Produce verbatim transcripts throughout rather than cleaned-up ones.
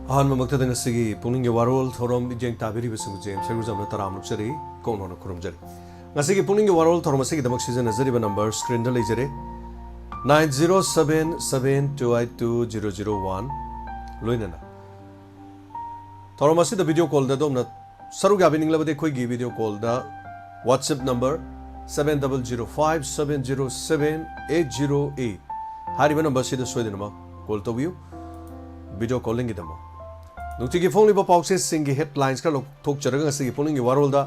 ꯑꯍꯥꯟꯕꯃꯛꯇꯗ ꯉꯁꯤꯒꯤ ꯄꯨꯛꯅꯤꯡꯒꯤ ꯋꯥꯔꯣꯜ ꯊꯧꯔꯝ ꯃꯤꯠꯌꯦꯡ ꯇꯥꯕꯤꯔꯤꯕꯁꯤꯡꯕꯨ ꯖꯦꯝꯁ ꯍꯦꯒꯨꯔꯖꯝꯅ ꯇꯔꯥꯝꯅ ꯑꯣꯛꯆꯔꯤ, ꯀꯣꯛꯅꯣꯟꯅ ꯈꯨꯔꯨꯝꯖꯔꯤ꯫ ꯉꯁꯤꯒꯤ ꯄꯨꯛꯅꯤꯡꯒꯤ ꯋꯥꯔꯣꯜ ꯊꯧꯔꯝ ꯑꯁꯤꯒꯤꯗꯃꯛ ꯁꯤꯖꯤꯟꯅꯖꯔꯤꯕ ꯅꯝꯕꯔ ꯁ꯭ꯀ꯭ꯔꯤꯟꯗ ꯂꯩꯖꯔꯦ, nine zero seven seven two eight two zero zero one꯫ ꯂꯣꯏꯅꯅ ꯊꯧꯔꯝ ꯑꯁꯤꯗ ꯚꯤꯗꯤꯑꯣ ꯀꯣꯜꯗ ꯑꯗꯣꯝꯅ ꯁꯔꯨꯛ ꯌꯥꯕꯤꯅꯤꯡꯂꯕꯗꯤ ꯑꯩꯈꯣꯏꯒꯤ ꯚꯤꯗꯤꯑꯣ ꯀꯣꯜꯗ WhatsApp number seven double zero five seven zero seven eight zero eight ꯍꯥꯏꯔꯤꯕ ꯅꯝꯕꯔꯁꯤꯗ ꯁꯣꯏꯗꯅꯃꯛ ꯀꯣꯜ ꯇꯧꯕꯤꯌꯨ, ꯚꯤꯗꯤꯑꯣ ꯀꯣꯂꯤꯡꯒꯤꯗꯃꯛ꯫ ꯅꯨꯡꯇꯤꯒꯤ ꯐꯣꯡꯂꯤꯕ ꯄꯥꯎꯆꯦꯁꯤꯡꯒꯤ ꯍꯦꯗꯂꯥꯏꯟꯁ ꯈꯔ ꯂꯧꯊꯣꯛꯆꯔꯒ ꯉꯁꯤꯒꯤ ꯄꯨꯛꯅꯤꯡꯒꯤ ꯋꯥꯔꯣꯜꯗ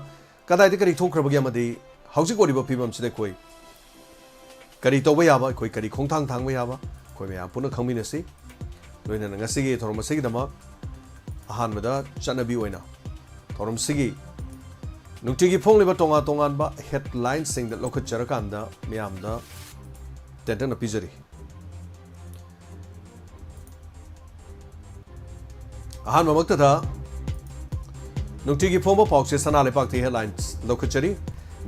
ꯀꯗꯥꯏꯗ ꯀꯔꯤ ꯊꯣꯛꯈ꯭ꯔꯕꯒꯦ ꯑꯃꯗꯤ ꯍꯧꯖꯤꯛ ꯑꯣꯏꯔꯤꯕ ꯐꯤꯕꯝꯁꯤꯗ ꯑꯩꯈꯣꯏ ꯀꯔꯤ ꯇꯧꯕ ꯌꯥꯕ, ꯑꯩꯈꯣꯏ ꯀꯔꯤ ꯈꯣꯡꯊꯥꯡ ꯊꯥꯡꯕ ꯌꯥꯕ, ꯑꯩꯈꯣꯏ ꯃꯌꯥꯝ ꯄꯨꯟꯅ ꯈꯪꯃꯤꯟꯅꯁꯤ꯫ ꯂꯣꯏꯅꯅ ꯉꯁꯤꯒꯤ ꯊꯧꯔꯝ ꯑꯁꯤꯒꯤꯗꯃꯛ ꯑꯍꯥꯟꯕꯗ ꯆꯠꯅꯕꯤ ꯑꯣꯏꯅ ꯊꯧꯔꯝꯁꯤꯒꯤ ꯅꯨꯡꯇꯤꯒꯤ ꯐꯣꯡꯂꯤꯕ ꯇꯣꯉꯥꯟ ꯇꯣꯉꯥꯟꯕ ꯍꯦꯗꯂꯥꯏꯟꯁꯤꯡꯗ ꯂꯧꯈꯠꯆꯔꯀꯥꯟꯗ ꯃꯤꯌꯥꯝꯗ ꯇꯦꯟꯇꯛꯅ ꯄꯤꯖꯔꯤ꯫ ꯑꯍꯥꯟꯕꯃꯛꯇꯗ ꯅꯨꯡꯇꯤꯒꯤ ꯐꯣꯡꯕ ꯄꯥꯎꯆꯦ ꯁꯅꯥ ꯂꯩꯄꯥꯛꯇꯒꯤ ꯍꯦꯗꯂꯥꯏꯟꯁ ꯂꯧꯈꯠꯆꯔꯤ꯫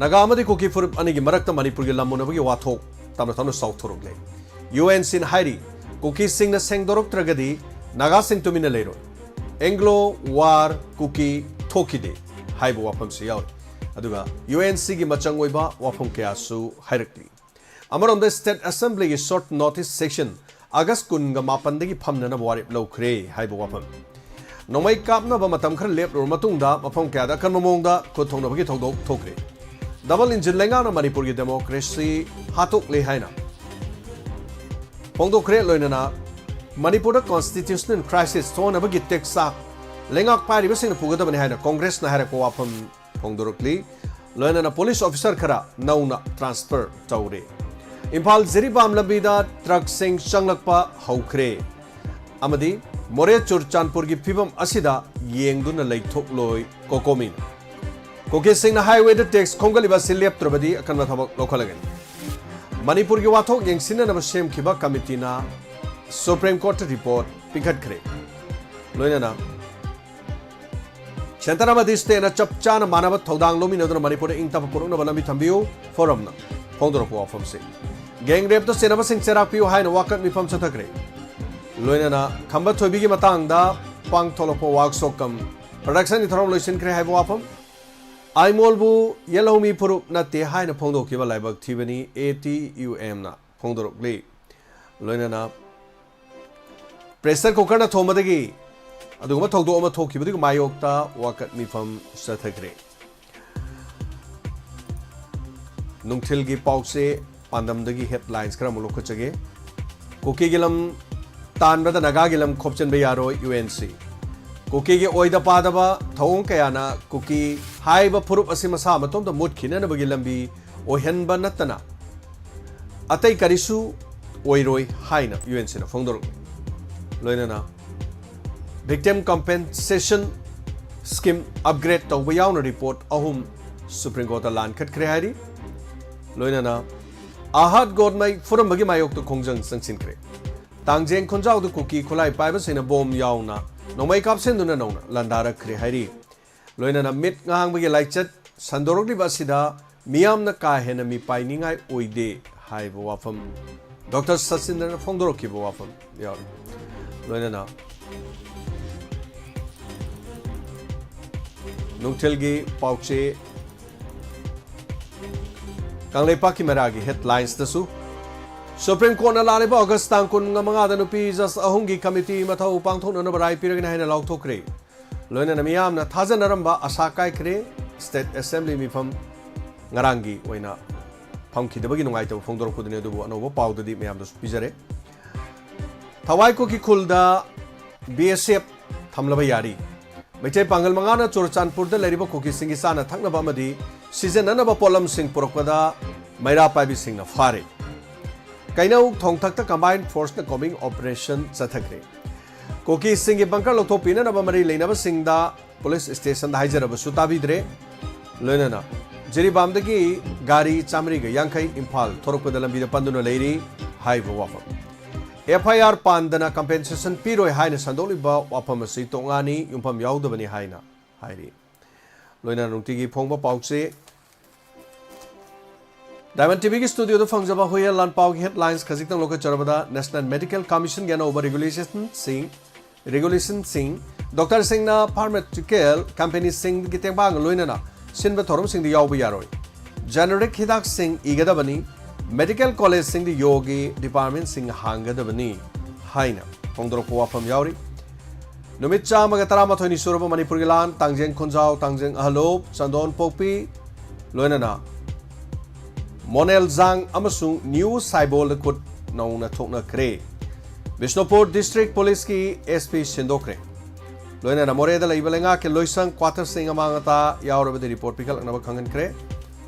ꯅꯥꯒꯥ ꯑꯃꯗꯤ ꯀꯨꯀꯤ ꯐꯨꯔꯨꯞ ꯑꯅꯤꯒꯤ ꯃꯔꯛꯇ ꯃꯅꯤꯄꯨꯔꯒꯤ ꯂꯝ ꯃꯨꯟꯅꯕꯒꯤ ꯋꯥꯊꯣꯛ ꯇꯞꯅ ꯇꯞꯅ ꯆꯥꯎꯊꯣꯔꯛꯂꯦ꯫ ꯌꯨ ꯑꯦꯟ ꯁꯤꯅ ꯍꯥꯏꯔꯤ, ꯀꯨꯀꯤꯁꯤꯡꯅ ꯁꯦꯡꯗꯣꯔꯛꯇ꯭ꯔꯒꯗꯤ ꯅꯥꯒꯥꯁꯤꯡ ꯇꯨꯃꯤꯟꯅ ꯂꯩꯔꯣꯏ꯫ ꯑꯦꯡꯒ꯭ꯂꯣ ꯋꯥꯔ ꯀꯨꯀꯤ ꯊꯣꯛꯈꯤꯗꯦ ꯍꯥꯏꯕ ꯋꯥꯐꯝꯁꯨ ꯌꯥꯎꯔꯤ꯫ ꯑꯗꯨꯒ ꯌꯨ ꯑꯦꯟ ꯁꯤꯒꯤ ꯃꯆꯪ ꯑꯣꯏꯕ ꯋꯥꯐꯝ ꯀꯌꯥꯁꯨ ꯍꯥꯏꯔꯛꯂꯤ꯫ ꯑꯃꯔꯣꯝꯗ ꯁ꯭ꯇꯦꯠ ꯑꯦꯁꯦꯝꯕ꯭ꯂꯤꯒꯤ ꯁꯣꯔꯠ ꯅꯣꯇꯤꯁ ꯁꯦꯁꯟ ꯑꯥꯒꯁ ꯀꯨꯟꯒ ꯃꯥꯄꯟꯗꯒꯤ ꯐꯝꯅꯅꯕ ꯋꯥꯔꯦꯞ ꯂꯧꯈ꯭ꯔꯦ ꯍꯥꯏꯕ ꯋꯥꯐꯝ꯫ ꯅꯣꯡꯃꯩ ꯀꯥꯞꯅꯕ ꯃꯇꯝ ꯈꯔ ꯂꯦꯞꯂꯨꯔꯕ ꯃꯇꯨꯡꯗ ꯃꯐꯝ ꯀꯌꯥꯗ ꯑꯀꯟꯕ ꯃꯑꯣꯡꯗ ꯈꯨꯠ ꯊꯣꯛꯅꯕꯒꯤ ꯊꯧꯗꯣꯛ ꯊꯣꯛꯈ꯭ꯔꯦ꯫ ꯗꯕꯜ ꯏꯟꯖꯤꯟ ꯂꯩꯉꯥꯛꯅ ꯃꯅꯤꯄꯨꯔꯒꯤ ꯗꯦꯃꯣꯀ꯭ꯔꯦꯁꯤ ꯍꯥꯠꯇꯣꯛꯂꯦ ꯍꯥꯏꯅ ꯐꯣꯡꯗꯣꯛꯈ꯭ꯔꯦ꯫ ꯂꯣꯏꯅꯅ ꯃꯅꯤꯄꯨꯔꯗ ꯀꯣꯟꯁꯇꯤꯇ꯭ꯌꯨꯁꯅꯦꯜ ꯀ꯭ꯔꯥꯏꯁꯤꯁ ꯊꯣꯛꯍꯟꯅꯕꯒꯤ ꯇꯦꯛꯆꯥꯛ ꯂꯩꯉꯥꯛ ꯄꯥꯏꯔꯤꯕꯁꯤꯡꯅ ꯄꯨꯒꯗꯕꯅꯤ ꯍꯥꯏꯅ ꯀꯣꯡꯒ꯭ꯔꯦꯁꯅ ꯍꯥꯏꯔꯛꯄ ꯋꯥꯐꯝ ꯐꯣꯡꯗꯣꯔꯛꯂꯤ꯫ ꯂꯣꯏꯅꯅ ꯄꯨꯂꯤꯁ ꯑꯣꯐꯤꯁꯥꯔ ꯈꯔ ꯅꯧꯅ ꯇ꯭ꯔꯥꯟꯁꯐꯔ ꯇꯧꯔꯦ꯫ ꯏꯝꯐꯥꯜ ꯖꯤꯔꯤꯕꯥꯝ ꯂꯝꯕꯤꯗ ꯇ꯭ꯔꯛꯁꯤꯡ ꯆꯪꯂꯛꯄ ꯍꯧꯈ꯭ꯔꯦ ꯑꯃꯗꯤ ꯃꯣꯔꯦ ꯆꯨꯔꯆꯥꯟꯄꯨꯔꯒꯤ ꯐꯤꯕꯝ ꯑꯁꯤꯗ ꯌꯦꯡꯗꯨꯅ ꯂꯩꯊꯣꯛꯂꯣꯏ ꯀꯣꯀꯣꯃꯤꯅ꯫ ꯀꯨꯀꯤꯁꯤꯡꯅ ꯍꯥꯏꯋꯦꯗ ꯇꯦꯛꯁ ꯈꯣꯝꯒꯠꯂꯤꯕ ꯑꯁꯤ ꯂꯦꯞꯇ꯭ꯔꯕꯗꯤ ꯑꯀꯟꯕ ꯊꯕꯛ ꯂꯧꯈꯠꯂꯒꯅꯤ꯫ ꯃꯅꯤꯄꯨꯔꯒꯤ ꯋꯥꯊꯣꯛ ꯌꯦꯡꯁꯤꯟꯅꯅꯕ ꯁꯦꯝꯈꯤꯕ ꯀꯃꯤꯇꯤꯅ ꯁꯨꯄ꯭ꯔꯤꯝ ꯀꯣꯔꯠꯇ ꯔꯤꯄꯣꯔꯠ ꯄꯤꯈꯠꯈ꯭ꯔꯦ꯫ ꯂꯣꯏꯅꯅ ꯁꯦꯟꯇꯔ ꯑꯃꯗꯤ ꯁ꯭ꯇꯦꯠꯅ ꯆꯞ ꯆꯥꯅ ꯃꯥꯟꯅꯕ ꯊꯧꯗꯥꯡ ꯂꯧꯃꯤꯟꯅꯗꯨꯅ ꯃꯅꯤꯄꯨꯔꯗ ꯏꯪ ꯇꯞꯄ ꯄꯨꯔꯛꯅꯕ ꯂꯝꯕꯤ ꯊꯝꯕꯤꯌꯨ꯫ ꯐꯣꯔꯝꯅ ꯐꯣꯡꯗꯣꯔꯛꯄ ꯋꯥꯐꯝꯁꯤ꯫ ꯒꯦꯡ ꯔꯦꯞꯇ ꯆꯦꯟꯅꯕꯁꯤꯡ ꯆꯩꯔꯥꯛ ꯄꯤꯌꯨ ꯍꯥꯏꯅ ꯋꯥꯀꯠ ꯃꯤꯐꯝ ꯆꯠꯊꯈ꯭ꯔꯦ꯫ ꯂꯣꯏꯅꯅ ꯈꯝꯕ ꯊꯣꯏꯕꯤꯒꯤ ꯃꯇꯥꯡꯗ ꯄꯥꯡꯊꯣꯛꯂꯛꯄ ꯋꯥꯛꯁꯣꯞ ꯀꯝ ꯄ꯭ꯔꯗꯛꯁꯟꯒꯤ ꯊꯧꯔꯝ ꯂꯣꯏꯁꯤꯟꯈ꯭ꯔꯦ ꯍꯥꯏꯕ ꯋꯥꯐꯝ꯫ ꯑꯥꯏꯃꯣꯜꯕꯨ ꯌꯦꯜꯍꯧꯃꯤ ꯐꯨꯔꯨꯞ ꯅꯠꯇꯦ ꯍꯥꯏꯅ ꯐꯣꯡꯗꯣꯛꯈꯤꯕ ꯂꯥꯏꯕꯛ ꯊꯤꯕꯅꯤ, ꯑꯦ ꯇꯤ ꯌꯨ ꯑꯦꯝꯅ ꯐꯣꯡꯗꯣꯔꯛꯂꯤ꯫ ꯂꯣꯏꯅꯅ ꯄ꯭ꯔꯦꯁꯔ ꯀꯨꯀꯔꯅ ꯊꯣꯝꯕꯗꯒꯤ ꯑꯗꯨꯒꯨꯝꯕ ꯊꯧꯗꯣꯛ ꯑꯃ ꯊꯣꯛꯈꯤꯕꯗꯨꯒꯤ ꯃꯥꯌꯣꯛꯇ ꯋꯥꯀꯠ ꯃꯤꯐꯝ ꯆꯠꯊꯈ꯭ꯔꯦ꯫ ꯅꯨꯡꯊꯤꯜꯒꯤ ꯄꯥꯎꯆꯦ ꯄꯥꯟꯗꯝꯗꯒꯤ ꯍꯦꯗꯂꯥꯏꯟꯁ ꯈꯔ ꯑꯃꯨꯛ ꯂꯧꯈꯠꯆꯒꯦ꯫ ꯀꯨꯀꯤꯒꯤ ꯂꯝ ꯇꯥꯟꯕꯗ ꯅꯥꯒꯥꯒꯤ ꯂꯝ ꯈꯣꯞꯆꯤꯟꯕ ꯌꯥꯔꯣꯏ, ꯌꯨ ꯑꯦꯟ ꯁꯤ꯫ ꯀꯨꯀꯤꯒꯤ ꯑꯣꯏꯗ ꯄꯥꯗꯕ ꯊꯧꯑꯣꯡ ꯀꯌꯥꯅ ꯀꯨꯀꯤ ꯍꯥꯏꯕ ꯐꯨꯔꯨꯞ ꯑꯁꯤ ꯃꯁꯥ ꯃꯇꯣꯝꯇ ꯃꯨꯠꯈꯤꯅꯅꯕꯒꯤ ꯂꯝꯕꯤ ꯑꯣꯏꯍꯟꯕ ꯅꯠꯇꯅ ꯑꯇꯩ ꯀꯔꯤꯁꯨ ꯑꯣꯏꯔꯣꯏ ꯍꯥꯏꯅ ꯌꯨ ꯑꯦꯟ ꯁꯤꯅ ꯐꯣꯡꯗꯣꯔꯛꯂꯤ꯫ ꯂꯣꯏꯅꯅ ꯚꯤꯛꯇꯤꯝ ꯀꯝꯄꯦꯟꯁꯦꯁꯟ ꯁ꯭ꯀꯤꯝ ꯑꯞꯒ꯭ꯔꯦꯗ ꯇꯧꯕ ꯌꯥꯎꯅ ꯔꯤꯄꯣꯔꯠ ꯑꯍꯨꯝ ꯁꯨꯄ꯭ꯔꯤꯝ ꯀꯣꯔꯠꯇ ꯂꯥꯟꯈꯠꯈ꯭ꯔꯦ ꯍꯥꯏꯔꯤ꯫ ꯂꯣꯏꯅꯅ ꯑꯍꯥꯠ ꯒꯣꯗꯃꯩ ꯐꯨꯔꯝꯕꯒꯤ ꯃꯥꯌꯣꯛꯇ ꯈꯣꯡꯖꯪ ꯆꯪꯁꯤꯟꯈ꯭ꯔꯦ꯫ ꯇꯥꯡꯖꯦꯡ ꯈꯣꯟꯖꯥꯎꯗ ꯀꯨꯀꯤ ꯈꯨꯠꯂꯥꯏ ꯄꯥꯏꯕꯁꯤꯡꯅ ꯕꯣꯝ ꯌꯥꯎꯅ ꯅꯣꯡꯃꯩ ꯀꯥꯞꯁꯤꯟꯗꯨꯅ ꯅꯧꯅ ꯂꯥꯟꯗꯥꯔꯛꯈ꯭ꯔꯦ ꯍꯥꯏꯔꯤ꯫ ꯂꯣꯏꯅꯅ ꯃꯤꯠ ꯉꯥꯡꯕꯒꯤ ꯂꯥꯏꯆꯠ ꯁꯟꯗꯣꯔꯛꯂꯤꯕ ꯑꯁꯤꯗ ꯃꯤꯌꯥꯝꯅ ꯀꯥ ꯍꯦꯟꯅ ꯃꯤꯄꯥꯏꯅꯤꯡꯉꯥꯏ ꯑꯣꯏꯗꯦ ꯍꯥꯏꯕ ꯋꯥꯐꯝ ꯗꯣꯛꯇꯔ ꯁꯆꯤꯟꯗ꯭ꯔꯅ ꯐꯣꯡꯗꯣꯔꯛꯈꯤꯕ ꯋꯥꯐꯝ ꯌꯥꯎꯔꯤ꯫ ꯂꯣꯏꯅꯅ ꯅꯨꯡꯊꯤꯜꯒꯤ ꯄꯥꯎꯆꯦ ꯀꯪꯂꯩꯄꯥꯛꯀꯤ ꯃꯩꯔꯥꯒꯤ ꯍꯦꯗꯂꯥꯏꯟꯁꯇꯁꯨ ꯁꯨꯄ꯭ꯔꯤꯝ ꯀꯣꯔꯠꯅ ꯂꯥꯛꯂꯤꯕ ꯑꯣꯒꯁ ꯇꯥꯡ ꯀꯨꯟꯃꯉꯥꯗ ꯅꯨꯄꯤ ꯖꯁ ꯑꯍꯨꯝꯒꯤ ꯀꯃꯤꯇꯤ ꯃꯊꯧ ꯄꯥꯡꯊꯣꯛꯅꯅꯕ ꯔꯥꯏ ꯄꯤꯔꯒꯅꯤ ꯍꯥꯏꯅ ꯂꯥꯎꯊꯣꯛꯈ꯭ꯔꯦ꯫ ꯂꯣꯏꯅꯅ ꯃꯤꯌꯥꯝꯅ ꯊꯥꯖꯅꯔꯝꯕ ꯑꯁꯥ ꯀꯥꯏꯈ꯭ꯔꯦ꯫ ꯁ꯭ꯇꯦꯠ ꯑꯦꯁꯦꯝꯕ꯭ꯂꯤ ꯃꯤꯐꯝ ꯉꯔꯥꯡꯒꯤ ꯑꯣꯏꯅ ꯐꯝꯈꯤꯗꯕꯒꯤ ꯅꯨꯡꯉꯥꯏꯇꯕ ꯐꯣꯡꯗꯣꯔꯛꯄꯗꯨꯅꯤ, ꯑꯗꯨꯕꯨ ꯑꯅꯧꯕ ꯄꯥꯎꯗꯗꯤ ꯃꯌꯥꯝꯗꯁꯨ ꯄꯤꯖꯔꯦ꯫ ꯊꯋꯥꯏ ꯀꯨꯀꯤ ꯈꯨꯜꯗ ꯕꯤ ꯑꯦꯁ ꯑꯦꯐ ꯊꯝꯂꯕ ꯌꯥꯔꯤ꯫ ꯃꯩꯇꯩ ꯄꯥꯡꯒꯜ ꯃꯉꯥꯅ ꯆꯨꯔꯆꯥꯟꯄꯨꯔꯗ ꯂꯩꯔꯤꯕ ꯀꯨꯀꯤꯁꯤꯡꯒꯤ ꯆꯥꯅ ꯊꯛꯅꯕ ꯑꯃꯗꯤ ꯁꯤꯖꯤꯟꯅꯅꯕ ꯄꯣꯠꯂꯝꯁꯤꯡ ꯄꯨꯔꯛꯄꯗ ꯃꯩꯔꯥ ꯄꯥꯏꯕꯤꯁꯤꯡꯅ ꯐꯥꯔꯦ꯫ ꯀꯩꯅꯧ ꯊꯣꯡꯊꯛꯇ ꯀꯝꯕꯥꯏꯟ ꯐꯣꯔꯁꯅ ꯀꯣꯝꯕꯤꯡ ꯑꯣꯄꯔꯦꯁꯟ ꯆꯠꯊꯈ꯭ꯔꯦ꯫ ꯀꯨꯀꯤꯁꯤꯡꯒꯤ ꯕꯪꯀꯔ ꯂꯧꯊꯣꯛꯄꯤꯅꯅꯕ ꯃꯔꯤ ꯂꯩꯅꯕꯁꯤꯡꯗ ꯄꯨꯂꯤꯁ ꯁ꯭ꯇꯦꯁꯟꯗ ꯍꯥꯏꯖꯔꯕꯁꯨ ꯇꯥꯕꯤꯗ꯭ꯔꯦ꯫ ꯂꯣꯏꯅꯅ ꯖꯤꯔꯤꯕꯥꯝꯗꯒꯤ ꯒꯥꯔꯤ ꯆꯥꯃꯔꯤꯒ ꯌꯥꯡꯈꯩ ꯏꯝꯐꯥꯜ ꯊꯣꯔꯛꯄꯗ ꯂꯝꯕꯤꯗ ꯄꯟꯗꯨꯅ ꯂꯩꯔꯤ ꯍꯥꯏꯕ ꯋꯥꯐꯝ꯫ ꯑꯦꯐ ꯑꯥꯏ ꯑꯥꯔ ꯄꯥꯟꯗꯅ ꯀꯝꯄꯦꯟꯁꯦꯁꯟ ꯄꯤꯔꯣꯏ ꯍꯥꯏꯅ ꯁꯟꯗꯣꯛꯂꯤꯕ ꯋꯥꯐꯝ ꯑꯁꯤ ꯇꯣꯉꯥꯟꯅꯤ, ꯌꯨꯝꯐꯝ ꯌꯥꯎꯗꯕꯅꯤ ꯍꯥꯏꯅ ꯍꯥꯏꯔꯤ꯫ ꯂꯣꯏꯅꯅ ꯅꯨꯡꯇꯤꯒꯤ ꯐꯣꯡꯕ ꯄꯥꯎꯆꯦ ꯗꯥꯏꯃꯟ ꯇꯤꯚꯤꯒꯤ ꯁ꯭ꯇꯨꯗꯤꯑꯣꯗ ꯐꯪꯖꯕ ꯍꯨꯏꯌꯦꯟ ꯂꯥꯟꯄꯥꯎꯒꯤ ꯍꯦꯗꯂꯥꯏꯟꯁ ꯈꯖꯤꯛꯇꯪ ꯂꯧꯈꯠꯆꯔꯕꯗ, ꯅꯦꯁꯅꯦꯜ ꯃꯦꯗꯤꯀꯦꯜ ꯀꯃꯤꯁꯟꯒꯤ ꯑꯅꯧꯕ ꯔꯤꯒꯨꯂꯦꯁꯟꯁꯤꯡ ꯔꯤꯒꯨꯂꯦꯁꯟꯁꯤꯡ, ꯗꯣꯛꯇꯔꯁꯤꯡꯅ ꯐꯥꯔꯃꯥꯁꯤꯀꯦꯜ ꯀꯝꯄꯦꯅꯤꯁꯤꯡꯒꯤ ꯇꯦꯡꯕꯥꯡꯒ ꯂꯣꯏꯅꯅ ꯁꯤꯟꯕ ꯊꯧꯔꯝꯁꯤꯡꯗ ꯌꯥꯎꯕ ꯌꯥꯔꯣꯏ꯫ ꯖꯦꯅꯦꯔꯤꯛ ꯍꯤꯗꯥꯛꯁꯤꯡ ꯏꯒꯗꯕꯅꯤ꯫ ꯃꯦꯗꯤꯀꯦꯜ ꯀꯣꯂꯦꯖꯁꯤꯡꯗ ꯌꯣꯒꯒꯤ ꯗꯤꯄꯥꯔꯠꯃꯦꯟꯁꯤꯡ ꯍꯥꯡꯒꯗꯕꯅꯤ ꯍꯥꯏꯅ ꯐꯣꯡꯗꯣꯔꯛꯄ ꯋꯥꯐꯝ ꯌꯥꯎꯔꯤ꯫ ꯅꯨꯃꯤꯠ ꯆꯥꯝꯃꯒ ꯇꯔꯥꯃꯥꯊꯣꯏꯅꯤ ꯁꯨꯔꯕ ꯃꯅꯤꯄꯨꯔꯒꯤ ꯂꯥꯟ, ꯇꯥꯡꯖꯦꯡ ꯈꯨꯟꯖꯥꯎ, ꯇꯥꯡꯖꯦꯡ ꯑꯍꯂꯣꯞ, ꯆꯟꯗꯣꯟ ꯄꯣꯛꯄꯤ, ꯂꯣꯏꯅꯅ ꯃꯣꯅꯦꯜꯖꯥꯡ ꯑꯃꯁꯨꯡ ꯅ꯭ꯌꯨ ꯁꯥꯏꯕꯣꯜꯗ ꯈꯨꯠ ꯅꯧꯅ ꯊꯣꯛꯅꯈ꯭ꯔꯦ꯫ ꯕꯤꯁꯅꯨꯄꯨꯔ ꯗꯤꯁꯇ꯭ꯔꯤꯛ ꯄꯨꯂꯤꯁꯀꯤ ꯑꯦꯁ ꯄꯤ ꯁꯤꯟꯗꯣꯛꯈ꯭ꯔꯦ꯫ ꯂꯣꯏꯅꯅ ꯃꯣꯔꯦꯗ ꯂꯩꯕ ꯂꯩꯉꯥꯛꯀꯤ ꯂꯣꯏꯁꯪ ꯀ꯭ꯋꯥꯇꯔꯁꯤꯡ ꯑꯃꯥꯡ ꯑꯇꯥ ꯌꯥꯎꯔꯕꯗꯤ ꯔꯤꯄꯣꯔꯠ ꯄꯤꯈꯠꯂꯛꯅꯕ ꯈꯪꯍꯟꯈ꯭ꯔꯦ꯫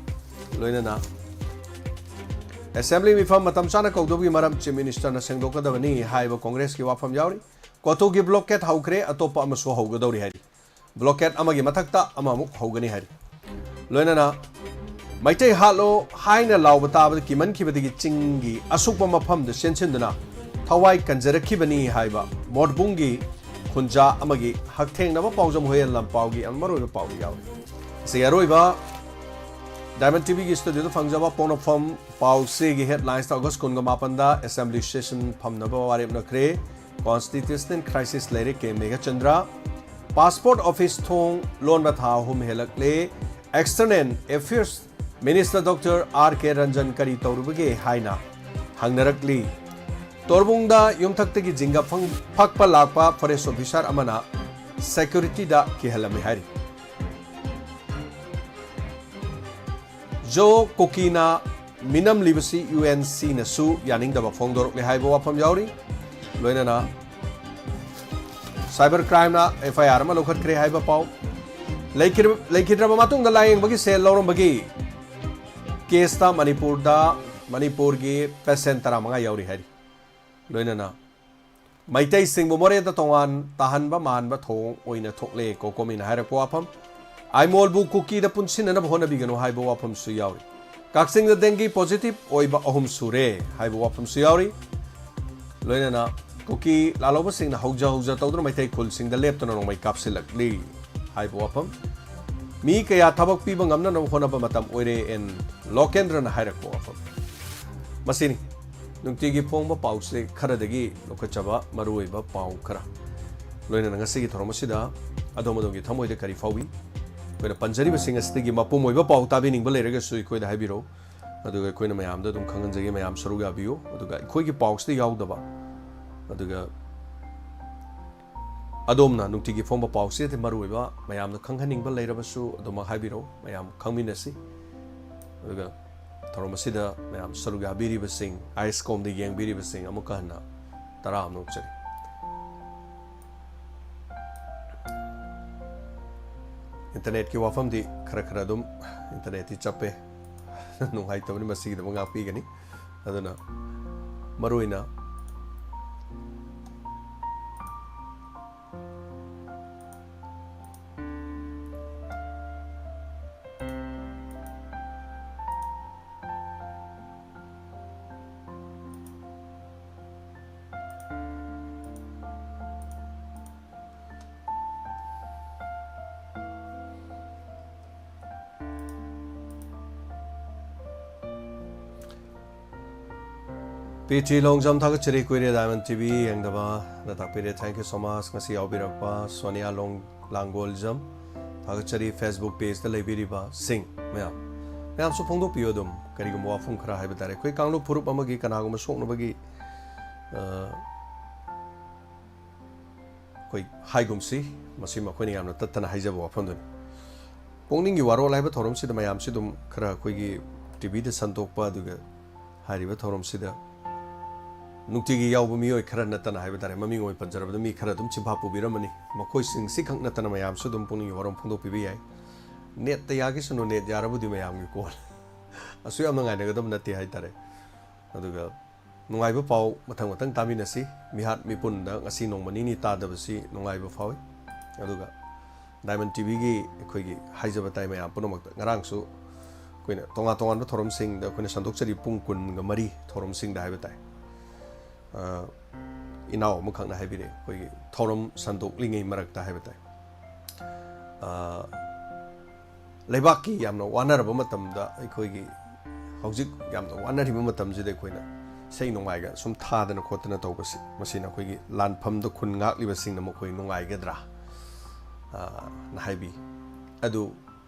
ꯂꯣꯏꯅꯅ ꯑꯦꯁꯦꯝꯕ꯭ꯂꯤ ꯃꯤꯐꯝ ꯃꯇꯝ ꯆꯥꯅ ꯀꯧꯗꯕꯒꯤ ꯃꯔꯝ ꯆꯤꯐ ꯃꯤꯅꯤꯁꯇꯔꯅ ꯁꯦꯡꯗꯣꯛꯀꯗꯕꯅꯤ ꯍꯥꯏꯕ ꯀꯣꯡꯒ꯭ꯔꯦꯁꯀꯤ ꯋꯥꯐꯝ ꯌꯥꯎꯔꯤ꯫ ꯀꯣꯇꯨꯒꯤ ꯕ꯭ꯂꯣꯀꯦꯠ ꯍꯧꯈ꯭ꯔꯦ, ꯑꯇꯣꯞꯄ ꯑꯃꯁꯨ ꯍꯧꯒꯗꯧꯔꯤ ꯍꯥꯏꯔꯤ꯫ ꯕ꯭ꯂꯣꯀꯦꯠ ꯑꯃꯒꯤ ꯃꯊꯛꯇ ꯑꯃꯃꯨꯛ ꯍꯧꯒꯅꯤ ꯍꯥꯏꯔꯤ꯫ ꯂꯣꯏꯅꯅ ꯃꯩꯇꯩ ꯍꯥꯠꯂꯣ ꯍꯥꯏꯅ ꯂꯥꯎꯕ ꯇꯥꯕꯗ ꯀꯤꯃꯟꯈꯤꯕꯗꯒꯤ ꯆꯤꯡꯒꯤ ꯑꯁꯨꯛꯄ ꯃꯐꯝꯗ ꯆꯦꯟꯁꯤꯟꯗꯨꯅ ꯊꯋꯥꯏ ꯀꯟꯖꯔꯛꯈꯤꯕꯅꯤ ꯍꯥꯏꯕ ꯃꯣꯠꯕꯨꯡꯒꯤ ꯈꯨꯟꯖꯥ ꯑꯃꯒꯤ ꯍꯛꯊꯦꯡꯅꯕ ꯄꯥꯎꯖꯝ ꯍꯨꯌꯦꯟ ꯂꯝꯄꯥꯎꯒꯤ ꯃꯔꯨꯑꯣꯏꯕ ꯄꯥꯎ ꯌꯥꯎꯔꯤ꯫ ꯑꯁꯤꯒꯤ ꯑꯔꯣꯏꯕ ꯗꯥꯏꯃꯟ ꯇꯤꯚꯤꯒꯤ ꯁ꯭ꯇꯨꯗꯤꯑꯣꯗ ꯐꯪꯖꯕ ꯄꯣꯛꯅꯐꯝ ꯄꯥꯎꯆꯦꯒꯤ ꯍꯦꯗꯂꯥꯏꯟꯁꯇ ꯑꯣꯒꯁ ꯀꯨꯟꯒ ꯃꯥꯄꯟꯗ ꯑꯦꯁꯦꯝꯕ꯭ꯂꯤ ꯁꯦꯁꯟ ꯐꯝꯅꯕ ꯋꯥꯔꯦꯞꯅꯈ꯭ꯔꯦ꯫ ꯀꯣꯟꯁꯇꯤꯇ꯭ꯌꯨꯁꯅꯦꯜ ꯀ꯭ꯔꯥꯏꯁꯤꯁ ꯂꯩꯔꯦ, ꯀꯦ ꯃꯦꯘꯆꯟꯗ꯭ꯔ꯫ ꯄꯥꯁꯄꯣꯔꯠ ꯑꯣꯐꯤꯁ ꯊꯣꯡ ꯂꯣꯟꯕ ꯊꯥ ꯑꯍꯨꯝ ꯍꯦꯜꯂꯛꯂꯦ꯫ External affairs minister doctor R K Ranjan ꯀꯔꯤ ꯇꯧꯔꯨꯕꯒꯦ ꯍꯥꯏꯅ ꯍꯪꯅꯔꯛꯂꯤ꯫ ꯇꯣꯔꯕꯨꯡꯗ ꯌꯨꯝꯊꯛꯇꯒꯤ ꯖꯤꯡꯒ ꯐꯪ-, ꯐꯛꯄ ꯂꯥꯛꯄ ꯐꯣꯔꯦꯁ ꯑꯣꯐꯤꯁꯥꯔ ꯑꯃꯅ ꯁꯦꯀ꯭ꯌꯨꯔꯤꯇꯤꯗ ꯀꯤꯍꯜꯂꯝꯃꯤ ꯍꯥꯏꯔꯤ꯫ ꯖꯣ ꯀꯨꯀꯤꯅ ꯃꯤꯅꯝꯂꯤꯕꯁꯤ ꯌꯨ ꯑꯦꯟ ꯁꯤꯅꯁꯨ ꯌꯥꯅꯤꯡꯗꯕ ꯐꯣꯡꯗꯣꯔꯛꯂꯦ ꯍꯥꯏꯕ ꯋꯥꯐꯝ ꯌꯥꯎꯔꯤ꯫ ꯂꯣꯏꯅꯅ ꯁꯥꯏꯕꯔ ꯀ꯭ꯔꯥꯏꯝꯅ ꯑꯦꯐ ꯑꯥꯏ ꯑꯥꯔ ꯑꯃ ꯂꯧꯈꯠꯈ꯭ꯔꯦ ꯍꯥꯏꯕ ꯄꯥꯎ꯫ ꯂꯩꯈꯤꯗ꯭ꯔ-, ꯂꯩꯈꯤꯗ꯭ꯔꯕ ꯃꯇꯨꯡꯗ ꯂꯥꯌꯦꯡꯕꯒꯤ ꯁꯦꯜ ꯂꯧꯔꯝꯕꯒꯤ ꯀꯦꯁꯇ ꯃꯅꯤꯄꯨꯔꯗ, ꯃꯅꯤꯄꯨꯔꯒꯤ ꯄꯦꯁꯦꯟ ꯇꯔꯥꯃꯉꯥ ꯌꯥꯎꯔꯤ ꯍꯥꯏꯔꯤ꯫ ꯂꯣꯏꯅꯅ ꯃꯩꯇꯩꯁꯤꯡꯕꯨ ꯃꯣꯔꯦꯗ ꯇꯣꯉꯥꯟ ꯇꯥꯍꯟꯕ ꯃꯥꯟꯕ ꯊꯧꯑꯣꯡ ꯑꯣꯏꯅ ꯊꯣꯛꯂꯦ, ꯀꯣꯀꯣꯃꯤꯅ ꯍꯥꯏꯔꯛꯄ ꯋꯥꯐꯝ꯫ ꯑꯥꯏꯃꯣꯜꯕꯨ ꯀꯨꯀꯤꯗ ꯄꯨꯟꯁꯤꯟꯅꯅꯕ ꯍꯣꯠꯅꯕꯤꯒꯅꯨ ꯍꯥꯏꯕ ꯋꯥꯐꯝꯁꯨ ꯌꯥꯎꯔꯤ꯫ ꯀꯛꯆꯤꯡꯗ ꯗꯦꯡꯒꯤ ꯄꯣꯖꯤꯇꯤꯚ ꯑꯣꯏꯕ ꯑꯍꯨꯝ ꯁꯨꯔꯦ ꯍꯥꯏꯕ ꯋꯥꯐꯝꯁꯨ ꯌꯥꯎꯔꯤ꯫ ꯂꯣꯏꯅꯅ ꯀꯨꯀꯤ ꯂꯥꯜꯍꯧꯕꯁꯤꯡꯅ ꯍꯧꯖ ꯍꯧꯖ ꯇꯧꯗꯨꯅ ꯃꯩꯇꯩ ꯈꯨꯜꯁꯤꯡꯗ ꯂꯦꯞꯇꯅ ꯅꯣꯡꯃꯩ ꯀꯥꯞꯁꯤꯜꯂꯛꯂꯤ ꯍꯥꯏꯕ ꯋꯥꯐꯝ꯫ ꯃꯤ ꯀꯌꯥ ꯊꯕꯛ ꯄꯤꯕ ꯉꯝꯅꯅꯕ ꯍꯣꯠꯅꯕ ꯃꯇꯝ ꯑꯣꯏꯔꯦ, ꯑꯦꯟ ꯂꯣꯀꯦꯟꯗ꯭ꯔꯅ ꯍꯥꯏꯔꯛꯄ ꯋꯥꯐꯝ꯫ ꯃꯁꯤꯅꯤ ꯅꯨꯡꯇꯤꯒꯤ ꯐꯣꯡꯕ ꯄꯥꯎꯆꯦ ꯈꯔꯗꯒꯤ ꯂꯧꯈꯠꯆꯕ ꯃꯔꯨꯑꯣꯏꯕ ꯄꯥꯎ ꯈꯔ꯫ ꯂꯣꯏꯅꯅ ꯉꯁꯤꯒꯤ ꯊꯧꯔꯝ ꯑꯁꯤꯗ ꯑꯗꯣꯝ ꯑꯗꯣꯝꯒꯤ ꯊꯃꯣꯏꯗ ꯀꯔꯤ ꯐꯥꯎꯏ? ꯑꯩꯈꯣꯏꯅ ꯄꯟꯖꯔꯤꯕꯁꯤꯡ ꯑꯁꯤꯗꯒꯤ ꯃꯄꯨꯝ ꯑꯣꯏꯕ ꯄꯥꯎ ꯇꯥꯕꯤꯅꯤꯡꯕ ꯂꯩꯔꯒꯁꯨ ꯑꯩꯈꯣꯏꯗ ꯍꯥꯏꯕꯤꯔꯛꯎ꯫ ꯑꯗꯨꯒ ꯑꯩꯈꯣꯏꯅ ꯃꯌꯥꯝꯗ ꯑꯗꯨꯝ ꯈꯪꯍꯟꯖꯒꯦ, ꯃꯌꯥꯝ ꯁꯔꯨꯛ ꯌꯥꯕꯤꯌꯨ꯫ ꯑꯗꯨꯒ ꯑꯩꯈꯣꯏꯒꯤ ꯄꯥꯎꯁꯤꯗ ꯌꯥꯎꯗꯕ, ꯑꯗꯨꯒ ꯑꯗꯣꯝꯅ ꯅꯨꯡꯇꯤꯒꯤ ꯐꯣꯡꯕ ꯄꯥꯎꯁꯤꯗ ꯃꯔꯨꯑꯣꯏꯕ ꯃꯌꯥꯝꯅ ꯈꯪꯍꯟꯅꯤꯡꯕ ꯂꯩꯔꯕꯁꯨ ꯑꯗꯨꯃꯛ ꯍꯥꯏꯕꯤꯔꯛꯎ, ꯃꯌꯥꯝ ꯈꯪꯃꯤꯟꯅꯁꯤ꯫ ꯑꯗꯨꯒ ꯊꯧꯔꯝ ꯑꯁꯤꯗ ꯃꯌꯥꯝ ꯁꯔꯨꯛ ꯌꯥꯕꯤꯔꯤꯕꯁꯤꯡ, ꯑꯥꯏ ꯑꯦꯁ ꯀꯣꯝꯗ ꯌꯦꯡꯕꯤꯔꯤꯕꯁꯤꯡ ꯑꯃꯨꯛꯀ ꯍꯟꯅ ꯇꯔꯥꯝꯅ ꯑꯣꯛꯆꯔꯤ꯫ ꯏꯟꯇꯔꯅꯦꯠꯀꯤ ꯋꯥꯐꯝꯗꯤ ꯈꯔ ꯈꯔ ꯑꯗꯨꯝ, ꯏꯟꯇꯔꯅꯦꯠꯇꯤ ꯆꯞꯄꯦ, ꯅꯨꯡꯉꯥꯏꯇꯕꯅꯤ, ꯃꯁꯤꯒꯤꯗꯃꯛ ꯉꯥꯛꯄꯤꯒꯅꯤ꯫ ꯑꯗꯨꯅ ꯃꯔꯨꯑꯣꯏꯅ ꯄꯤ ꯇꯤ ꯂꯣꯡꯖꯝ, ꯊꯥꯒꯠꯆꯔꯤ, ꯀꯨꯏꯔꯦ ꯗꯥꯏꯃꯟ ꯇꯤ ꯚꯤ ꯌꯦꯡꯗꯕ꯫ ꯅ ꯇꯥꯛꯄꯤꯔꯦ, thank you so much꯫ ꯉꯁꯤ ꯌꯥꯎꯕꯤꯔꯛꯄ ꯁꯣꯅꯤꯌꯥ ꯂꯣꯡ-, ꯂꯥꯡꯒꯣꯜꯖꯝ, ꯊꯥꯒꯠꯆꯔꯤ꯫ Facebook pageꯇ ꯂꯩꯕꯤꯔꯤꯕꯁꯤꯡ ꯃꯌꯥꯝ, ꯃꯌꯥꯝꯁꯨ ꯐꯣꯡꯗꯣꯛꯄꯤꯌꯨ꯫ ꯑꯗꯨꯝ ꯀꯔꯤꯒꯨꯝꯕ ꯋꯥꯐꯝ ꯈꯔ ꯍꯥꯏꯕ ꯇꯥꯔꯦ, ꯑꯩꯈꯣꯏ ꯀꯥꯡꯂꯨꯞ ꯐꯨꯔꯨꯞ ꯑꯃꯒꯤ ꯀꯅꯥꯒꯨꯝꯕ ꯁꯣꯛꯅꯕꯒꯤ, ꯑ, ꯑꯩꯈꯣꯏ ꯍꯥꯏꯒꯨꯝꯁꯤ, ꯃꯁꯤ ꯃꯈꯣꯏꯅ ꯌꯥꯝꯅ ꯇꯠꯇꯅ ꯍꯥꯏꯖꯕ ꯋꯥꯐꯝꯗꯨꯅꯤ꯫ ꯄꯨꯛꯅꯤꯡꯒꯤ ꯋꯥꯔꯣꯜ ꯍꯥꯏꯕ ꯊꯧꯔꯝꯁꯤꯗ ꯃꯌꯥꯝꯁꯤ ꯑꯗꯨꯝ ꯈꯔ ꯑꯩꯈꯣꯏꯒꯤ ꯇꯤ ꯚꯤꯗ ꯁꯟꯗꯣꯛꯄ, ꯑꯗꯨꯒ ꯍꯥꯏꯔꯤꯕ ꯊꯧꯔꯝꯁꯤꯗ ꯅꯨꯡꯇꯤꯒꯤ ꯌꯥꯎꯕ ꯃꯤꯑꯣꯏ ꯈꯔ ꯅꯠꯇꯅ ꯍꯥꯏꯕ ꯇꯥꯔꯦ, ꯃꯃꯤꯡ ꯑꯣꯏꯅ ꯄꯟꯖꯔꯕꯗ ꯃꯤ ꯈꯔ ꯑꯗꯨꯝ ꯆꯤꯟꯐꯥ ꯄꯨꯕꯤꯔꯝꯃꯅꯤ꯫ ꯃꯈꯣꯏꯁꯤꯡꯁꯤ ꯈꯛ ꯅꯠꯇꯅ ꯃꯌꯥꯝꯁꯨ ꯑꯗꯨꯝ ꯄꯨꯛꯅꯤꯡꯒꯤ ꯋꯥꯔꯣꯜ ꯐꯣꯡꯗꯣꯛꯄꯤꯕ ꯌꯥꯏ꯫ ꯅꯦꯠꯇ ꯌꯥꯈꯤꯁꯅꯨ, ꯅꯦꯠ ꯌꯥꯔꯕꯨꯗꯤ ꯃꯌꯥꯝꯒꯤ ꯀꯣꯜ꯫ ꯑꯁꯨꯛ ꯌꯥꯝꯅ ꯉꯥꯏꯅꯒꯗꯕ ꯅꯠꯇꯦ ꯍꯥꯏꯇꯥꯔꯦ꯫ ꯑꯗꯨꯒ ꯅꯨꯡꯉꯥꯏꯕ ꯄꯥꯎ ꯃꯊꯪ ꯃꯊꯪ ꯇꯥꯃꯤꯟꯅꯁꯤ꯫ ꯃꯤꯍꯥꯠ ꯃꯤꯄꯨꯟꯗ ꯉꯁꯤ ꯅꯣꯡꯃ ꯅꯤꯅꯤ ꯇꯥꯗꯕꯁꯤ ꯅꯨꯡꯉꯥꯏꯕ ꯐꯥꯎꯏ꯫ ꯑꯗꯨꯒ ꯗꯥꯏꯃꯟ ꯇꯤ ꯚꯤꯒꯤ ꯑꯩꯈꯣꯏꯒꯤ ꯍꯥꯏꯖꯕ ꯇꯥꯏ ꯃꯌꯥꯝ ꯄꯨꯝꯅꯃꯛꯇ, ꯉꯔꯥꯡꯁꯨ ꯑꯩꯈꯣꯏꯅ ꯇꯣꯉꯥꯟ ꯇꯣꯉꯥꯟꯕ ꯊꯧꯔꯝꯁꯤꯡꯗ ꯑꯩꯈꯣꯏꯅ ꯁꯟꯗꯣꯛꯆꯔꯤ, ꯄꯨꯡ ꯀꯨꯟꯒ ꯃꯔꯤ ꯊꯧꯔꯝꯁꯤꯡꯗ ꯍꯥꯏꯕ ꯇꯥꯏ꯫ ꯑ, ꯏꯅꯥꯎ ꯑꯃꯈꯛꯅ ꯍꯥꯏꯕꯤꯔꯛꯑꯦ, ꯑꯩꯈꯣꯏꯒꯤ ꯊꯧꯔꯝ ꯁꯟꯗꯣꯛꯂꯤꯉꯩ ꯃꯔꯛꯇ ꯍꯥꯏꯕ ꯇꯥꯏ꯫ ꯑ, ꯂꯩꯕꯥꯛꯀꯤ ꯌꯥꯝꯅ ꯋꯥꯅꯔꯕ ꯃꯇꯝꯗ, ꯑꯩꯈꯣꯏꯒꯤ ꯍꯧꯖꯤꯛ ꯌꯥꯝꯅ ꯋꯥꯅꯔꯤꯕ ꯃꯇꯝꯁꯤꯗ ꯑꯩꯈꯣꯏꯅ ꯏꯁꯩ ꯅꯣꯡꯃꯥꯏꯒ ꯁꯨꯝ ꯊꯥꯗꯅ ꯈꯣꯠꯇꯅ ꯇꯧꯕꯁꯤ, ꯃꯁꯤꯅ ꯑꯩꯈꯣꯏꯒꯤ ꯂꯥꯟꯐꯝꯗ ꯈꯨꯟ ꯉꯥꯛꯂꯤꯕꯁꯤꯡꯅ ꯃꯈꯣꯏ ꯅꯨꯡꯉꯥꯏꯒꯗ꯭ꯔꯥ, ꯑ, ꯅ ꯍꯥꯏꯕꯤ꯫ ꯑꯗꯨ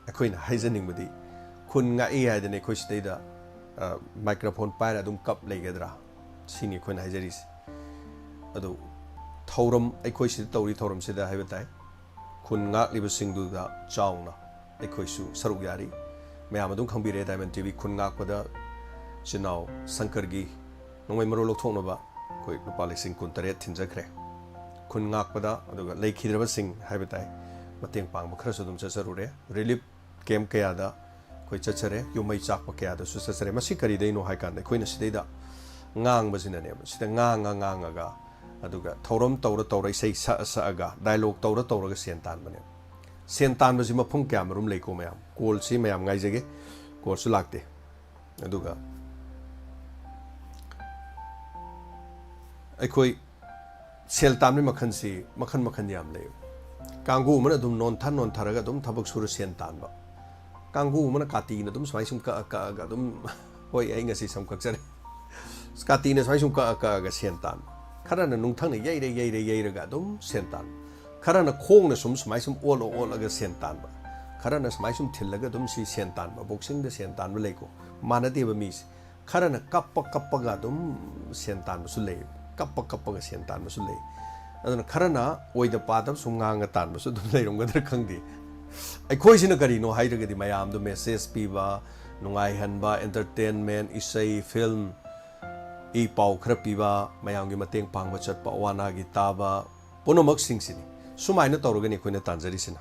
ꯑꯩꯈꯣꯏꯅ ꯍꯥꯏꯖꯅꯤꯡꯕꯗꯤ, ꯈꯨꯟ ꯉꯥꯛꯏ ꯍꯥꯏꯗꯅ ꯑꯩꯈꯣꯏ ꯁꯤꯗꯩꯗ, ꯑ, microphone ꯄꯥꯏꯔ ꯑꯗꯨꯝ ꯀꯞ ꯂꯩꯒꯗ꯭ꯔꯥ, ꯁꯤꯅꯤ ꯑꯩꯈꯣꯏꯅ ꯍꯥꯏꯖꯔꯤꯁꯦ꯫ ꯑꯗꯨ ꯊꯧꯔꯝ, ꯑꯩꯈꯣꯏ ꯁꯤꯗ ꯇꯧꯔꯤ ꯊꯧꯔꯝꯁꯤꯗ ꯍꯥꯏꯕ ꯇꯥꯏ, ꯈꯨꯟ ꯉꯥꯛꯂꯤꯕꯁꯤꯡꯗꯨꯗ ꯆꯥꯎꯅ ꯑꯩꯈꯣꯏꯁꯨ ꯁꯔꯨꯛ ꯌꯥꯔꯤ꯫ ꯃꯌꯥꯝ ꯑꯗꯨꯝ ꯈꯪꯕꯤꯔꯦ, Diamond TV ꯈꯨꯟ ꯉꯥꯛꯄꯗ ꯏꯆꯤꯟ ꯏꯅꯥꯎ ꯁꯪꯀꯔꯒꯤ ꯅꯣꯡꯃꯩ ꯃꯔꯨ ꯂꯧꯊꯣꯛꯅꯕ ꯑꯩꯈꯣꯏ ꯂꯨꯄꯥ ꯂꯤꯁꯤꯡ ꯀꯨꯟꯇꯔꯦꯠ ꯊꯤꯟꯖꯈ꯭ꯔꯦ ꯈꯨꯟ ꯉꯥꯛꯄꯗ꯫ ꯑꯗꯨꯒ ꯂꯩꯈꯤꯗ꯭ꯔꯕꯁꯤꯡ ꯍꯥꯏꯕ ꯇꯥꯏ, ꯃꯇꯦꯡ ꯄꯥꯡꯕ ꯈꯔꯁꯨ ꯑꯗꯨꯝ ꯆꯠꯆꯔꯨꯔꯦ꯫ Relief camp ꯀꯌꯥꯗ ꯑꯩꯈꯣꯏ ꯆꯠꯆꯔꯦ, ꯌꯨꯝ ꯃꯩ ꯆꯥꯛꯄ ꯀꯌꯥꯗꯁꯨ ꯆꯠꯆꯔꯦ꯫ ꯃꯁꯤ ꯀꯔꯤꯗꯩꯅꯣ ꯍꯥꯏ ꯀꯥꯟꯗ, ꯑꯩꯈꯣꯏꯅ ꯁꯤꯗꯩꯗ ꯉꯥꯡꯕꯁꯤꯅꯅꯦꯕ, ꯁꯤꯗ ꯉꯥꯡꯉ ꯉꯥꯡꯉꯒ, ꯑꯗꯨꯒ ꯊꯧꯔꯝ ꯇꯧꯔ ꯇꯧꯔ, ꯏꯁꯩ ꯁꯛꯑ ꯁꯛꯑꯒ, dialogue ꯇꯧꯔ ꯇꯧꯔꯒ ꯁꯦꯟ ꯇꯥꯟꯕꯅꯦꯕ꯫ ꯁꯦꯟ ꯇꯥꯟꯕꯁꯤ ꯃꯐꯝ ꯀꯌꯥ ꯃꯔꯨꯝ ꯂꯩꯀꯣ ꯃꯌꯥꯝ꯫ Callꯁꯤ ꯃꯌꯥꯝ ꯉꯥꯏꯖꯒꯦ, callꯁꯨ ꯂꯥꯛꯇꯦ꯫ ꯑꯗꯨꯒ ꯑꯩꯈꯣꯏ ꯁꯦꯜ ꯇꯥꯟꯕꯒꯤ ꯃꯈꯜꯁꯤ ꯃꯈꯜ ꯃꯈꯜ ꯌꯥꯝ ꯂꯩ꯫ ꯀꯥꯡꯕꯨ ꯑꯃꯅ ꯑꯗꯨꯝ ꯅꯣꯟꯊ ꯅꯣꯟꯊꯔꯒ ꯑꯗꯨꯝ ꯊꯕꯛ ꯁꯨꯔ ꯁꯦꯟ ꯇꯥꯟꯕ, ꯀꯥꯡꯕꯨ ꯑꯃꯅ ꯀꯥꯇꯤꯅ ꯑꯗꯨꯝ ꯁꯨꯃꯥꯏ ꯁꯨꯝ ꯀꯛꯑ ꯀꯛꯑꯒ ꯑꯗꯨꯝ, ꯍꯣꯏ, ꯑꯩ ꯉꯁꯤ ꯁꯝ ꯀꯛꯆꯔꯦ, ꯀꯥꯇꯤꯅ ꯁꯨꯃꯥꯏ ꯁꯨꯝ ꯀꯛꯑ ꯀꯛꯑꯒ ꯁꯦꯟ ꯇꯥꯟꯕ, ꯈꯔꯅ ꯅꯨꯡꯊꯪꯅ ꯌꯩꯔ ꯌꯩꯔ ꯌꯩꯔꯒ ꯑꯗꯨꯝ ꯁꯦꯟ ꯇꯥꯟꯕ, ꯈꯔꯅ ꯈꯣꯡꯅ ꯁꯨꯝ ꯁꯨꯃꯥꯏ ꯁꯨꯝ ꯑꯣꯜꯂ ꯑꯣꯜꯂꯒ ꯁꯦꯟ ꯇꯥꯟꯕ, ꯈꯔꯅ ꯁꯨꯃꯥꯏ ꯁꯨꯝ ꯊꯤꯜꯂꯒ ꯑꯗꯨꯝ ꯁꯤ ꯁꯦꯟ ꯇꯥꯟꯕ, boxingꯗ ꯁꯦꯟ ꯇꯥꯟꯕ ꯂꯩꯀꯣ꯫ ꯃꯥꯟꯅꯗꯦꯕ ꯃꯤꯁꯦ꯫ ꯈꯔꯅ ꯀꯞꯄ ꯀꯞꯄꯒ ꯑꯗꯨꯝ ꯁꯦꯟ ꯇꯥꯟꯕꯁꯨ ꯂꯩ, ꯀꯞꯄ ꯀꯞꯄꯒ ꯁꯦꯟ ꯇꯥꯟꯕꯁꯨ ꯂꯩ꯫ ꯑꯗꯨꯅ ꯈꯔꯅ ꯑꯣꯏꯗ ꯄꯥꯗꯕ ꯁꯨꯝ ꯉꯥꯡꯉ ꯇꯥꯟꯕꯁꯨ ꯑꯗꯨꯝ ꯂꯩꯔꯝꯒꯗ꯭ꯔꯥ ꯈꯪꯗꯦ꯫ ꯑꯩꯈꯣꯏꯁꯤꯅ ꯀꯔꯤꯅꯣ ꯍꯥꯏꯔꯒꯗꯤ, ꯃꯌꯥꯝꯗ message ꯄꯤꯕ, ꯅꯨꯡꯉꯥꯏꯍꯟꯕ, entertainment, ꯏꯁꯩ, film, ꯏ ꯄꯥꯎ ꯈꯔ ꯄꯤꯕ, ꯃꯌꯥꯝꯒꯤ ꯃꯇꯦꯡ ꯄꯥꯡꯕ ꯆꯠꯄ, ꯑꯋꯥ ꯑꯅꯥꯒꯤ ꯇꯥꯕ, ꯄꯨꯝꯅꯃꯛꯁꯤꯡꯁꯤꯅꯤ꯫ ꯁꯨꯃꯥꯏꯅ ꯇꯧꯔꯒꯅꯤ ꯑꯩꯈꯣꯏꯅ ꯇꯥꯟꯖꯔꯤꯁꯤꯅ꯫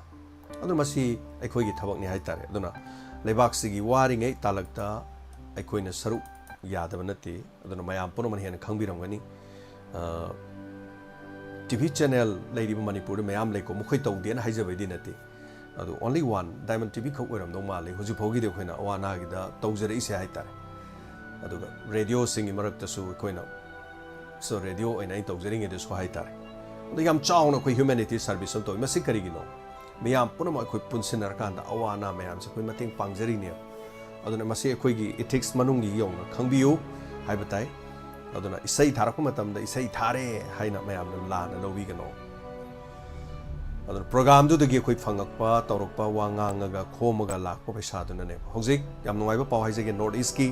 ꯑꯗꯨꯅ ꯃꯁꯤ ꯑꯩꯈꯣꯏꯒꯤ ꯊꯕꯛꯅꯤ ꯍꯥꯏꯇꯥꯔꯦ꯫ ꯑꯗꯨꯅ ꯂꯩꯕꯥꯛꯁꯤꯒꯤ ꯋꯥꯔꯤꯉꯩ ꯇꯥꯂꯛꯇ ꯑꯩꯈꯣꯏꯅ ꯁꯔꯨꯛ ꯌꯥꯗꯕ ꯅꯠꯇꯦ꯫ ꯑꯗꯨꯅ ꯃꯌꯥꯝ ꯄꯨꯝꯅꯃꯛꯅ ꯍꯦꯟꯅ ꯈꯪꯕꯤꯔꯝꯒꯅꯤ꯫ ꯑ, TV channel ꯂꯩꯔꯤꯕ ꯃꯅꯤꯄꯨꯔꯗ ꯃꯌꯥꯝ ꯂꯩꯀꯣ, ꯃꯈꯣꯏ ꯇꯧꯗꯦꯅ ꯍꯥꯏꯖꯕꯩꯗꯤ ꯅꯠꯇꯦ꯫ ꯑꯗꯨ only one Diamond TV ꯈꯛ ꯑꯣꯏꯔꯝꯗꯧ ꯃꯥꯜꯂꯤ ꯍꯧꯖꯤꯛ ꯐꯥꯎꯒꯤꯗꯤ ꯑꯩꯈꯣꯏꯅ ꯑꯋꯥ ꯑꯅꯥꯒꯤꯗ ꯇꯧꯖꯔꯛꯏꯁꯦ ꯍꯥꯏꯇꯥꯔꯦ꯫ ꯑꯗꯨꯒ radioꯁꯤꯡꯒꯤ ꯃꯔꯛꯇꯁꯨ ꯑꯩꯈꯣꯏꯅ, so, radio ꯑꯣꯏꯅ ꯑꯩꯅ ꯇꯧꯖꯔꯤꯉꯩꯗꯁꯨ ꯍꯥꯏꯇꯥꯔꯦ꯫ ꯑꯗꯣ ꯌꯥꯝ ꯆꯥꯎꯅ ꯑꯩꯈꯣꯏ humanity service ꯑꯃ ꯇꯧꯏ꯫ ꯃꯁꯤ ꯀꯔꯤꯒꯤꯅꯣ? ꯃꯤꯌꯥꯝ ꯄꯨꯝꯅꯃꯛ ꯑꯩꯈꯣꯏ ꯄꯨꯟꯁꯤꯟꯅꯔꯀꯥꯟꯗ ꯑꯋꯥ ꯑꯅꯥ ꯃꯌꯥꯝꯁꯦ ꯑꯩꯈꯣꯏ ꯃꯇꯦꯡ ꯄꯥꯡꯖꯔꯤꯅꯦꯕ꯫ ꯑꯗꯨꯅ ꯃꯁꯤ ꯑꯩꯈꯣꯏꯒꯤ ethics ꯃꯅꯨꯡꯒꯤ ꯌꯧꯅ ꯈꯪꯕꯤꯌꯨ ꯍꯥꯏꯕ ꯇꯥꯏ꯫ ꯑꯗꯨꯅ ꯏꯁꯩ ꯊꯥꯔꯛꯄ ꯃꯇꯝꯗ ꯏꯁꯩ ꯊꯥꯔꯦ ꯍꯥꯏꯅ ꯃꯌꯥꯝꯅ ꯂꯥꯟꯅ ꯂꯧꯕꯤꯒꯅꯣ꯫ ꯑꯗꯨꯅ programꯗꯨꯗꯒꯤ ꯑꯩꯈꯣꯏ ꯐꯪꯉꯛꯄ, ꯇꯧꯔꯛꯄ, ꯋꯥ ꯉꯥꯡꯉꯒ, ꯈꯣꯝꯃꯒ ꯂꯥꯛꯄ ꯄꯩꯁꯥꯗꯨꯅꯅꯦꯕ꯫ ꯍꯧꯖꯤꯛ ꯌꯥꯝ ꯅꯨꯡꯉꯥꯏꯕ ꯄꯥꯎ ꯍꯥꯏꯖꯒꯦ, North Eastꯀꯤ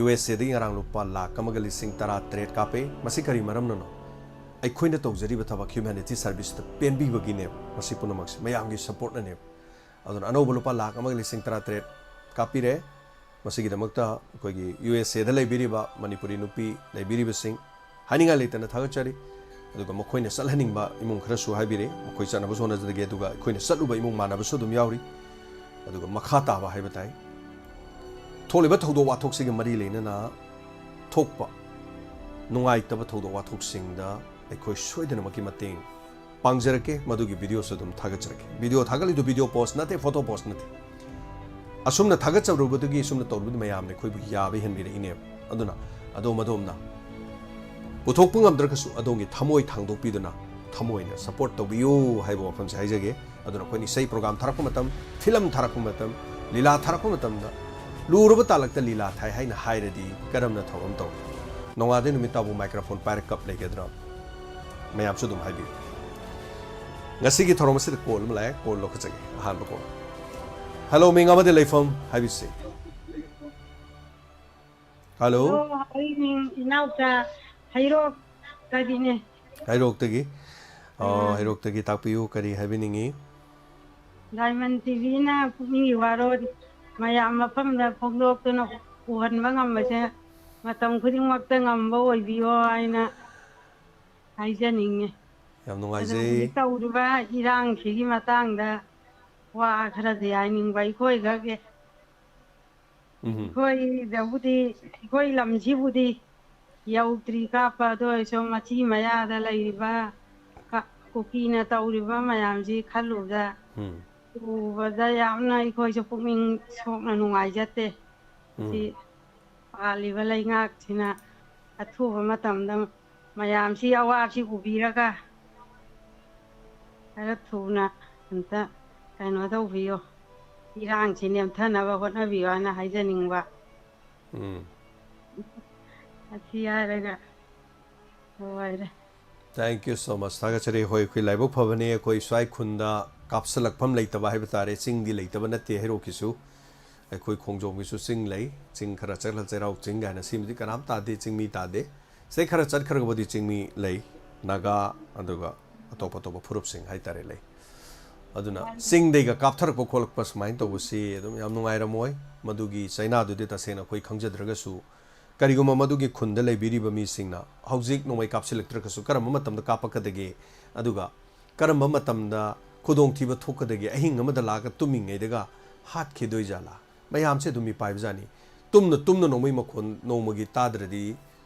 USAꯗꯒꯤ ꯉꯔꯥꯡ ꯂꯨꯄꯥ ꯂꯥꯛ ꯑꯃꯒ ꯂꯤꯁꯤꯡ ꯇꯔꯥ ꯇꯔꯦꯠ ꯀꯥꯞꯄꯦ꯫ ꯃꯁꯤ ꯀꯔꯤ ꯃꯔꯝꯅꯅꯣ? ꯑꯩꯈꯣꯏꯅ ꯇꯧꯖꯔꯤꯕ ꯊꯕꯛ, humanity serviceꯇ ꯄꯦꯟꯕꯤꯕꯒꯤꯅꯦꯕ꯫ ꯃꯁꯤ ꯄꯨꯝꯅꯃꯛꯁꯦ ꯃꯌꯥꯝꯒꯤ supportꯅꯅꯦꯕ꯫ ꯑꯗꯨꯅ ꯑꯅꯧꯕ ꯂꯨꯄꯥ ꯂꯥꯛ ꯑꯃꯒ ꯂꯤꯁꯤꯡ ꯇꯔꯥ ꯇꯔꯦꯠ ꯀꯥꯞꯄꯤꯔꯦ꯫ ꯃꯁꯤꯒꯤꯗꯃꯛꯇ ꯑꯩꯈꯣꯏꯒꯤ USAꯗ ꯂꯩꯕꯤꯔꯤꯕ ꯃꯅꯤꯄꯨꯔꯤ ꯅꯨꯄꯤ ꯂꯩꯕꯤꯔꯤꯕꯁꯤꯡ, ꯍꯥꯏꯅꯤꯡꯉꯥꯏ ꯂꯩꯇꯅ ꯊꯥꯒꯠꯆꯔꯤ꯫ ꯑꯗꯨꯒ ꯃꯈꯣꯏꯅ ꯆꯠꯍꯟꯅꯤꯡꯕ ꯏꯃꯨꯡ ꯈꯔꯁꯨ ꯍꯥꯏꯕꯤꯔꯦ, ꯃꯈꯣꯏ ꯆꯠꯅꯕꯁꯨ ꯍꯣꯠꯅꯖꯒꯦ꯫ ꯑꯗꯨꯒ ꯑꯩꯈꯣꯏꯅ ꯆꯠꯂꯨꯕ ꯏꯃꯨꯡ ꯃꯥꯟꯅꯕꯁꯨ ꯑꯗꯨꯝ ꯌꯥꯎꯔꯤ꯫ ꯑꯗꯨꯒ ꯃꯈꯥ ꯇꯥꯕ ꯍꯥꯏꯕ ꯇꯥꯏ, ꯊꯣꯛꯂꯤꯕ ꯊꯧꯗꯣꯛ ꯋꯥꯊꯣꯛꯁꯤꯒ ꯃꯔꯤ ꯂꯩꯅꯅ ꯊꯣꯛꯄ ꯅꯨꯡꯉꯥꯏꯇꯕ ꯊꯧꯗꯣꯛ ꯋꯥꯊꯣꯛꯁꯤꯡꯗ ꯑꯩꯈꯣꯏ ꯁꯣꯏꯗꯅꯃꯛꯀꯤ ꯃꯇꯦꯡ ꯄꯥꯡꯖꯔꯛꯀꯦ꯫ ꯃꯗꯨꯒꯤ videoꯁꯨ ꯑꯗꯨꯝ ꯊꯥꯒꯠꯆꯔꯛꯀꯦ꯫ Video ꯊꯥꯒꯠꯂꯤꯗꯨ video post ꯅꯠꯇꯦ, photo post ꯅꯠꯇꯦ꯫ ꯑꯁꯨꯝꯅ ꯊꯥꯒꯠꯆꯔꯨꯕꯗꯒꯤ, ꯑꯁꯨꯝꯅ ꯇꯧꯔꯨꯕꯗꯤ ꯃꯌꯥꯝꯅ ꯑꯩꯈꯣꯏꯕꯨ ꯌꯥꯕ ꯍꯦꯟꯕꯤꯔꯛꯏꯅꯦꯕ꯫ ꯑꯗꯨꯅ ꯑꯗꯣꯝ ꯑꯗꯣꯝꯅ ꯄꯨꯊꯣꯛꯄ ꯉꯝꯗ꯭ꯔꯒꯁꯨ ꯑꯗꯣꯝꯒꯤ ꯊꯃꯣꯏ ꯊꯥꯡꯗꯣꯛꯄꯤꯗꯨꯅ ꯊꯃꯣꯏꯅ support ꯇꯧꯕꯤꯌꯨ ꯍꯥꯏꯕ ꯋꯥꯐꯝꯁꯦ ꯍꯥꯏꯖꯒꯦ꯫ ꯑꯗꯨꯅ ꯑꯩꯈꯣꯏꯅ ꯏꯁꯩ program ꯊꯥꯔꯛꯄ ꯃꯇꯝ, film ꯊꯥꯔꯛꯄ ꯃꯇꯝ, ꯂꯤꯂꯥ ꯊꯥꯔꯛꯄ ꯃꯇꯝꯗ ꯂꯨꯔꯕ ꯇꯥꯂꯛꯇ ꯂꯤꯂꯥ ꯊꯥꯏ ꯍꯥꯏꯅ ꯍꯥꯏꯔꯗꯤ ꯀꯔꯝꯅ ꯊꯧꯔꯝ ꯇꯧꯅꯤ? ꯅꯣꯡꯉꯥꯟꯗꯩ ꯅꯨꯃꯤꯠ ꯇꯥꯕꯨ microphone ꯄꯥꯏꯔ ꯀꯞ ꯂꯩꯒꯗ꯭ꯔꯥ? ꯃꯌꯥꯝꯁꯨ ꯑꯗꯨꯝ ꯍꯥꯏꯕꯤꯌꯨ꯫ ꯉꯁꯤꯒꯤ ꯊꯧꯔꯝ ꯑꯁꯤꯗ call ꯑꯃ ꯂꯥꯛꯑꯦ, call ꯂꯧꯈꯠꯆꯒꯦ꯫ ꯑꯍꯥꯟꯕ call꯫ Hello, ꯃꯤꯡ ꯑꯃꯗꯤ ꯂꯩꯐꯝ ꯍꯥꯏꯕꯤꯁꯤ꯫ Hello꯫ Hello, ꯑꯩ ꯃꯤꯡ ꯏꯅꯥꯎꯆꯥ ꯍꯩꯔꯣꯛꯇꯒꯤꯅꯦ꯫ ꯍꯩꯔꯣꯛꯇꯒꯤ꯫ ꯑꯣ, ꯑꯥ꯫ ꯍꯩꯔꯣꯛꯇꯒꯤ ꯇꯥꯛꯄꯤꯌꯨ, ꯀꯔꯤ ꯍꯥꯏꯕꯤꯅꯤꯡꯉꯤ? Diamond TVꯅ ꯄꯨꯛꯅꯤꯡꯒꯤ ꯋꯥꯔꯣꯜ ꯃꯌꯥꯝ ꯃꯐꯝꯗ ꯐꯣꯡꯗꯣꯛꯇꯨꯅ ꯎꯍꯟꯕ ꯉꯝꯕꯁꯦ ꯃꯇꯝ ꯈꯨꯗꯤꯡꯃꯛꯇ ꯉꯝꯕ ꯑꯣꯏꯕꯤꯌꯣ ꯍꯥꯏꯅ ꯍꯥꯏꯖꯅꯤꯡꯉꯤ꯫ ꯌꯥꯝ ꯑꯗꯣ ꯅꯨꯡꯉꯥꯏꯖꯩ꯫ ꯍꯧꯖꯤꯛ ꯇꯧꯔꯤꯕ ꯏꯔꯥꯡꯁꯤꯒꯤ ꯃꯇꯥꯡꯗ ꯋꯥ ꯈꯔꯗꯤ ꯍꯥꯏꯅꯤꯡꯕ꯫ ꯑꯩꯈꯣꯏ ꯈꯛꯀꯤ, ꯎꯝ꯫ ꯑꯩꯈꯣꯏꯗꯕꯨꯗꯤ, ꯑꯩꯈꯣꯏ ꯂꯝꯁꯤꯕꯨꯗꯤ ꯌꯧꯗ꯭ꯔꯤ ꯀꯥꯞꯄ, ꯑꯗꯨ ꯑꯣꯏꯔꯁꯨ ꯃꯆꯤ ꯃꯌꯥꯗ ꯂꯩꯔꯤꯕ ꯀ-, ꯀꯨꯀꯤꯅ ꯇꯧꯔꯤꯕ ꯃꯌꯥꯝꯁꯤ ꯈꯜꯂꯨꯕꯗ, ꯎꯝ꯫ ꯎꯕꯗ ꯌꯥꯝꯅ ꯑꯩꯈꯣꯏꯁꯨ ꯄꯨꯛꯅꯤꯡ ꯁꯣꯛꯅ ꯅꯨꯡꯉꯥꯏꯖꯗꯦ꯫ ꯁꯤ ꯎꯝ꯫ ꯄꯥꯜꯂꯤꯕ ꯂꯩꯉꯥꯛꯁꯤꯅ ꯑꯊꯨꯕ ꯃꯇꯝꯗ ꯃꯌꯥꯝꯁꯤ ꯑꯋꯥꯕꯁꯤ ꯎꯕꯤꯔꯒ ꯈꯔ ꯊꯨꯅ ꯑꯝꯇ ꯀꯩꯅꯣ ꯇꯧꯕꯤꯌꯣ, ꯏꯔꯥꯡꯁꯤ ꯅꯦꯝꯊꯅꯕ ꯍꯣꯠꯅꯕꯤꯌꯣ ꯍꯥꯏꯅ ꯍꯥꯏꯖꯅꯤꯡꯕ꯫ ꯎꯝ꯫ ꯑꯁꯤ ꯍꯥꯏꯔꯒ ꯂꯣꯏꯔꯦ꯫ Thank you so much. ꯊꯥꯒꯠꯆꯔꯤ꯫ ꯍꯣꯏ, ꯑꯩꯈꯣꯏ ꯂꯥꯏꯕꯛ ꯐꯕꯅꯤ, ꯑꯩꯈꯣꯏ ꯁ꯭ꯋꯥꯏ ꯈꯨꯟꯗ ꯀꯥꯞꯁꯤꯜꯂꯛꯐꯝ ꯂꯩꯇꯕ ꯍꯥꯏꯕ ꯇꯥꯔꯦ꯫ ꯆꯤꯡꯗꯤ ꯂꯩꯇꯕ ꯅꯠꯇꯦ ꯍꯩꯔꯣꯛꯀꯤꯁꯨ, ꯑꯩꯈꯣꯏ ꯈꯣꯡꯖꯣꯝꯒꯤꯁꯨ ꯆꯤꯡ ꯂꯩ꯫ ꯆꯤꯡ ꯈꯔ ꯆꯠꯂ ꯆꯩꯔꯥꯎ ꯆꯤꯡ ꯀꯥꯏꯅ, ꯁꯤꯃꯗꯤ ꯀꯅꯥꯝ ꯇꯥꯗꯦ, ꯆꯤꯡꯃꯤ ꯇꯥꯗꯦ꯫ ꯁꯤꯗꯩ ꯈꯔ ꯆꯠꯈ꯭ꯔꯒꯕꯨꯗꯤ ꯆꯤꯡꯃꯤ ꯂꯩ, ꯅꯥꯒꯥ, ꯑꯗꯨꯒ ꯑꯇꯣꯞ ꯑꯇꯣꯞꯄ ꯐꯨꯔꯨꯞꯁꯤꯡ ꯍꯥꯏꯇꯥꯔꯦ ꯂꯩ꯫ ꯑꯗꯨꯅ ꯆꯤꯡꯗꯩꯒ ꯀꯥꯞꯊꯔꯛꯄ ꯈꯣꯠꯂꯛꯄ ꯁꯨꯃꯥꯏꯅ ꯇꯧꯕꯁꯤ ꯑꯗꯨꯝ ꯌꯥꯝ ꯅꯨꯡꯉꯥꯏꯔꯝꯃꯣꯏ꯫ ꯃꯗꯨꯒꯤ ꯆꯩꯅꯥꯗꯨꯗꯤ ꯇꯁꯦꯡꯅ ꯑꯩꯈꯣꯏ ꯈꯪꯖꯗ꯭ꯔꯒꯁꯨ, ꯀꯔꯤꯒꯨꯝꯕ ꯃꯗꯨꯒꯤ ꯈꯨꯟꯗ ꯂꯩꯕꯤꯔꯤꯕ ꯃꯤꯁꯤꯡꯅ ꯍꯧꯖꯤꯛ ꯅꯣꯡꯃꯩ ꯀꯥꯞꯁꯤꯜꯂꯛꯇ꯭ꯔꯒꯁꯨ ꯀꯔꯝꯕ ꯃꯇꯝꯗ ꯀꯥꯞꯄꯛꯀꯗꯒꯦ, ꯑꯗꯨꯒ ꯀꯔꯝꯕ ꯃꯇꯝꯗ ꯈꯨꯗꯣꯡꯊꯤꯕ ꯊꯣꯛꯀꯗꯒꯦ, ꯑꯍꯤꯡ ꯑꯃꯗ ꯂꯥꯛꯑꯒ ꯇꯨꯝꯃꯤꯉꯩꯗꯒ ꯍꯥꯠꯈꯤꯗꯣꯏ ꯖꯥꯠꯂꯥ? ꯃꯌꯥꯝꯁꯦ ꯑꯗꯨꯝ ꯃꯤꯄꯥꯏꯕꯖꯥꯠꯅꯤ꯫ ꯇꯨꯝꯅ ꯇꯨꯝꯅ ꯅꯣꯡꯃꯩ ꯃꯈꯣꯟ ꯅꯣꯡꯃꯒꯤ ꯇꯥꯗ꯭ꯔꯗꯤ,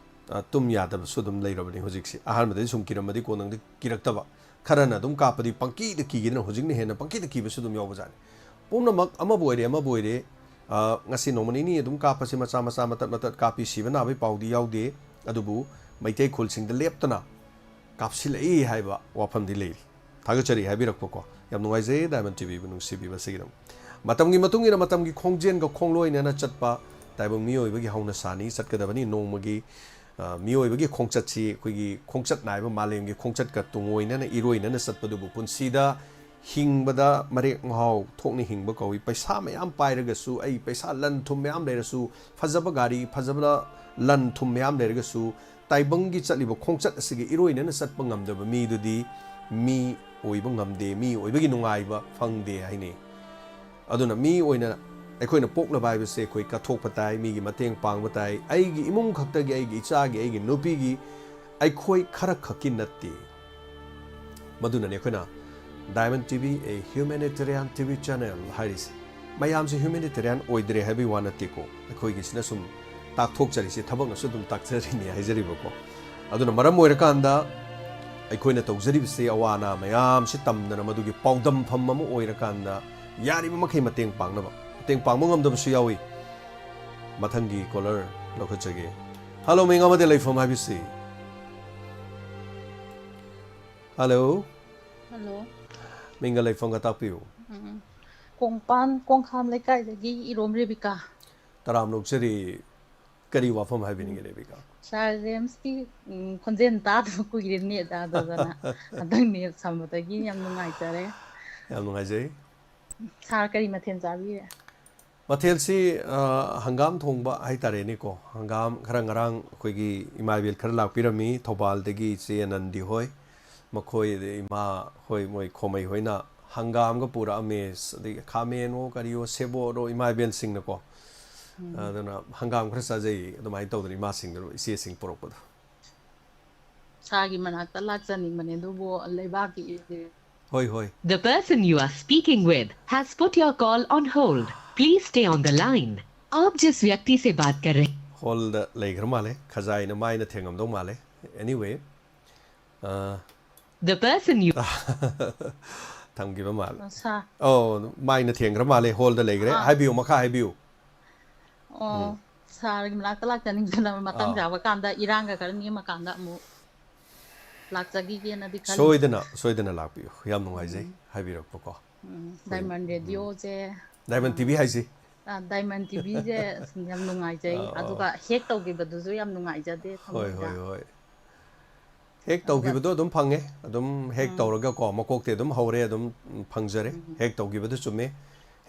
ꯑ, ꯇꯨꯝ ꯌꯥꯗꯕꯁꯨ ꯑꯗꯨꯝ ꯂꯩꯔꯕꯅꯤ ꯍꯧꯖꯤꯛꯁꯦ꯫ ꯑꯍꯥꯟꯕꯗꯗꯤ ꯁꯨꯝ ꯀꯤꯔꯝꯃꯗꯤ ꯀꯣꯟꯅꯗꯤ ꯀꯤꯔꯛꯇꯕ꯫ ꯈꯔꯅ ꯑꯗꯨꯝ ꯀꯥꯞꯄꯗꯤ ꯄꯪꯀꯤꯗ ꯀꯤꯈꯤꯗꯅ ꯍꯧꯖꯤꯛꯅ ꯍꯦꯟꯅ ꯄꯪꯀꯤꯗ ꯀꯤꯕꯁꯨ ꯑꯗꯨꯝ ꯌꯥꯎꯕꯖꯥꯠꯅꯤ꯫ ꯄꯨꯝꯅꯃꯛ ꯑꯃꯕꯨ ꯑꯣꯏꯔꯦ ꯑꯃꯕꯨ ꯑꯣꯏꯔꯦ, ꯑ, ꯉꯁꯤ ꯅꯣꯡꯃ ꯅꯤꯅꯤ ꯑꯗꯨꯝ ꯀꯥꯞꯄꯁꯤ ꯃꯆꯥ ꯃꯆꯥ ꯃꯇꯠ ꯃꯇꯠ ꯀꯥꯞꯄꯤ, ꯁꯤꯕ ꯅꯥꯕꯒꯤ ꯄꯥꯎꯗꯤ ꯌꯥꯎꯗꯦ꯫ ꯑꯗꯨꯕꯨ ꯃꯩꯇꯩ ꯈꯨꯜꯁꯤꯡꯗ ꯂꯦꯞꯇꯅ ꯀꯥꯞꯁꯤꯜꯂꯛꯏ ꯍꯥꯏꯕ ꯋꯥꯐꯝꯗꯤ ꯂꯩꯔꯤ꯫ ꯊꯥꯒꯠꯆꯔꯤ ꯍꯥꯏꯕꯤꯔꯛꯄꯀꯣ꯫ ꯌꯥꯝ ꯅꯨꯡꯉꯥꯏꯖꯩ ꯗꯥꯏꯃꯟ ꯇꯤꯚꯤꯕꯨ ꯅꯨꯡꯁꯤꯕꯤꯕꯁꯤꯒꯤꯗꯃꯛ꯫ ꯃꯇꯝꯒꯤ ꯃꯇꯨꯡ ꯏꯟꯅ ꯃꯇꯝꯒꯤ ꯈꯣꯡꯖꯦꯜꯒ ꯈꯣꯡꯂꯣꯏꯅꯅ ꯆꯠꯄ ꯇꯥꯏꯕꯪ ꯃꯤꯑꯣꯏꯕꯒꯤ ꯍꯧꯅꯁꯥꯅꯤ, ꯆꯠꯀꯗꯕꯅꯤ꯫ ꯅꯣꯡꯃꯒꯤ, ꯑ, ꯃꯤꯑꯣꯏꯕꯒꯤ ꯈꯣꯡꯆꯠꯁꯤ ꯑꯩꯈꯣꯏꯒꯤ ꯈꯣꯡꯆꯠ ꯅꯥꯏꯕ ꯃꯥꯂꯦꯝꯒꯤ ꯈꯣꯡꯆꯠꯀ ꯇꯨꯡꯑꯣꯏꯅꯅ ꯏꯔꯣꯏꯅꯅ ꯆꯠꯄꯗꯨꯕꯨ ꯄꯨꯟꯁꯤꯗ ꯍꯤꯡꯕꯗ ꯃꯔꯦꯛ ꯃꯍꯥꯎ ꯊꯣꯛꯅ ꯍꯤꯡꯕ ꯀꯧꯏ꯫ ꯄꯩꯁꯥ ꯃꯌꯥꯝ ꯄꯥꯏꯔꯒꯁꯨ, ꯑꯩ ꯄꯩꯁꯥ ꯂꯟ ꯊꯨꯝ ꯃꯌꯥꯝ ꯂꯩꯔꯁꯨ, ꯐꯖꯕ ꯒꯥꯔꯤ, ꯐꯖꯕ ꯂꯟ ꯊꯨꯝ ꯃꯌꯥꯝ ꯂꯩꯔꯒꯁꯨ, ꯇꯥꯏꯕꯪꯒꯤ ꯆꯠꯂꯤꯕ ꯈꯣꯡꯆꯠ ꯑꯁꯤꯒꯤ ꯏꯔꯣꯏꯅꯅ ꯆꯠꯄ ꯉꯝꯗꯕ ꯃꯤꯗꯨꯗꯤ ꯃꯤ ꯑꯣꯏꯕ ꯉꯝꯗꯦ, ꯃꯤ ꯑꯣꯏꯕꯒꯤ ꯅꯨꯡꯉꯥꯏꯕ ꯐꯪꯗꯦ ꯍꯥꯏꯅꯩ꯫ ꯑꯗꯨꯅ ꯃꯤ ꯑꯣꯏꯅ ꯑꯩꯈꯣꯏꯅ ꯄꯣꯛꯂꯕ ꯍꯥꯏꯕꯁꯦ ꯑꯩꯈꯣꯏ ꯀꯠꯊꯣꯛꯄ ꯇꯥꯏ, ꯃꯤꯒꯤ ꯃꯇꯦꯡ ꯄꯥꯡꯕ ꯇꯥꯏ꯫ ꯑꯩꯒꯤ ꯏꯃꯨꯡ ꯈꯛꯇꯒꯤ, ꯑꯩꯒꯤ ꯏꯆꯥꯒꯤ, ꯑꯩꯒꯤ ꯅꯨꯄꯤꯒꯤ, ꯑꯩꯈꯣꯏ ꯈꯔ ꯈꯛꯀꯤ ꯅꯠꯇꯦ꯫ ꯃꯗꯨꯅꯅꯤ ꯑꯩꯈꯣꯏꯅ Diamond TV, a humanitarian TV channel ꯍꯥꯏꯔꯤꯁꯦ꯫ ꯃꯌꯥꯝꯁꯦ ꯍ꯭ꯌꯨꯃꯦꯅꯤꯇꯦꯔꯤꯌꯥꯟ ꯑꯣꯏꯗ꯭ꯔꯦ ꯍꯥꯏꯕꯒꯤ ꯋꯥ ꯅꯠꯇꯦꯀꯣ, ꯑꯩꯈꯣꯏꯒꯤꯁꯤꯅ ꯁꯨꯝ ꯇꯥꯛꯊꯣꯛꯆꯔꯤꯁꯦ, ꯊꯕꯛꯅꯁꯨ ꯑꯗꯨꯝ ꯇꯥꯛꯆꯔꯤꯅꯤ ꯍꯥꯏꯖꯔꯤꯕꯀꯣ꯫ ꯑꯗꯨꯅ ꯃꯔꯝ ꯑꯣꯏꯔꯀꯥꯟꯗ ꯑꯩꯈꯣꯏꯅ ꯇꯧꯖꯔꯤꯕꯁꯦ ꯑꯋꯥ ꯑꯅꯥ ꯃꯌꯥꯝꯁꯤ ꯇꯝꯗꯅ ꯃꯗꯨꯒꯤ ꯄꯥꯎꯗꯝꯐꯝ ꯑꯃ ꯑꯣꯏꯔꯀꯥꯟꯗ ꯌꯥꯔꯤꯕ ꯃꯈꯩ ꯃꯇꯦꯡ ꯄꯥꯡꯅꯕ, ꯃꯇꯦꯡ ꯄꯥꯡꯕ ꯉꯝꯗꯕꯁꯨ ꯌꯥꯎꯏ꯫ ꯃꯊꯪꯒꯤ ꯀꯣꯂꯔ ꯂꯧꯈꯠꯆꯒꯦ꯫ ꯍꯜꯂꯣ, ꯃꯤꯡ ꯑꯃꯗꯤ ꯂꯩꯐꯝ ꯍꯥꯏꯕꯤꯁꯤ꯫ ꯍꯜꯂꯣ꯫ ꯍꯜꯂꯣ꯫ ꯃꯤꯡꯒ ꯂꯩꯐꯝꯒ ꯇꯥꯛꯄꯤꯌꯨ꯫ ꯎꯝ꯫ ꯀꯣꯡꯄꯥꯟ ꯀꯣꯡꯈꯥꯝ ꯂꯩꯀꯥꯏꯗꯒꯤ ꯏꯔꯣꯝ ꯔꯦꯕꯤꯀꯥ꯫ ꯇꯔꯥꯝ ꯂꯧꯖꯔꯤ꯫ ꯀꯔꯤ ꯋꯥꯐꯝ ꯍꯥꯏꯕꯤꯅꯤꯡꯉꯤ, ꯔꯦꯕꯤꯀꯥ? ꯁꯥꯔ ꯖꯦꯝꯁꯀꯤ, ꯎꯝ, ꯈꯣꯟꯖꯦꯜ ꯇꯥꯗꯕ ꯀꯨꯏꯔꯦ, ꯅꯦꯠ ꯌꯥꯗꯗꯅ꯫ ꯍꯟꯗꯛ ꯅꯦꯠ ꯁꯝꯕꯗꯒꯤ ꯌꯥꯝ ꯅꯨꯡꯉꯥꯏꯖꯔꯦ꯫ ꯌꯥꯝ ꯅꯨꯡꯉꯥꯏꯖꯩ꯫ ꯁꯥꯔ ꯀꯔꯤ ꯃꯊꯦꯜ ꯆꯥꯕꯤꯔꯦ? ꯃꯊꯦꯜꯁꯤ, ꯑ, ꯍꯪꯒꯥꯝ ꯊꯣꯡꯕ ꯍꯥꯏꯇꯥꯔꯦꯅꯦꯀꯣ꯫ ꯍꯪꯒꯥꯝ ꯈꯔ ꯉꯔꯥꯡ ꯑꯩꯈꯣꯏꯒꯤ ꯏꯃꯥ ꯏꯕꯦꯜ ꯈꯔ ꯂꯥꯛꯄꯤꯔꯝꯃꯤ, ꯊꯧꯕꯥꯜꯗꯒꯤ ꯏꯆꯦ ꯑꯅꯟꯗꯤ ꯍꯣꯏ, ꯃꯈꯣꯏ, ꯑꯗꯩ ꯏꯃꯥ ꯍꯣꯏ, ꯃꯣꯏ ꯈꯣꯃꯩ ꯍꯣꯏꯅ ꯍꯪꯒꯥꯝꯒ ꯄꯨꯔꯛꯑꯝꯃꯦ꯫ ꯑꯗꯒꯤ ꯈꯥꯃꯦꯟꯑꯣ ꯀꯔꯤꯑꯣ ꯁꯦꯕꯣꯠꯑꯣ ꯏꯃꯥ ꯏꯕꯦꯜꯁꯤꯡꯅꯀꯣ꯫ ꯑꯗꯨꯅ ꯍꯪꯒꯥꯝ ꯈꯔ ꯆꯥꯖꯩ, ꯑꯗꯨꯃꯥꯏꯅ ꯇꯧꯗꯅ ꯏꯃꯥꯁꯤꯡꯗꯨ, ꯏꯆꯦꯁꯤꯡ ꯄꯨꯔꯛꯄꯗꯣ꯫ ꯁꯥꯔꯒꯤ ꯃꯅꯥꯛꯇ ꯂꯥꯛꯆꯅꯤꯡꯕꯅꯦ, ꯑꯗꯨꯕꯨ ꯂꯩꯕꯥꯛꯀꯤ ꯍꯣꯏ, ꯍꯣꯏ꯫ The person you are speaking with has put your call on hold. Please stay on the line. आप जिस व्यक्ति से बात कर रहे ꯍꯣꯜꯗ ꯂꯩꯈ꯭ꯔ ꯃꯥꯜꯂꯦ, ꯈꯖꯥꯏꯅ ꯃꯥꯏꯅ ꯊꯦꯡꯉꯝꯗꯧ ꯃꯥꯜꯂꯦ꯫ Anyway, ꯑ, The person you ꯊꯝꯈꯤꯕ ꯃꯥꯜꯂꯦ꯫ ꯑ, ꯁꯥꯔ꯫ ꯑꯧ, ꯃꯥꯏꯅ ꯊꯦꯡꯈ꯭ꯔ ꯃꯥꯜꯂꯦ, ꯍꯣꯜꯗ ꯂꯩꯈ꯭ꯔꯦ꯫ ꯑꯥ꯫ ꯍꯥꯏꯕꯤꯌꯨ, ꯃꯈꯥ ꯍꯥꯏꯕꯤꯌꯨ꯫ ꯑꯣ, ꯁꯥꯔꯒꯤ ꯃꯅꯥꯛꯇ ꯂꯥꯛꯆꯅꯤꯡꯗꯅ ꯃꯇꯥꯡ ꯑꯥ꯫ ꯆꯥꯕ ꯀꯥꯟꯗ, ꯏꯔꯥꯡꯒ ꯈꯔ ꯅꯦꯝꯃꯀꯥꯟꯗ ꯑꯃꯨꯛ ꯂꯥꯛꯆꯈꯤꯒꯦꯅꯗꯤ ꯈꯜꯂꯤ꯫ ꯁꯣꯏꯗꯅ, ꯁꯣꯏꯗꯅ ꯂꯥꯛꯄꯤꯌꯨ꯫ ꯌꯥꯝ ꯅꯨꯡꯉꯥꯏꯖꯩ ꯍꯥꯏꯕꯤꯔꯛꯄꯀꯣ꯫ ꯎꯝ, ꯗꯥꯏꯃꯟ ꯔꯦꯗꯤꯑꯣꯁꯦ, ꯗꯥꯏꯃꯟ ꯇꯤꯚꯤ ꯍꯥꯏꯁꯤ꯫ ꯑ, ꯗꯥꯏꯃꯟ ꯇꯤꯚꯤꯁꯦ ꯌꯥꯝ ꯅꯨꯡꯉꯥꯏꯖꯩ꯫ ꯑꯥ, ꯑꯥ꯫ ꯑꯗꯨꯒ ꯍꯦꯛ ꯇꯧꯈꯤꯕꯗꯨꯁꯨ ꯌꯥꯝ ꯅꯨꯡꯉꯥꯏꯖꯗꯦ ꯍꯣꯏ, ꯊꯃꯣꯏꯗ꯫ ꯍꯣꯏ, ꯍꯣꯏ꯫ ꯍꯦꯛ ꯑꯗꯨꯒ ꯇꯧꯈꯤꯕꯗꯣ ꯑꯗꯨꯝ ꯐꯪꯉꯦ꯫ ꯑꯗꯨꯝ ꯍꯦꯛ ꯎꯝ꯫ ꯇꯧꯔꯒꯀꯣ, ꯃꯀꯣꯛꯇꯩ ꯑꯗꯨꯝ ꯍꯧꯔꯦ, ꯑꯗꯨꯝ ꯐꯪꯖꯔꯦ꯫ ꯎꯝ꯫ ꯍꯦꯛ ꯇꯧꯈꯤꯕꯗꯨ ꯆꯨꯝꯃꯦ꯫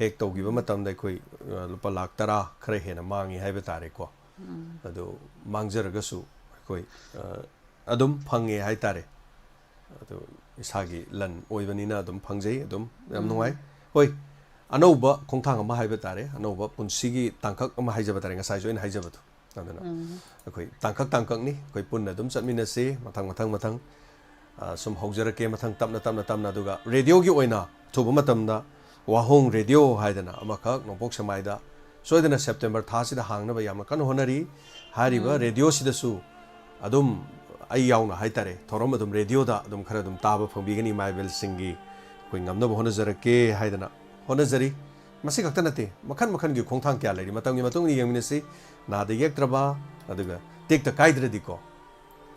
ꯍꯦꯛ ꯇꯧꯈꯤꯕ ꯎꯝ꯫ ꯃꯇꯝꯗ ꯑꯩꯈꯣꯏ, ꯑ, ꯂꯨꯄꯥ ꯂꯥꯈ ꯇꯔꯥ ꯈꯔ ꯍꯦꯟꯅ ꯃꯥꯡꯉꯤ ꯍꯥꯏꯕ ꯇꯥꯔꯦꯀꯣ꯫ ꯎꯝ꯫ ꯑꯗꯨ ꯃꯥꯡꯖꯔꯒꯁꯨ ꯑꯩꯈꯣꯏ, ꯑ, ꯑꯗꯨꯝ ꯐꯪꯉꯦ ꯍꯥꯏ ꯇꯥꯔꯦ꯫ ꯑꯗꯨ ꯏꯁꯥꯒꯤ ꯂꯟ ꯑꯣꯏꯕꯅꯤꯅ ꯑꯗꯨꯝ ꯐꯪꯖꯩ, ꯑꯗꯨꯝ ꯌꯥꯝ ꯎꯝ꯫ ꯅꯨꯡꯉꯥꯏ꯫ ꯍꯣꯏ, ꯑꯅꯧꯕ ꯈꯣꯡꯊꯥꯡ ꯑꯃ ꯍꯥꯏꯕ ꯇꯥꯔꯦ, ꯑꯅꯧꯕ ꯄꯨꯟꯁꯤꯒꯤ ꯇꯥꯡꯀꯛ ꯑꯃ ꯍꯥꯏꯖꯕ ꯇꯥꯔꯦ, ꯉꯁꯥꯏꯁꯨ ꯑꯩꯅ ꯍꯥꯏꯖꯕꯗꯣ꯫ ꯑꯗꯨꯅ ꯎꯝ꯫ ꯑꯩꯈꯣꯏ ꯇꯥꯡꯀꯛ ꯇꯥꯡꯀꯛꯅꯤ, ꯑꯩꯈꯣꯏ ꯄꯨꯟꯅ ꯑꯗꯨꯝ ꯆꯠꯃꯤꯟꯅꯁꯤ, ꯃꯊꯪ, ꯃꯊꯪ, ꯃꯊꯪ꯫ ꯑ, ꯁꯨꯝ ꯍꯧꯖꯔꯛꯀꯦ, ꯃꯊꯪ ꯇꯞꯅ, ꯇꯞꯅ, ꯇꯞꯅ꯫ ꯑꯗꯨꯒ ꯔꯦꯗꯤꯑꯣꯒꯤ ꯑꯣꯏꯅ ꯑꯊꯨꯕ ꯃꯇꯝꯗ ꯋꯥꯍꯣꯡ ꯔꯦꯗꯤꯑꯣ ꯍꯥꯏꯗꯅ ꯑꯃꯈꯛ ꯅꯣꯡꯄꯣꯛ ꯁꯦꯛꯃꯥꯏꯗ ꯁꯣꯏꯗꯅ ꯁꯦꯞꯇꯦꯝꯕꯔ ꯊꯥꯁꯤꯗ ꯍꯥꯡꯅꯕ ꯌꯥꯝꯅ ꯀꯟꯅ ꯍꯣꯠꯅꯔꯤ꯫ ꯍꯥꯏꯔꯤꯕ ꯎꯝ꯫ ꯔꯦꯗꯤꯑꯣꯁꯤꯗꯁꯨ ꯑꯗꯨꯝ ꯑꯩ ꯌꯥꯎꯅ ꯍꯥꯏ ꯇꯥꯔꯦ, ꯊꯧꯔꯝ ꯑꯗꯨꯝ ꯔꯦꯗꯤꯑꯣꯗ ꯑꯗꯨꯝ ꯈꯔ ꯑꯗꯨꯝ ꯇꯥꯕ ꯐꯪꯕꯤꯒꯅꯤ, ꯏꯃꯥ ꯏꯕꯦꯜꯁꯤꯡꯒꯤ꯫ ꯑꯩꯈꯣꯏ ꯉꯝꯅꯕ ꯍꯣꯠꯅꯖꯔꯛꯀꯦ ꯍꯥꯏꯗꯅ ꯍꯣꯠꯅꯖꯔꯤ꯫ ꯃꯁꯤ ꯈꯛꯇ ꯅꯠꯇꯦ, ꯃꯈꯜ ꯃꯈꯜꯒꯤ ꯈꯣꯡꯊꯥꯡ ꯀꯌꯥ ꯂꯩꯔꯤ꯫ ꯃꯇꯝꯒꯤ ꯃꯇꯨꯡ ꯏꯟꯅ ꯌꯦꯡꯃꯤꯟꯅꯁꯤ, ꯅꯥꯗ ꯌꯦꯛꯇ꯭ꯔꯕ, ꯑꯗꯨꯒ ꯇꯦꯛꯇ ꯀꯥꯏꯗ꯭ꯔꯗꯤꯀꯣ꯫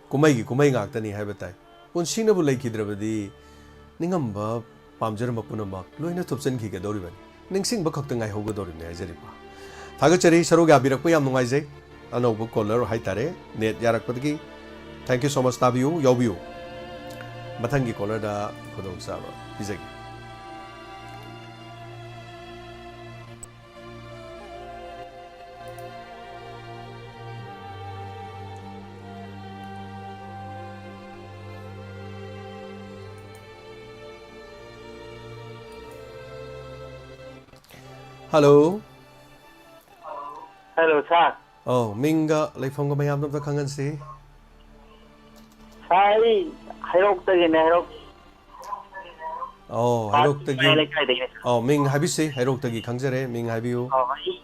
ꯀꯨꯝꯍꯩꯒꯤ ꯀꯨꯝꯍꯩ ꯉꯥꯛꯇꯅꯤ ꯍꯥꯏꯕ ꯇꯥꯏ꯫ ꯄꯨꯟꯁꯤꯅꯕꯨ ꯂꯩꯈꯤꯗ꯭ꯔꯕꯗꯤ ꯅꯤꯡꯉꯝꯕ ꯄꯥꯝꯖꯔꯝꯕ ꯄꯨꯝꯅꯃꯛ ꯂꯣꯏꯅ ꯊꯨꯞꯆꯟꯈꯤꯒꯗꯧꯔꯤꯕꯅꯤ꯫ ꯅꯤꯡꯁꯤꯡꯕ ꯈꯛꯇ ꯉꯥꯏꯍꯧꯒꯗꯧꯔꯤꯕꯅꯤ ꯍꯥꯏꯖꯔꯤꯕ꯫ ꯊꯥꯒꯠꯆꯔꯤ, ꯁꯔꯨꯛ ꯌꯥꯕꯤꯔꯛꯄ ꯌꯥꯝ ꯅꯨꯡꯉꯥꯏꯖꯩ꯫ ꯑꯅꯧꯕ ꯀꯣꯂꯔ ꯍꯥꯏꯇꯥꯔꯦ, ꯅꯦꯠ ꯌꯥꯔꯛꯄꯗꯒꯤ꯫ Thank you so much, ꯇꯥꯕꯤꯌꯨ, ꯌꯥꯎꯕꯤꯌꯨ꯫ ꯃꯊꯪꯒꯤ ꯀꯣꯂꯔꯗ ꯈꯨꯗꯣꯡꯆꯥꯕ ꯄꯤꯖꯒꯦ꯫ Hello. Hello, sir. ꯑꯧ, ꯃꯤꯡꯒ ꯂꯩꯐꯝꯒ ꯃꯌꯥꯝꯗꯣ ꯑꯝꯇ ꯈꯪꯍꯟꯁꯤ꯫ Sir, ꯑꯩ ꯍꯩꯔꯣꯛꯇꯒꯤꯅꯦ, ꯍꯩꯔꯣꯛ꯫ ꯑꯧ, ꯍꯩꯔꯣꯛꯇꯒꯤ꯫ ꯂꯩꯀꯥꯏꯗꯒꯤꯅꯦ꯫ ꯑꯧ, ꯃꯤꯡ ꯍꯥꯏꯕꯤꯁꯤ, ꯍꯩꯔꯣꯛꯇꯒꯤ ꯈꯪꯖꯔꯦ, ꯃꯤꯡ ꯍꯥꯏꯕꯤꯌꯨ꯫ ꯑꯧ, ꯑꯩ,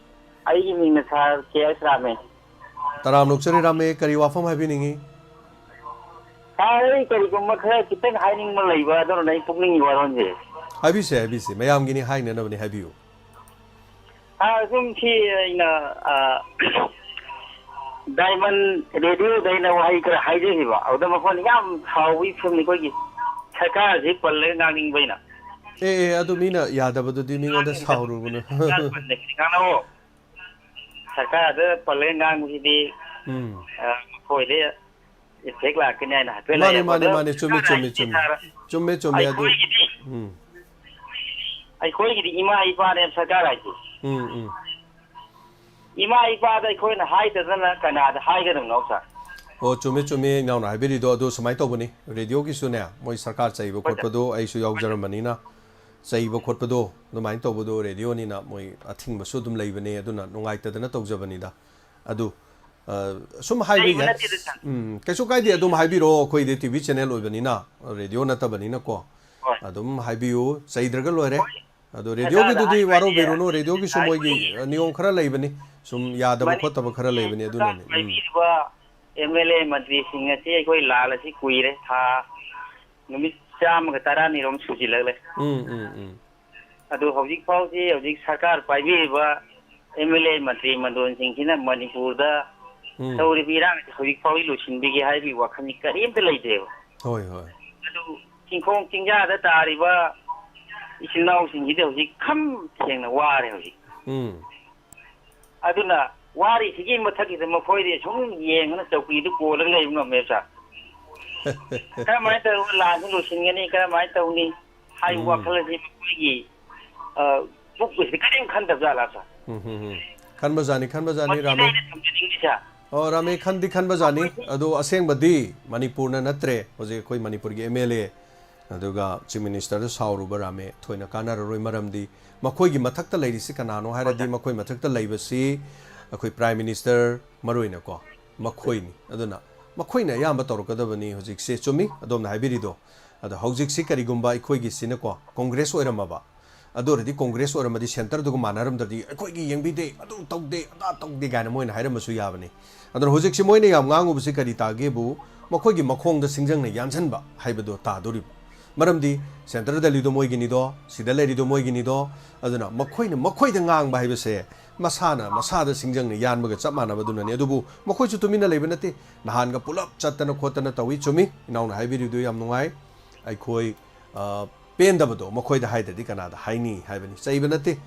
ꯑꯩꯒꯤ ꯃꯤꯡꯅ sir ꯀꯦ ꯑꯦꯁ ꯔꯥꯃꯦ꯫ ꯇꯔꯥꯝꯅ ꯑꯣꯛꯆꯔꯤ ꯔꯥꯃꯦ, ꯀꯔꯤ ꯋꯥꯐꯝ ꯍꯥꯏꯕꯤꯅꯤꯡꯉꯤ? Sir, ꯑꯩ ꯀꯔꯤꯒꯨꯝꯕ ꯈꯔ ꯈꯤꯇꯪ ꯍꯥꯏꯅꯤꯡꯕ ꯂꯩꯕ, ꯑꯗꯨꯅꯅꯦ ꯑꯩ ꯄꯨꯛꯅꯤꯡꯒꯤ ꯋꯥꯔꯣꯜꯁꯦ꯫ ꯍꯥꯏꯕꯤꯁꯦ, ꯍꯥꯏꯕꯤꯁꯦ, ꯃꯌꯥꯝꯒꯤꯅꯤ, ꯍꯥꯏꯅꯅꯕꯅꯤ, ꯍꯥꯏꯕꯤꯌꯨ꯫ ꯑꯥ, ꯁꯨꯝ ꯁꯤ ꯑꯩꯅ, ꯑꯥ, Diamond Radio ꯗ ꯑꯩꯅ ꯋꯥꯍꯩ ꯈꯔ ꯍꯥꯏꯖꯈꯤꯕ, ꯑꯗꯨꯗ ꯃꯈꯣꯏꯅ ꯌꯥꯝ ꯁꯥꯎꯕꯒꯤ ꯐꯤꯕꯝꯅꯤ꯫ ꯑꯩꯈꯣꯏꯒꯤ ꯁꯔꯀꯥꯔꯁꯤ ꯄꯜꯂꯒ ꯉꯥꯡꯅꯤꯡꯕ ꯑꯩꯅ꯫ ꯑꯦ, ꯑꯦ, ꯑꯗꯨ ꯃꯤꯅ ꯌꯥꯗꯕꯗꯨꯗꯤ ꯃꯤꯉꯣꯟꯗ ꯁꯥꯎꯔꯨꯕꯅ꯫ ꯁꯔꯀꯥꯔ ꯄꯟꯗꯦ, ꯉꯥꯡꯅꯧꯑꯣ꯫ ꯁꯔꯀꯥꯔꯗ ꯄꯜꯂꯒ ꯉꯥꯡꯕꯁꯤꯗꯤ, ꯎꯝ꯫ ꯑꯥ, ꯃꯈꯣꯏꯗ effect ꯂꯥꯛꯀꯅꯤ ꯍꯥꯏꯅ ꯍꯥꯏꯐꯦꯠ ꯃꯥꯅꯤ, ꯂꯩꯌꯦꯕ꯫ ꯃꯥꯅꯤ, ꯑꯗꯣ ꯃꯥꯅꯤ, ꯆꯨꯝꯃꯤ, ꯁꯔꯀꯥꯔ ꯆꯨꯝꯃꯤ, ꯍꯥꯏꯁꯤꯗꯤ ꯆꯨꯝꯃꯤ꯫ ꯁꯥꯔ, ꯆꯨꯝꯃꯦ, ꯆꯨꯝꯃꯦ, ꯑꯗꯨ, ꯑꯩꯈꯣꯏꯒꯤꯗꯤ, ꯎꯝ꯫ ꯑꯩꯈꯣꯏꯒꯤꯗꯤ ꯏꯃꯥ ꯏꯄꯥꯅꯦꯕ ꯁꯔꯀꯥꯔ ꯍꯥꯏꯁꯦ꯫ ꯎꯝ, ꯎꯝ꯫ ꯏꯃꯥ ꯏꯄꯥꯗ ꯑꯩꯈꯣꯏꯅ ꯍꯥꯏꯗꯗꯅ ꯀꯅꯥꯗ ꯍꯥꯏꯒꯗꯕꯅꯣ, ꯁꯥꯔ? ꯑꯣ, ꯆꯨꯝꯃꯦ, ꯆꯨꯝꯃꯦ, ꯏꯅꯥꯎꯅ ꯍꯥꯏꯕꯤꯔꯤꯗꯣ꯫ ꯑꯗꯨ ꯁꯨꯃꯥꯏꯅ ꯇꯧꯕꯅꯤ, ꯔꯦꯗꯤꯑꯣꯒꯤꯁꯨꯅꯦ, ꯃꯣꯏ ꯁꯔꯀꯥꯔ ꯆꯩꯕ ꯍꯣꯏ, ꯁꯥꯔ꯫ ꯈꯣꯠꯄꯗꯣ ꯑꯩꯁꯨ ꯌꯥꯎꯖꯔꯝꯕꯅꯤꯅ, ꯆꯩꯕ ꯈꯣꯠꯄꯗꯣ ꯑꯗꯨꯃꯥꯏꯅ ꯇꯧꯕꯗꯣ ꯔꯦꯗꯤꯑꯣꯅꯤꯅ ꯃꯣꯏ ꯑꯊꯤꯡꯕꯁꯨ ꯑꯗꯨꯝ ꯂꯩꯕꯅꯦ, ꯑꯗꯨꯅ ꯅꯨꯡꯉꯥꯏꯇꯗꯅ ꯇꯧꯖꯕꯅꯤꯗ꯫ ꯑꯗꯨ, ꯑ, ꯁꯨꯝ ꯍꯥꯏꯕ ꯂꯩꯕ ꯌꯥꯏ꯫ ꯅꯠꯇꯦꯗ, ꯁꯥꯔ꯫ ꯎꯝ, ꯀꯩꯁꯨ ꯀꯥꯏꯗꯦ, ꯑꯗꯨꯝ ꯍꯥꯏꯕꯤꯔꯛꯑꯣ, ꯑꯩꯈꯣꯏꯗꯤ ꯇꯤ ꯚꯤ ꯆꯦꯅꯦꯜ ꯑꯣꯏꯕꯅꯤꯅ, ꯔꯦꯗꯤꯑꯣ ꯅꯠꯇꯕꯅꯤꯅꯀꯣ꯫ ꯍꯣꯏ꯫ ꯑꯗꯨꯝ ꯍꯥꯏꯕꯤꯌꯨ, ꯆꯩꯗ꯭ꯔꯒ ꯂꯣꯏꯔꯦ꯫ ꯍꯣꯏ꯫ ꯑꯗꯣ ꯁꯔꯀꯥꯔꯗ ꯔꯦꯗꯤꯑꯣꯒꯤꯗꯨꯗꯤ ꯍꯥꯏꯕ ꯍꯥꯏꯁꯦ, ꯋꯥꯔꯧꯕꯤꯔꯨꯅꯨ, ꯔꯦꯗꯤꯑꯣꯒꯤꯁꯨ ꯃꯣꯏꯒꯤ, ꯑꯩꯈꯣꯏꯒꯤ ꯑ, ꯅꯤꯌꯣꯝ ꯈꯔ ꯂꯩꯕꯅꯤ꯫ ꯁꯨꯝ ꯌꯥꯗꯕ ꯃꯅꯤ-, ꯈꯣꯠꯇꯕ ꯈꯔ ꯂꯩꯕꯅꯤ, ꯁꯔꯀꯥꯔ ꯑꯗꯨꯅꯅꯤ꯫ ꯎꯝ꯫ ꯄꯥꯏꯕꯤꯔꯤꯕ ꯑꯦꯝ ꯑꯦꯜ ꯑꯦ ꯃꯟꯇ꯭ꯔꯤꯁꯤꯡ ꯑꯁꯤ ꯑꯩꯈꯣꯏ ꯂꯥꯜ ꯑꯁꯤ ꯀꯨꯏꯔꯦ, ꯊꯥ ꯅꯨꯃꯤꯠ ꯆꯥꯝꯃꯒ ꯇꯔꯥꯅꯤꯔꯣꯝ ꯁꯨꯖꯤꯜꯂꯛꯂꯦ꯫ ꯎꯝ, ꯎꯝ, ꯎꯝ꯫ ꯑꯗꯨ ꯍꯧꯖꯤꯛ ꯐꯥꯎꯁꯤ, ꯍꯧꯖꯤꯛ ꯁꯔꯀꯥꯔ ꯄꯥꯏꯕꯤꯔꯤꯕ ꯑꯦꯝ ꯑꯦꯜ ꯑꯦ ꯃꯟꯇ꯭ꯔꯤ ꯃꯟꯗꯣꯟꯁꯤꯡꯁꯤꯅ ꯃꯅꯤꯄꯨꯔꯗ ꯎꯝ꯫ ꯇꯧꯔꯤꯕ ꯏꯔꯥꯡ ꯑꯁꯤ ꯍꯧꯖꯤꯛ ꯐꯥꯎꯗꯤ ꯂꯣꯏꯁꯤꯟꯕꯤꯒꯦ ꯍꯥꯏꯕꯒꯤ ꯋꯥꯈꯜꯗꯤ ꯀꯔꯤꯝꯇ ꯂꯩꯇꯦꯕ꯫ ꯍꯣꯏ, ꯍꯣꯏ꯫ ꯑꯗꯨ ꯆꯤꯡꯈꯣꯡ ꯆꯤꯡꯌꯥꯗ ꯇꯥꯔꯤꯕ ꯏꯆꯤꯜ ꯏꯅꯥꯎꯁꯤꯡꯁꯤꯗꯤ ꯍꯧꯖꯤꯛ ꯈꯝ ꯊꯦꯡꯅ ꯋꯥꯔꯦ ꯍꯧꯖꯤꯛ꯫ ꯎꯝ꯫ ꯑꯗꯨꯅ ꯋꯥꯔꯤꯁꯤꯒꯤ ꯃꯊꯛꯁꯤꯗ ꯃꯈꯣꯏꯗꯤ ꯁꯨꯝ ꯌꯦꯡꯉꯅ ꯆꯧꯀꯤꯗꯨ ꯀꯣꯜꯂꯒ ꯂꯩꯕ ꯉꯝꯃꯦꯕ, ꯁꯥꯔ꯫ ꯀꯔꯝꯍꯥꯏꯅ ꯇꯧꯔꯒ ꯂꯥꯟꯁꯤ ꯂꯣꯏꯁꯤꯟꯒꯅꯤ, ꯀꯔꯝꯍꯥꯏꯅ ꯇꯧꯅꯤ ꯍꯥꯏꯕ ꯎꯝ꯫ ꯋꯥꯈꯜ ꯑꯁꯤ ꯃꯈꯣꯏꯒꯤ, ꯑ, ꯄꯨꯛꯁꯤꯗ ꯀꯔꯤꯝ ꯈꯟꯗꯕ ꯖꯥꯠꯂꯥ, ꯁꯥꯔ? ꯎꯝ, ꯎꯝ, ꯎꯝ꯫ ꯈꯟꯕꯖꯥꯠꯅꯤ, ꯈꯟꯕꯖꯥꯠꯅꯤ, ꯃꯁꯤꯗ ꯔꯥꯃꯦ꯫ ꯑꯩꯅ ꯊꯝꯖꯅꯤꯡꯉꯤꯁꯦ, ꯑꯣ, ꯔꯥꯃꯦ, ꯈꯟꯗꯤ ꯈꯟꯕꯖꯥꯠꯅꯤ꯫ ꯑꯩꯈꯣꯏꯒꯤ ꯑꯗꯣ ꯑꯁꯦꯡꯕꯗꯤ ꯃꯅꯤꯄꯨꯔꯅ ꯅꯠꯇ꯭ꯔꯦ꯫ ꯍꯧꯖꯤꯛ ꯑꯩꯈꯣꯏ ꯃꯅꯤꯄꯨꯔꯒꯤ ꯑꯦꯝ ꯑꯦꯜ ꯑꯦ ꯑꯗꯨꯒ ꯆꯤꯐ ꯃꯤꯅꯤꯁꯇꯔꯗ ꯁꯥꯎꯔꯨꯕ, ꯔꯥꯃꯦ, ꯊꯣꯏꯅ ꯀꯥꯟꯅꯔꯔꯣꯏ꯫ ꯃꯔꯝꯗꯤ ꯃꯈꯣꯏꯒꯤ ꯃꯊꯛꯇ ꯂꯩꯔꯤꯁꯤ ꯀꯅꯥꯅꯣ ꯍꯥꯏꯔꯗꯤ, ꯍꯣꯏ, ꯁꯥꯔ꯫ ꯃꯈꯣꯏ ꯃꯊꯛꯇ ꯂꯩꯕꯁꯤ ꯑꯩꯈꯣꯏ ꯄ꯭ꯔꯥꯏꯝ ꯃꯤꯅꯤꯁꯇꯔ ꯃꯔꯨ ꯑꯣꯏꯅꯀꯣ, ꯃꯈꯣꯏꯅꯤ꯫ ꯑꯗꯨꯅ ꯃꯈꯣꯏꯅ ꯑꯌꯥꯝꯕ ꯇꯧꯔꯛꯀꯗꯕꯅꯤ ꯍꯧꯖꯤꯛꯁꯦ꯫ ꯆꯨꯝꯃꯤ ꯑꯗꯣꯝꯅ ꯍꯥꯏꯕꯤꯔꯤꯗꯣ꯫ ꯑꯗꯣ ꯍꯧꯖꯤꯛꯁꯤ ꯀꯔꯤꯒꯨꯝꯕ ꯑꯩꯈꯣꯏꯒꯤꯁꯤꯅꯀꯣ ꯀꯣꯡꯒ꯭ꯔꯦꯁ ꯑꯣꯏꯔꯝꯃꯕ, ꯑꯗꯨ ꯑꯣꯏꯔꯗꯤ ꯀꯣꯡꯒ꯭ꯔꯦꯁ ꯑꯣꯏꯔꯝꯃꯗꯤ ꯁꯦꯟꯇꯔꯗꯨꯒ ꯃꯥꯟꯅꯔꯝꯗ꯭ꯔꯗꯤ, "ꯑꯩꯈꯣꯏꯒꯤ ꯌꯦꯡꯕꯤꯗꯦ, ꯑꯗꯨ ꯇꯧꯗꯦ, ꯑꯗꯥ ꯇꯧꯗꯦ" ꯀꯥꯏꯅ ꯃꯣꯏꯅ ꯍꯥꯏꯔꯝꯕꯁꯨ ꯌꯥꯕꯅꯤ꯫ ꯑꯗꯨꯅ ꯍꯧꯖꯤꯛꯁꯤ ꯃꯣꯏꯅ ꯌꯥꯝ ꯉꯥꯡꯉꯨꯕꯁꯤ ꯀꯔꯤ ꯇꯥꯒꯦꯕꯨ, ꯃꯈꯣꯏꯒꯤ ꯃꯈꯣꯡꯗ ꯁꯤꯡꯖꯪꯅ ꯌꯥꯟꯁꯤꯟꯕ ꯍꯥꯏꯕꯗꯣ ꯇꯥꯗꯣꯔꯤꯕ꯫ ꯃꯔꯝꯗꯤ ꯁꯦꯟꯇꯔꯗ ꯂꯩꯔꯤꯗꯣ ꯃꯣꯏꯒꯤꯅꯤꯗꯣ, ꯁꯤꯗ ꯂꯩꯔꯤꯗꯣ ꯃꯣꯏꯒꯤꯅꯤꯗꯣ꯫ ꯑꯗꯨꯅ ꯃꯈꯣꯏꯅ ꯃꯈꯣꯏꯗ ꯉꯥꯡꯕ ꯍꯥꯏꯕꯁꯦ ꯃꯁꯥꯅ ꯃꯁꯥꯗ ꯁꯤꯡꯖꯪꯅ ꯌꯥꯟꯕꯒ ꯆꯞ ꯃꯥꯟꯅꯕꯗꯨꯅꯅꯤ꯫ ꯑꯗꯨꯕꯨ ꯃꯈꯣꯏꯁꯨ ꯇꯨꯃꯤꯟꯅ ꯂꯩꯕ ꯅꯠꯇꯦ꯫ ꯅꯍꯥꯟꯒ ꯄꯨꯂꯞ ꯆꯠꯇꯅ ꯈꯣꯠꯇꯅ ꯇꯧꯏ꯫ ꯆꯨꯝꯃꯤ, ꯏꯅꯥꯎꯅ ꯍꯥꯏꯕꯤꯔꯤꯗꯨ ꯌꯥꯝ ꯅꯨꯡꯉꯥꯏ꯫ ꯑꯩꯈꯣꯏ, ꯑ, ꯄꯦꯟꯗꯕꯗꯣ ꯃꯈꯣꯏꯗ ꯍꯥꯏꯗ꯭ꯔꯗꯤ ꯀꯅꯥꯗ ꯍꯥꯏꯅꯤ ꯍꯥꯏꯕꯅꯤ꯫ ꯆꯩꯕ ꯅꯠꯇꯦ꯫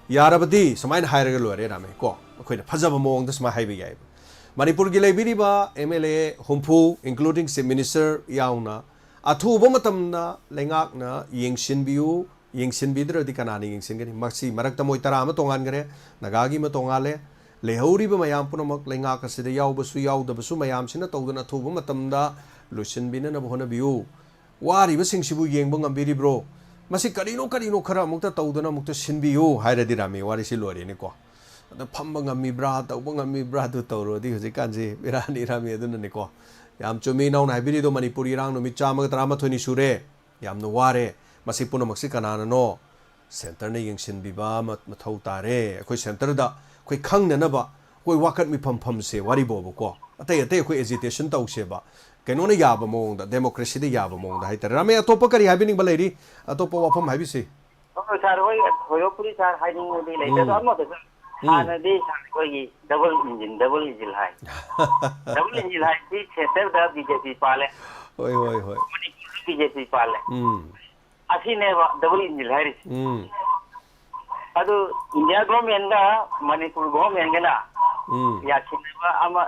ꯌꯥꯔꯕꯗꯤ ꯁꯨꯃꯥꯏꯅ ꯍꯥꯏꯔꯒ ꯂꯣꯏꯔꯦ, ꯔꯥꯃꯦ, ꯀꯣ꯫ ꯑꯩꯈꯣꯏꯅ ꯐꯖꯕ ꯃꯑꯣꯡꯗ ꯁꯨꯃꯥꯏꯅ ꯍꯥꯏꯕ ꯌꯥꯏꯕ꯫ ꯃꯅꯤꯄꯨꯔꯒꯤ ꯂꯩꯕꯤꯔꯤꯕ ꯑꯦꯝ ꯑꯦꯜ ꯑꯦ ꯍꯨꯝꯐꯨ, including chief minister ꯌꯥꯎꯅ, ꯑꯊꯨꯕ ꯃꯇꯝꯗ ꯂꯩꯉꯥꯛꯅ ꯌꯦꯡꯁꯤꯟꯕꯤꯌꯨ, ꯌꯦꯡꯁꯤꯟꯕꯤꯗ꯭ꯔꯗꯤ ꯀꯅꯥꯅ ꯌꯦꯡꯁꯤꯟꯒꯅꯤ? ꯃꯁꯤ ꯃꯔꯛꯇ ꯃꯣꯏ ꯇꯔꯥ ꯑꯃ ꯇꯣꯉꯥꯟꯈꯔꯦ, ꯅꯥꯒꯥꯒꯤ ꯑꯃ ꯇꯣꯉꯥꯜꯂꯦ, ꯂꯩꯍꯧꯔꯤꯕ ꯃꯌꯥꯝ ꯄꯨꯝꯅꯃꯛ ꯂꯩꯉꯥꯛ ꯑꯁꯤꯗ ꯌꯥꯎꯕꯁꯨ ꯌꯥꯎꯗꯕꯁꯨ ꯃꯌꯥꯝꯁꯤꯅ ꯇꯧꯗꯅ ꯑꯊꯨꯕ ꯃꯇꯝꯗ ꯂꯣꯏꯁꯤꯟꯕꯤꯅꯅꯕ ꯍꯣꯠꯅꯕꯤꯌꯨ꯫ ꯋꯥꯔꯤꯕꯁꯤꯡꯁꯤꯕꯨ ꯌꯦꯡꯕ ꯉꯝꯕꯤꯔꯤꯕ꯭ꯔꯣ? ꯃꯁꯤ ꯀꯔꯤꯅꯣ ꯀꯔꯤꯅꯣ ꯈꯔ ꯑꯃꯨꯛꯇ ꯇꯧꯗꯅ ꯑꯃꯨꯛꯇ ꯁꯤꯟꯕꯤꯌꯨ ꯍꯥꯏꯔꯗꯤ, ꯔꯥꯃꯦ, ꯋꯥꯔꯤꯁꯤ ꯂꯣꯏꯔꯦꯅꯦꯀꯣ꯫ ꯑꯗ ꯐꯝꯕ ꯉꯝꯃꯤꯕ꯭ꯔꯥ, ꯇꯧꯕ ꯉꯝꯃꯤꯕ꯭ꯔꯥ, ꯑꯗꯨ ꯇꯧꯔꯨꯔꯗꯤ ꯍꯧꯖꯤꯛꯀꯥꯟꯁꯤ ꯕꯦꯔꯥꯅꯤ, ꯔꯥꯃꯦ, ꯑꯗꯨꯅꯅꯦꯀꯣ꯫ ꯌꯥꯝ ꯆꯨꯝꯃꯤ ꯏꯅꯥꯎꯅ ꯍꯥꯏꯕꯤꯔꯤꯗꯣ, ꯃꯅꯤꯄꯨꯔ ꯏꯔꯥꯡ ꯅꯨꯃꯤꯠ ꯆꯥꯝꯃꯒ ꯇꯔꯥꯃꯥꯊꯣꯏꯅꯤ ꯁꯨꯔꯦ꯫ ꯌꯥꯝꯅ ꯋꯥꯔꯦ꯫ ꯃꯁꯤ ꯄꯨꯝꯅꯃꯛꯁꯤ ꯀꯅꯥꯅꯅꯣ? ꯁꯦꯟꯇꯔꯅ ꯌꯦꯡꯁꯤꯟꯕꯤꯕ ꯑꯃ ꯃꯊꯧ ꯇꯥꯔꯦ꯫ ꯑꯩꯈꯣꯏ ꯁꯦꯟꯇꯔꯗ ꯑꯩꯈꯣꯏ ꯈꯪꯅꯅꯕ ꯑꯩꯈꯣꯏ ꯋꯥꯀꯠ ꯃꯤꯐꯝ ꯐꯝꯁꯦ, ꯋꯥꯔꯤꯕꯣꯕꯀꯣ꯫ ꯑꯇꯩ ꯑꯇꯩ ꯑꯩꯈꯣꯏ agitation ꯇꯧꯁꯦꯕ꯫ ꯀꯩꯅꯣꯅ ꯌꯥꯕ ꯃꯑꯣꯡꯗ, democracyꯗ ꯌꯥꯕ ꯃꯑꯣꯡꯗ ꯍꯥꯏꯇꯥꯔꯦ꯫ ꯔꯥꯃꯦ, ꯑꯇꯣꯞꯄ ꯀꯔꯤ ꯍꯥꯏꯕꯤꯅꯤꯡꯕ ꯂꯩꯔꯤ? ꯑꯇꯣꯞꯄ ꯋꯥꯐꯝ ꯍꯥꯏꯕꯤꯁꯤ꯫ ꯍꯣꯏ, ꯁꯥꯔ, ꯍꯣꯏ, ꯊꯣꯏꯗꯣꯛꯄꯨꯗꯤ, ꯁꯥꯔ, ꯍꯥꯏꯅꯤꯡꯕꯗꯤ ꯂꯩꯇꯦ꯫ ꯑꯗꯣ ꯎꯝ꯫ ꯑꯃꯗ, ꯁꯥꯔ, ꯎꯝ꯫ ꯍꯥꯟꯅꯗꯤ, ꯁꯥꯔ, ꯑꯩꯈꯣꯏꯒꯤ double engine, double engine ꯍꯥꯏ꯫ Double engine ꯍꯥꯏꯁꯤ ꯁꯦꯟꯇꯔꯗ ꯕꯤ ꯖꯦ ꯄꯤ ꯄꯥꯜꯂꯦ꯫ ꯍꯣꯏ, ꯍꯣꯏ, ꯍꯣꯏ꯫ ꯃꯅꯤꯄꯨꯔꯗ ꯕꯤ ꯖꯦ ꯄꯤ ꯄꯥꯜꯂꯦ꯫ ꯎꯝ꯫ ꯑꯁꯤꯅꯦꯕ double engine ꯍꯥꯏꯔꯤꯁꯦ꯫ ꯎꯝ꯫ ꯑꯗꯨ ꯏꯟꯗꯤꯌꯥ ꯒꯣꯔꯃꯦꯟꯒ ꯃꯅꯤꯄꯨꯔ ꯒꯣꯔꯃꯦꯟꯒꯅ ꯎꯝ꯫ ꯌꯥꯁꯤꯟꯅꯕ ꯑꯃ,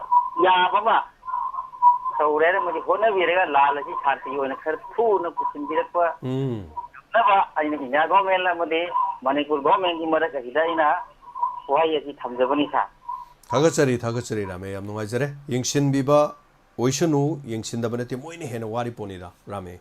ꯌꯥꯕ ꯑꯃ ꯇꯧꯔꯦ ꯍꯥꯏꯔꯒꯗꯤ ꯍꯣꯠꯅꯕꯤꯔꯒ ꯂꯥꯜ ꯑꯁꯤ ꯁꯥꯟꯇꯤ ꯑꯣꯏꯅ ꯈꯔ ꯊꯨꯅ ꯄꯨꯁꯤꯟꯕꯤꯔꯛꯄ ꯎꯝ꯫ ꯉꯝꯅꯕ ꯑꯩꯅ ꯏꯟꯗꯤꯌꯥ ꯒꯣꯔꯃꯦꯟ ꯑꯃꯗꯤ ꯃꯅꯤꯄꯨꯔ ꯒꯣꯔꯃꯦꯟꯒꯤ ꯃꯔꯛ ꯑꯁꯤꯗ ꯑꯩꯅ ꯋꯥꯍꯩ ꯑꯁꯤ ꯊꯝꯖꯕꯅꯤ, ꯁꯥꯔ꯫ ꯊꯥꯒꯠꯆꯔꯤ, ꯊꯥꯒꯠꯆꯔꯤ, ꯔꯥꯃꯦ꯫ ꯌꯥꯝ ꯅꯨꯡꯉꯥꯏꯖꯔꯦ꯫ ꯌꯦꯡꯁꯤꯟꯕꯤꯕ ꯑꯣꯏꯁꯅꯨ, ꯌꯦꯡꯁꯤꯟꯗꯕ ꯅꯠꯇꯦ, ꯃꯣꯏꯅ ꯍꯦꯟꯅ ꯋꯥꯔꯤ ꯄꯣꯠꯅꯤꯗ, ꯔꯥꯃꯦ꯫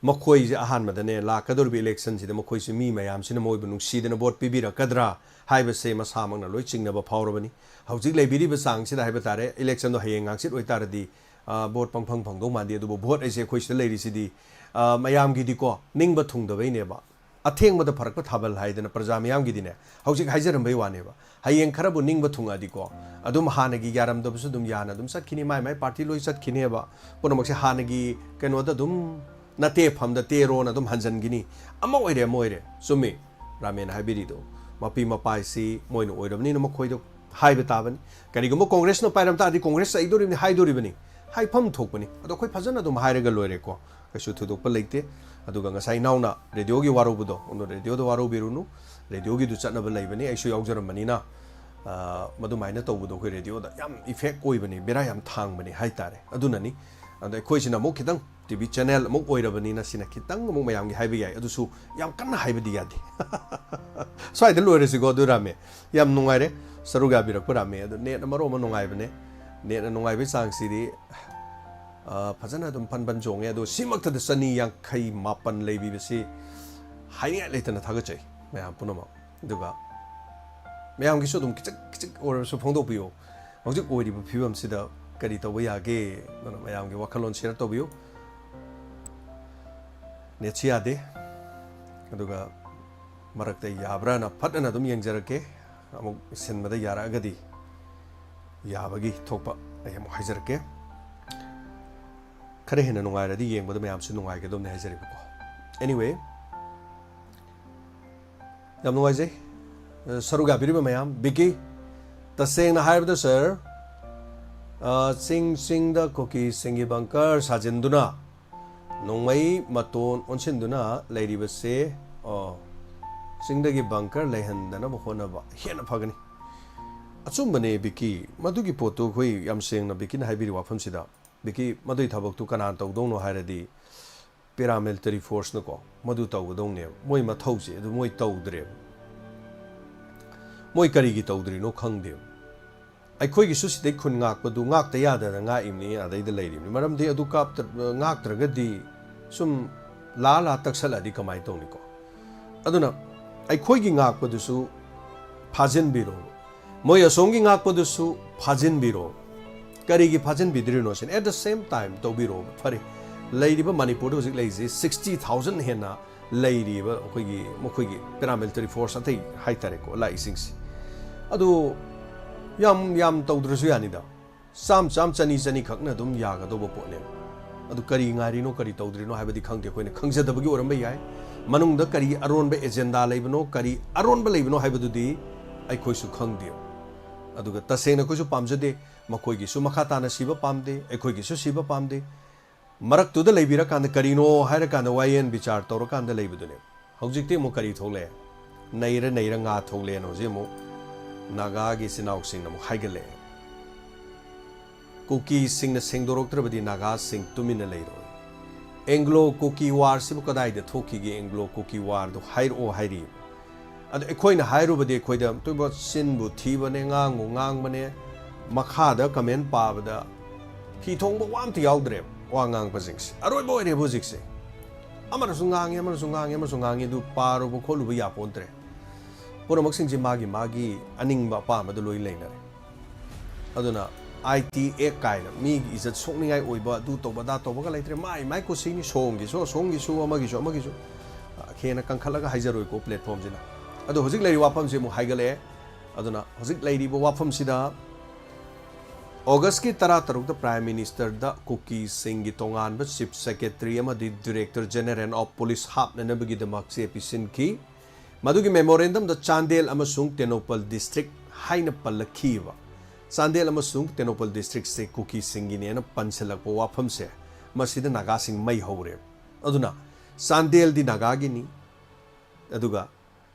ꯃꯈꯣꯏꯁꯦ ꯑꯍꯥꯟꯕꯗꯅꯦ, ꯂꯥꯛꯀꯗꯧꯔꯤꯕ ꯏꯂꯦꯛꯁꯟꯁꯤꯗ ꯃꯈꯣꯏꯁꯦ ꯃꯤ ꯃꯌꯥꯝꯁꯤꯅ ꯃꯣꯏꯕꯨ ꯅꯨꯡꯁꯤꯗꯅ ꯚꯣꯠ ꯄꯤꯕꯤꯔꯛꯀꯗ꯭ꯔꯥ ꯍꯥꯏꯕꯁꯦ ꯃꯁꯥꯃꯛꯅ ꯂꯣꯏ ꯆꯤꯡꯅꯕ ꯐꯥꯎꯔꯕꯅꯤ꯫ ꯍꯧꯖꯤꯛ ꯂꯩꯕꯤꯔꯤꯕ ꯆꯥꯡꯁꯤꯗ ꯍꯥꯏꯕ ꯇꯥꯔꯦ, ꯏꯂꯦꯛꯁꯟꯗꯣ ꯍꯌꯦꯡ ꯍꯪꯆꯤꯠ ꯑꯣꯏꯇꯥꯔꯗꯤ, ꯑ, ꯚꯣꯠ ꯄꯪꯐꯪ ꯐꯪꯗꯧ ꯃꯥꯟꯗꯦ꯫ ꯑꯗꯨꯕꯨ ꯚꯣꯠ ꯍꯥꯏꯁꯦ ꯑꯩꯈꯣꯏ ꯁꯤꯗ ꯂꯩꯔꯤꯁꯤꯗꯤ, ꯑ, ꯃꯌꯥꯝꯒꯤꯗꯤꯀꯣ, ꯅꯤꯡꯕ ꯊꯨꯡꯗꯕꯩꯅꯦꯕ꯫ ꯑꯊꯦꯡꯕꯗ ꯐꯔꯛꯄ ꯊꯥꯕꯜ ꯍꯥꯏꯗꯅ ꯄ꯭ꯔꯖꯥ ꯃꯤꯌꯥꯝꯒꯤꯗꯤꯅꯦ, ꯍꯧꯖꯤꯛ ꯍꯥꯏꯖꯔꯝꯕꯩ ꯋꯥꯅꯦꯕ꯫ ꯍꯌꯦꯡ ꯈꯔꯕꯨ ꯅꯤꯡꯕ ꯊꯨꯡꯉꯛꯑꯗꯤꯀꯣ, ꯑꯗꯨꯝ ꯍꯥꯟꯅꯒꯤ ꯌꯥꯔꯝꯗꯕꯁꯨ ꯑꯗꯨꯝ ꯌꯥꯅ ꯑꯗꯨꯝ ꯆꯠꯈꯤꯅꯤ, ꯃꯥꯏ ꯃꯥꯏ ꯄꯥꯔꯇꯤ ꯂꯣꯏ ꯆꯠꯈꯤꯅꯦꯕ꯫ ꯄꯨꯝꯅꯃꯛꯁꯦ ꯍꯥꯟꯅꯒꯤ ꯀꯩꯅꯣꯗ ꯑꯗꯨꯝ, ꯅꯇꯦꯐꯝꯗ ꯇꯦꯔꯣꯅ ꯑꯗꯨꯝ ꯍꯟꯖꯟꯈꯤꯅꯤ꯫ ꯑꯃ ꯑꯣꯏꯔꯦ, ꯑꯃ ꯑꯣꯏꯔꯦ, ꯆꯨꯝꯃꯤ ꯔꯥꯃꯦꯟ ꯍꯥꯏꯕꯤꯔꯤꯗꯣ꯫ ꯃꯄꯤ ꯃꯄꯥ ꯍꯥꯏꯁꯤ ꯃꯣꯏꯅ ꯑꯣꯏꯔꯕꯅꯤꯅ ꯃꯈꯣꯏꯗꯣ ꯍꯥꯏꯕ ꯇꯥꯕꯅꯤ꯫ ꯀꯔꯤꯒꯨꯝꯕ ꯀꯣꯡꯒ꯭ꯔꯦꯁꯅ ꯄꯥꯏꯔꯝ ꯇꯥꯔꯗꯤ ꯀꯣꯡꯒ꯭ꯔꯦꯁ ꯆꯩꯗꯣꯔꯤꯕꯅꯤ, ꯍꯥꯏꯗꯣꯔꯤꯕꯅꯤ, ꯍꯥꯏꯐꯝ ꯊꯣꯛꯄꯅꯤ꯫ ꯑꯗꯣ ꯑꯩꯈꯣꯏ ꯐꯖꯅ ꯑꯗꯨꯝ ꯍꯥꯏꯔꯒ ꯂꯣꯏꯔꯦꯀꯣ, ꯀꯩꯁꯨ ꯊꯣꯏꯗꯣꯛꯄ ꯂꯩꯇꯦ꯫ ꯑꯗꯨꯒ ꯉꯁꯥꯏ ꯏꯅꯥꯎꯅ ꯔꯦꯗꯤꯑꯣꯒꯤ ꯋꯥꯔꯧꯕꯗꯣ, ꯑꯗꯣ ꯔꯦꯗꯤꯑꯣꯗ ꯋꯥꯔꯧꯕꯤꯔꯨꯅꯨ, ꯔꯦꯗꯤꯑꯣꯒꯤꯗꯨ ꯆꯠꯅꯕ ꯂꯩꯕꯅꯤ, ꯑꯩꯁꯨ ꯌꯥꯎꯖꯔꯝꯕꯅꯤꯅ꯫ ꯑ, ꯃꯗꯨꯃꯥꯏꯅ ꯇꯧꯕꯗꯣ ꯑꯩꯈꯣꯏ ꯔꯦꯗꯤꯑꯣꯗ ꯌꯥꯝ ꯏꯐꯦꯛ ꯑꯣꯏꯕꯅꯤ, ꯕꯦꯔꯥ ꯌꯥꯝ ꯊꯥꯡꯕꯅꯤ ꯍꯥꯏꯇꯥꯔꯦ꯫ ꯑꯗꯨꯅꯅꯤ꯫ ꯑꯗꯣ ꯑꯩꯈꯣꯏꯁꯤꯅ ꯑꯃꯨꯛ ꯈꯤꯇꯪ ꯇꯤ ꯚꯤ ꯆꯦꯅꯦꯜ ꯑꯃꯨꯛ ꯑꯣꯏꯔꯕꯅꯤꯅ ꯁꯤꯅ ꯈꯤꯇꯪ ꯑꯃꯨꯛ ꯃꯌꯥꯝꯒꯤ ꯍꯥꯏꯕ ꯌꯥꯏ, ꯑꯗꯨꯁꯨ ꯌꯥꯝ ꯀꯟꯅ ꯍꯥꯏꯕꯗꯤ ꯌꯥꯗꯦ꯫ ꯁ꯭ꯋꯥꯏꯗ ꯂꯣꯏꯔꯁꯤꯀꯣ꯫ ꯑꯗꯨ ꯔꯥꯃꯦ, ꯌꯥꯝ ꯅꯨꯡꯉꯥꯏꯔꯦ ꯁꯔꯨꯛ ꯌꯥꯕꯤꯔꯛꯄ, ꯔꯥꯃꯦ꯫ ꯑꯗꯣ ꯅꯦꯠꯅ ꯃꯔꯣꯟ ꯑꯃ ꯅꯨꯡꯉꯥꯏꯕꯅꯦ, ꯅꯦꯠꯅ ꯅꯨꯡꯉꯥꯏꯕꯒꯤ ꯆꯥꯡꯁꯤꯗꯤ, ꯑ, ꯐꯖꯅ ꯑꯗꯨꯝ ꯐꯟ ꯐꯟ ꯆꯣꯡꯉꯦ꯫ ꯑꯗꯣ ꯁꯤꯃꯛꯇꯗ ꯆꯅꯤ ꯌꯥꯡꯈꯩ ꯃꯥꯄꯟ ꯂꯩꯕꯤꯕꯁꯤ ꯍꯥꯏꯅꯤꯡꯉꯥꯏ ꯂꯩꯇꯅ ꯊꯥꯒꯠꯆꯩ ꯃꯌꯥꯝ ꯄꯨꯝꯅꯃꯛ꯫ ꯑꯗꯨꯒ ꯃꯌꯥꯝꯒꯤꯁꯨ ꯑꯗꯨꯝ ꯈꯤꯖꯤꯛ ꯈꯤꯖꯤꯛ ꯑꯣꯏꯔꯕꯁꯨ ꯐꯣꯡꯗꯣꯛꯄꯤꯌꯨ꯫ ꯍꯧꯖꯤꯛ ꯑꯣꯏꯔꯤꯕ ꯐꯤꯕꯝꯁꯤꯗ ꯀꯔꯤ ꯇꯧꯕ ꯌꯥꯒꯦ? ꯑꯗꯨꯅ ꯃꯌꯥꯝꯒꯤ ꯋꯥꯈꯜꯂꯣꯟ ꯁꯤꯌꯔ ꯇꯧꯕꯤꯌꯨ꯫ ꯅꯦꯠꯁꯤ ꯌꯥꯗꯦ, ꯑꯗꯨꯒ ꯃꯔꯛꯇ ꯌꯥꯕ꯭ꯔꯥꯅ ꯐꯠ ꯑꯅ ꯑꯗꯨꯝ ꯌꯦꯡꯖꯔꯛꯀꯦ꯫ ꯑꯃꯨꯛ ꯁꯤꯟꯕꯗ ꯌꯥꯔꯛꯑꯒꯗꯤ, ꯌꯥꯕꯒꯤ ꯊꯣꯛꯄ ꯑꯩ ꯑꯃꯨꯛ ꯍꯥꯏꯖꯔꯛꯀꯦ꯫ ꯈꯔ ꯍꯦꯟꯅ ꯅꯨꯡꯉꯥꯏꯔꯗꯤ ꯌꯦꯡꯕꯗ ꯃꯌꯥꯝꯁꯨ ꯅꯨꯡꯉꯥꯏꯒꯗꯕꯅꯤ ꯍꯥꯏꯖꯔꯤꯕꯀꯣ꯫ Anyway, ꯌꯥꯝ ꯅꯨꯡꯉꯥꯏꯖꯩ, ꯑ, ꯁꯔꯨꯛ ꯌꯥꯕꯤꯔꯤꯕ ꯃꯌꯥꯝ꯫ ꯕꯤꯀꯤ, ꯇꯁꯦꯡꯅ ꯍꯥꯏꯔꯕꯗ ꯁꯥꯔ, ꯑ, ꯆꯤꯡ ꯆꯤꯡꯗ ꯀꯨꯀꯤꯁꯤꯡꯒꯤ ꯕꯪꯀꯔ ꯁꯥꯖꯤꯟꯗꯨꯅ ꯅꯣꯡꯃꯩ ꯃꯇꯣꯟ ꯑꯣꯟꯁꯤꯟꯗꯨꯅ ꯂꯩꯔꯤꯕꯁꯦ, ꯑꯣ, ꯆꯤꯡꯗꯒꯤ ꯕꯪꯀꯔ ꯂꯩꯍꯟꯗꯅꯕ ꯍꯣꯠꯅꯕ ꯍꯦꯟꯅ ꯐꯒꯅꯤ꯫ ꯑꯆꯨꯝꯕꯅꯦ ꯕꯤꯀꯤ, ꯃꯗꯨꯒꯤ ꯄꯣꯠꯇꯨ ꯑꯩꯈꯣꯏ ꯌꯥꯝ ꯁꯦꯡꯅ ꯕꯤꯀꯤꯅ ꯍꯥꯏꯕꯤꯔꯤ ꯋꯥꯐꯝꯁꯤꯗ꯫ ꯕꯤꯀꯤ, ꯃꯗꯨꯒꯤ ꯊꯕꯛꯇꯨ ꯀꯅꯥꯅ ꯇꯧꯗꯧꯅꯣ ꯍꯥꯏꯔꯗꯤ paramilitary forceꯅꯀꯣ ꯃꯗꯨ ꯇꯧꯒꯗꯧꯅꯦꯕ꯫ ꯃꯣꯏ ꯃꯊꯧꯁꯦ ꯑꯗꯨ ꯃꯣꯏ ꯇꯧꯗ꯭ꯔꯦꯕ꯫ ꯃꯣꯏ ꯀꯔꯤꯒꯤ ꯇꯧꯗ꯭ꯔꯤꯅꯣ ꯈꯪꯗꯦꯕ꯫ ꯑꯩꯈꯣꯏꯒꯤꯁꯨ ꯁꯤꯗꯩ ꯈꯨꯟ ꯉꯥꯛꯄꯗꯨ ꯉꯥꯛꯇ ꯌꯥꯗꯅ ꯉꯥꯛꯏꯕꯅꯤ, ꯑꯗꯩꯗ ꯂꯩꯔꯤꯕꯅꯤ꯫ ꯃꯔꯝꯗꯤ ꯑꯗꯨ ꯀꯥꯞꯇ-, ꯉꯥꯛꯇ꯭ꯔꯒꯗꯤ ꯁꯨꯝ ꯂꯥ ꯂꯥ ꯇꯛꯁꯜꯂꯛꯑꯗꯤ ꯀꯃꯥꯏꯅ ꯇꯧꯅꯤꯀꯣ? ꯑꯗꯨꯅ ꯑꯩꯈꯣꯏꯒꯤ ꯉꯥꯛꯄꯗꯨꯁꯨ ꯐꯥꯖꯤꯟꯕꯤꯔꯣ꯫ ꯃꯣꯏ ꯑꯁꯣꯝꯒꯤ ꯉꯥꯛꯄꯗꯨꯁꯨ ꯐꯥꯖꯤꯟꯕꯤꯔꯣ꯫ ꯀꯔꯤꯒꯤ ꯐꯥꯖꯤꯟꯕꯤꯗ꯭ꯔꯤꯅꯣ ꯁꯤꯅ꯫ At the same time ꯇꯧꯕꯤꯔꯣ꯫ ꯐꯔꯦ, ꯂꯩꯔꯤꯕ ꯃꯅꯤꯄꯨꯔꯗ ꯍꯧꯖꯤꯛ ꯂꯩꯔꯤꯁꯤ sixty thousand ꯍꯦꯟꯅ ꯂꯩꯔꯤꯕ ꯑꯩꯈꯣꯏꯒꯤ, ꯃꯈꯣꯏꯒꯤ paramilitary force ꯑꯇꯩ ꯍꯥꯏꯇꯥꯔꯦꯀꯣ, ꯂꯥꯛꯏꯁꯤꯡꯁꯤ꯫ ꯑꯗꯨ ꯌꯥꯝ, ꯌꯥꯝ ꯇꯧꯗ꯭ꯔꯁꯨ ꯌꯥꯅꯤꯗ꯫ ꯆꯥꯝ ꯆꯥꯝ, ꯆꯅꯤ ꯆꯅꯤ ꯈꯛꯅ ꯑꯗꯨꯝ ꯌꯥꯒꯗꯧꯕ ꯄꯣꯠꯅꯦꯕ꯫ ꯑꯗꯨ ꯀꯔꯤ ꯉꯥꯏꯔꯤꯅꯣ, ꯀꯔꯤ ꯇꯧꯗ꯭ꯔꯤꯅꯣ ꯍꯥꯏꯕꯗꯤ ꯈꯪꯗꯦ꯫ ꯑꯩꯈꯣꯏꯅ ꯈꯪꯖꯗꯕꯒꯤ ꯑꯣꯏꯔꯝꯕ ꯌꯥꯏ꯫ ꯃꯅꯨꯡꯗ ꯀꯔꯤ ꯑꯔꯣꯟꯕ agenda ꯂꯩꯕꯅꯣ, ꯀꯔꯤ ꯑꯔꯣꯟꯕ ꯂꯩꯕꯅꯣ ꯍꯥꯏꯕꯗꯨꯗꯤ ꯑꯩꯈꯣꯏꯁꯨ ꯈꯪꯗꯦ꯫ ꯑꯗꯨꯒ ꯇꯁꯦꯡꯅ ꯑꯩꯈꯣꯏꯁꯨ ꯄꯥꯝꯖꯗꯦ꯫ ꯃꯈꯣꯏꯒꯤꯁꯨ ꯃꯈꯥ ꯇꯥꯅ ꯁꯤꯕ ꯄꯥꯝꯗꯦ, ꯑꯩꯈꯣꯏꯒꯤꯁꯨ ꯁꯤꯕ ꯄꯥꯝꯗꯦ꯫ ꯃꯔꯛꯇꯨꯗ ꯂꯩꯕꯤꯔꯀꯥꯟꯗ ꯀꯔꯤꯅꯣ ꯍꯥꯏꯔꯀꯥꯟꯗ ꯋꯥꯌꯦꯟ ꯕꯤꯆꯥꯔ ꯇꯧꯔꯀꯥꯟꯗ ꯂꯩꯕꯗꯨꯅꯦ꯫ ꯍꯧꯖꯤꯛꯇꯤ ꯑꯃꯨꯛ ꯀꯔꯤ ꯊꯣꯛꯂꯛꯑꯦ? ꯅꯩꯔ ꯅꯩꯔ ꯉꯥ ꯊꯣꯛꯂꯛꯑꯦꯅ ꯍꯧꯖꯤꯛ ꯑꯃꯨꯛ ꯅꯥꯒꯥꯒꯤ ꯏꯆꯤꯟ ꯏꯅꯥꯎꯁꯤꯡꯅ ꯑꯃꯨꯛ ꯍꯥꯏꯒꯠꯂꯛꯑꯦ꯫ ꯀꯨꯀꯤꯁꯤꯡꯅ ꯁꯦꯡꯗꯣꯔꯛꯇ꯭ꯔꯕꯗꯤ ꯅꯥꯒꯥꯁꯤꯡ ꯇꯨꯃꯤꯟꯅ ꯂꯩꯔꯣꯏ꯫ Anglo Kuki War ꯁꯤꯕꯨ ꯀꯗꯥꯏꯗ ꯊꯣꯛꯈꯤꯒꯦ? Anglo Kuki War ꯗꯨ ꯍꯥꯏꯔꯛꯑꯣ ꯍꯥꯏꯔꯤ꯫ ꯑꯗꯣ ꯑꯩꯈꯣꯏꯅ ꯍꯥꯏꯔꯨꯕꯗꯤ ꯑꯩꯈꯣꯏꯗ ꯑꯇꯣꯏꯕ ꯆꯤꯟꯕꯨ ꯊꯤꯕꯅꯦ, ꯉꯥꯡꯕꯨ ꯉꯥꯡꯕꯅꯦ, ꯃꯈꯥꯗ comment ꯄꯥꯕꯗ ꯐꯤ ꯊꯣꯡꯕ ꯋꯥ ꯑꯝꯇ ꯌꯥꯎꯗ꯭ꯔꯦꯕ ꯋꯥ ꯉꯥꯡꯕꯁꯤꯡꯁꯦ꯫ ꯑꯔꯣꯏꯕ ꯑꯣꯏꯔꯦꯕ ꯍꯧꯖꯤꯛꯁꯦ꯫ ꯑꯃꯅꯁꯨ ꯉꯥꯡꯉꯤ, ꯑꯃꯅꯁꯨ ꯉꯥꯡꯉꯤ, ꯑꯃꯅꯁꯨ ꯉꯥꯡꯉꯤ, ꯑꯗꯨ ꯄꯥꯔꯨꯕ ꯈꯣꯠꯂꯨꯕ ꯌꯥꯄꯣꯟꯇ꯭ꯔꯦ꯫ ꯄꯨꯝꯅꯃꯛꯁꯤꯡꯁꯦ ꯃꯥꯒꯤ ꯃꯥꯒꯤ ꯑꯅꯤꯡꯕ ꯑꯄꯥꯝꯕꯗ ꯂꯣꯏ ꯂꯩꯅꯔꯦ꯫ ꯑꯗꯨꯅ I T Act ꯀꯥꯏꯅ ꯃꯤꯒꯤ ꯏꯖꯠ ꯁꯣꯛꯅꯤꯡꯉꯥꯏ ꯑꯣꯏꯕ, ꯑꯗꯨ ꯇꯧꯕ ꯑꯗꯥ ꯇꯧꯕꯒ ꯂꯩꯇ꯭ꯔꯦ꯫ ꯃꯥꯏ ꯃꯥꯏ ꯀꯨꯁꯤꯅꯤ, ꯁꯣꯝꯒꯤꯁꯨ ꯑꯁꯣꯝꯒꯤꯁꯨ ꯑꯃꯒꯤꯁꯨ ꯑꯃꯒꯤꯁꯨ꯫ ꯑ, ꯍꯦꯟꯅ ꯀꯟꯈꯠꯂꯒ ꯍꯥꯏꯖꯔꯣꯏꯀꯣ platform ꯁꯤꯅ꯫ ꯑꯗꯣ ꯍꯧꯖꯤꯛ ꯂꯩꯔꯤꯕ ꯋꯥꯐꯝꯁꯤ ꯑꯃꯨꯛ ꯍꯥꯏꯒꯠꯂꯛꯑꯦ꯫ ꯑꯗꯨꯅ ꯍꯧꯖꯤꯛ ꯂꯩꯔꯤꯕ ꯋꯥꯐꯝꯁꯤꯗ August ꯀꯤ ꯇꯔꯥꯇꯔꯨꯛꯇ Prime Minister ꯗ ꯀꯨꯀꯤꯁꯤꯡꯒꯤ ꯇꯣꯉꯥꯟꯕ Chief Secretary ꯑꯃꯗꯤ Director General of Police ꯍꯥꯞꯅꯅꯕꯒꯤꯗꯃꯛ ꯆꯦ ꯄꯤꯁꯤꯟꯈꯤ꯫ ꯃꯗꯨꯒꯤ memorandum ꯗ ꯆꯥꯟꯗꯦꯜ ꯑꯃꯁꯨꯡ ꯇꯦꯡꯅꯧꯄꯜ district ꯍꯥꯏꯅ ꯄꯜꯂꯛꯈꯤꯕ꯫ ꯆꯥꯟꯗꯦꯜ ꯑꯃꯁꯨꯡ ꯇꯦꯡꯅꯧꯄꯜ district ꯁꯦ ꯀꯨꯀꯤꯁꯤꯡꯒꯤꯅꯦꯅ ꯄꯟꯁꯤꯜꯂꯛꯄ ꯋꯥꯐꯝꯁꯦ, ꯃꯁꯤꯗ ꯅꯥꯒꯥꯁꯤꯡ ꯃꯩ ꯍꯧꯔꯦꯕ꯫ ꯑꯗꯨꯅ ꯆꯥꯟꯗꯦꯜꯗꯤ ꯅꯥꯒꯥꯒꯤꯅꯤ, ꯑꯗꯨꯒ,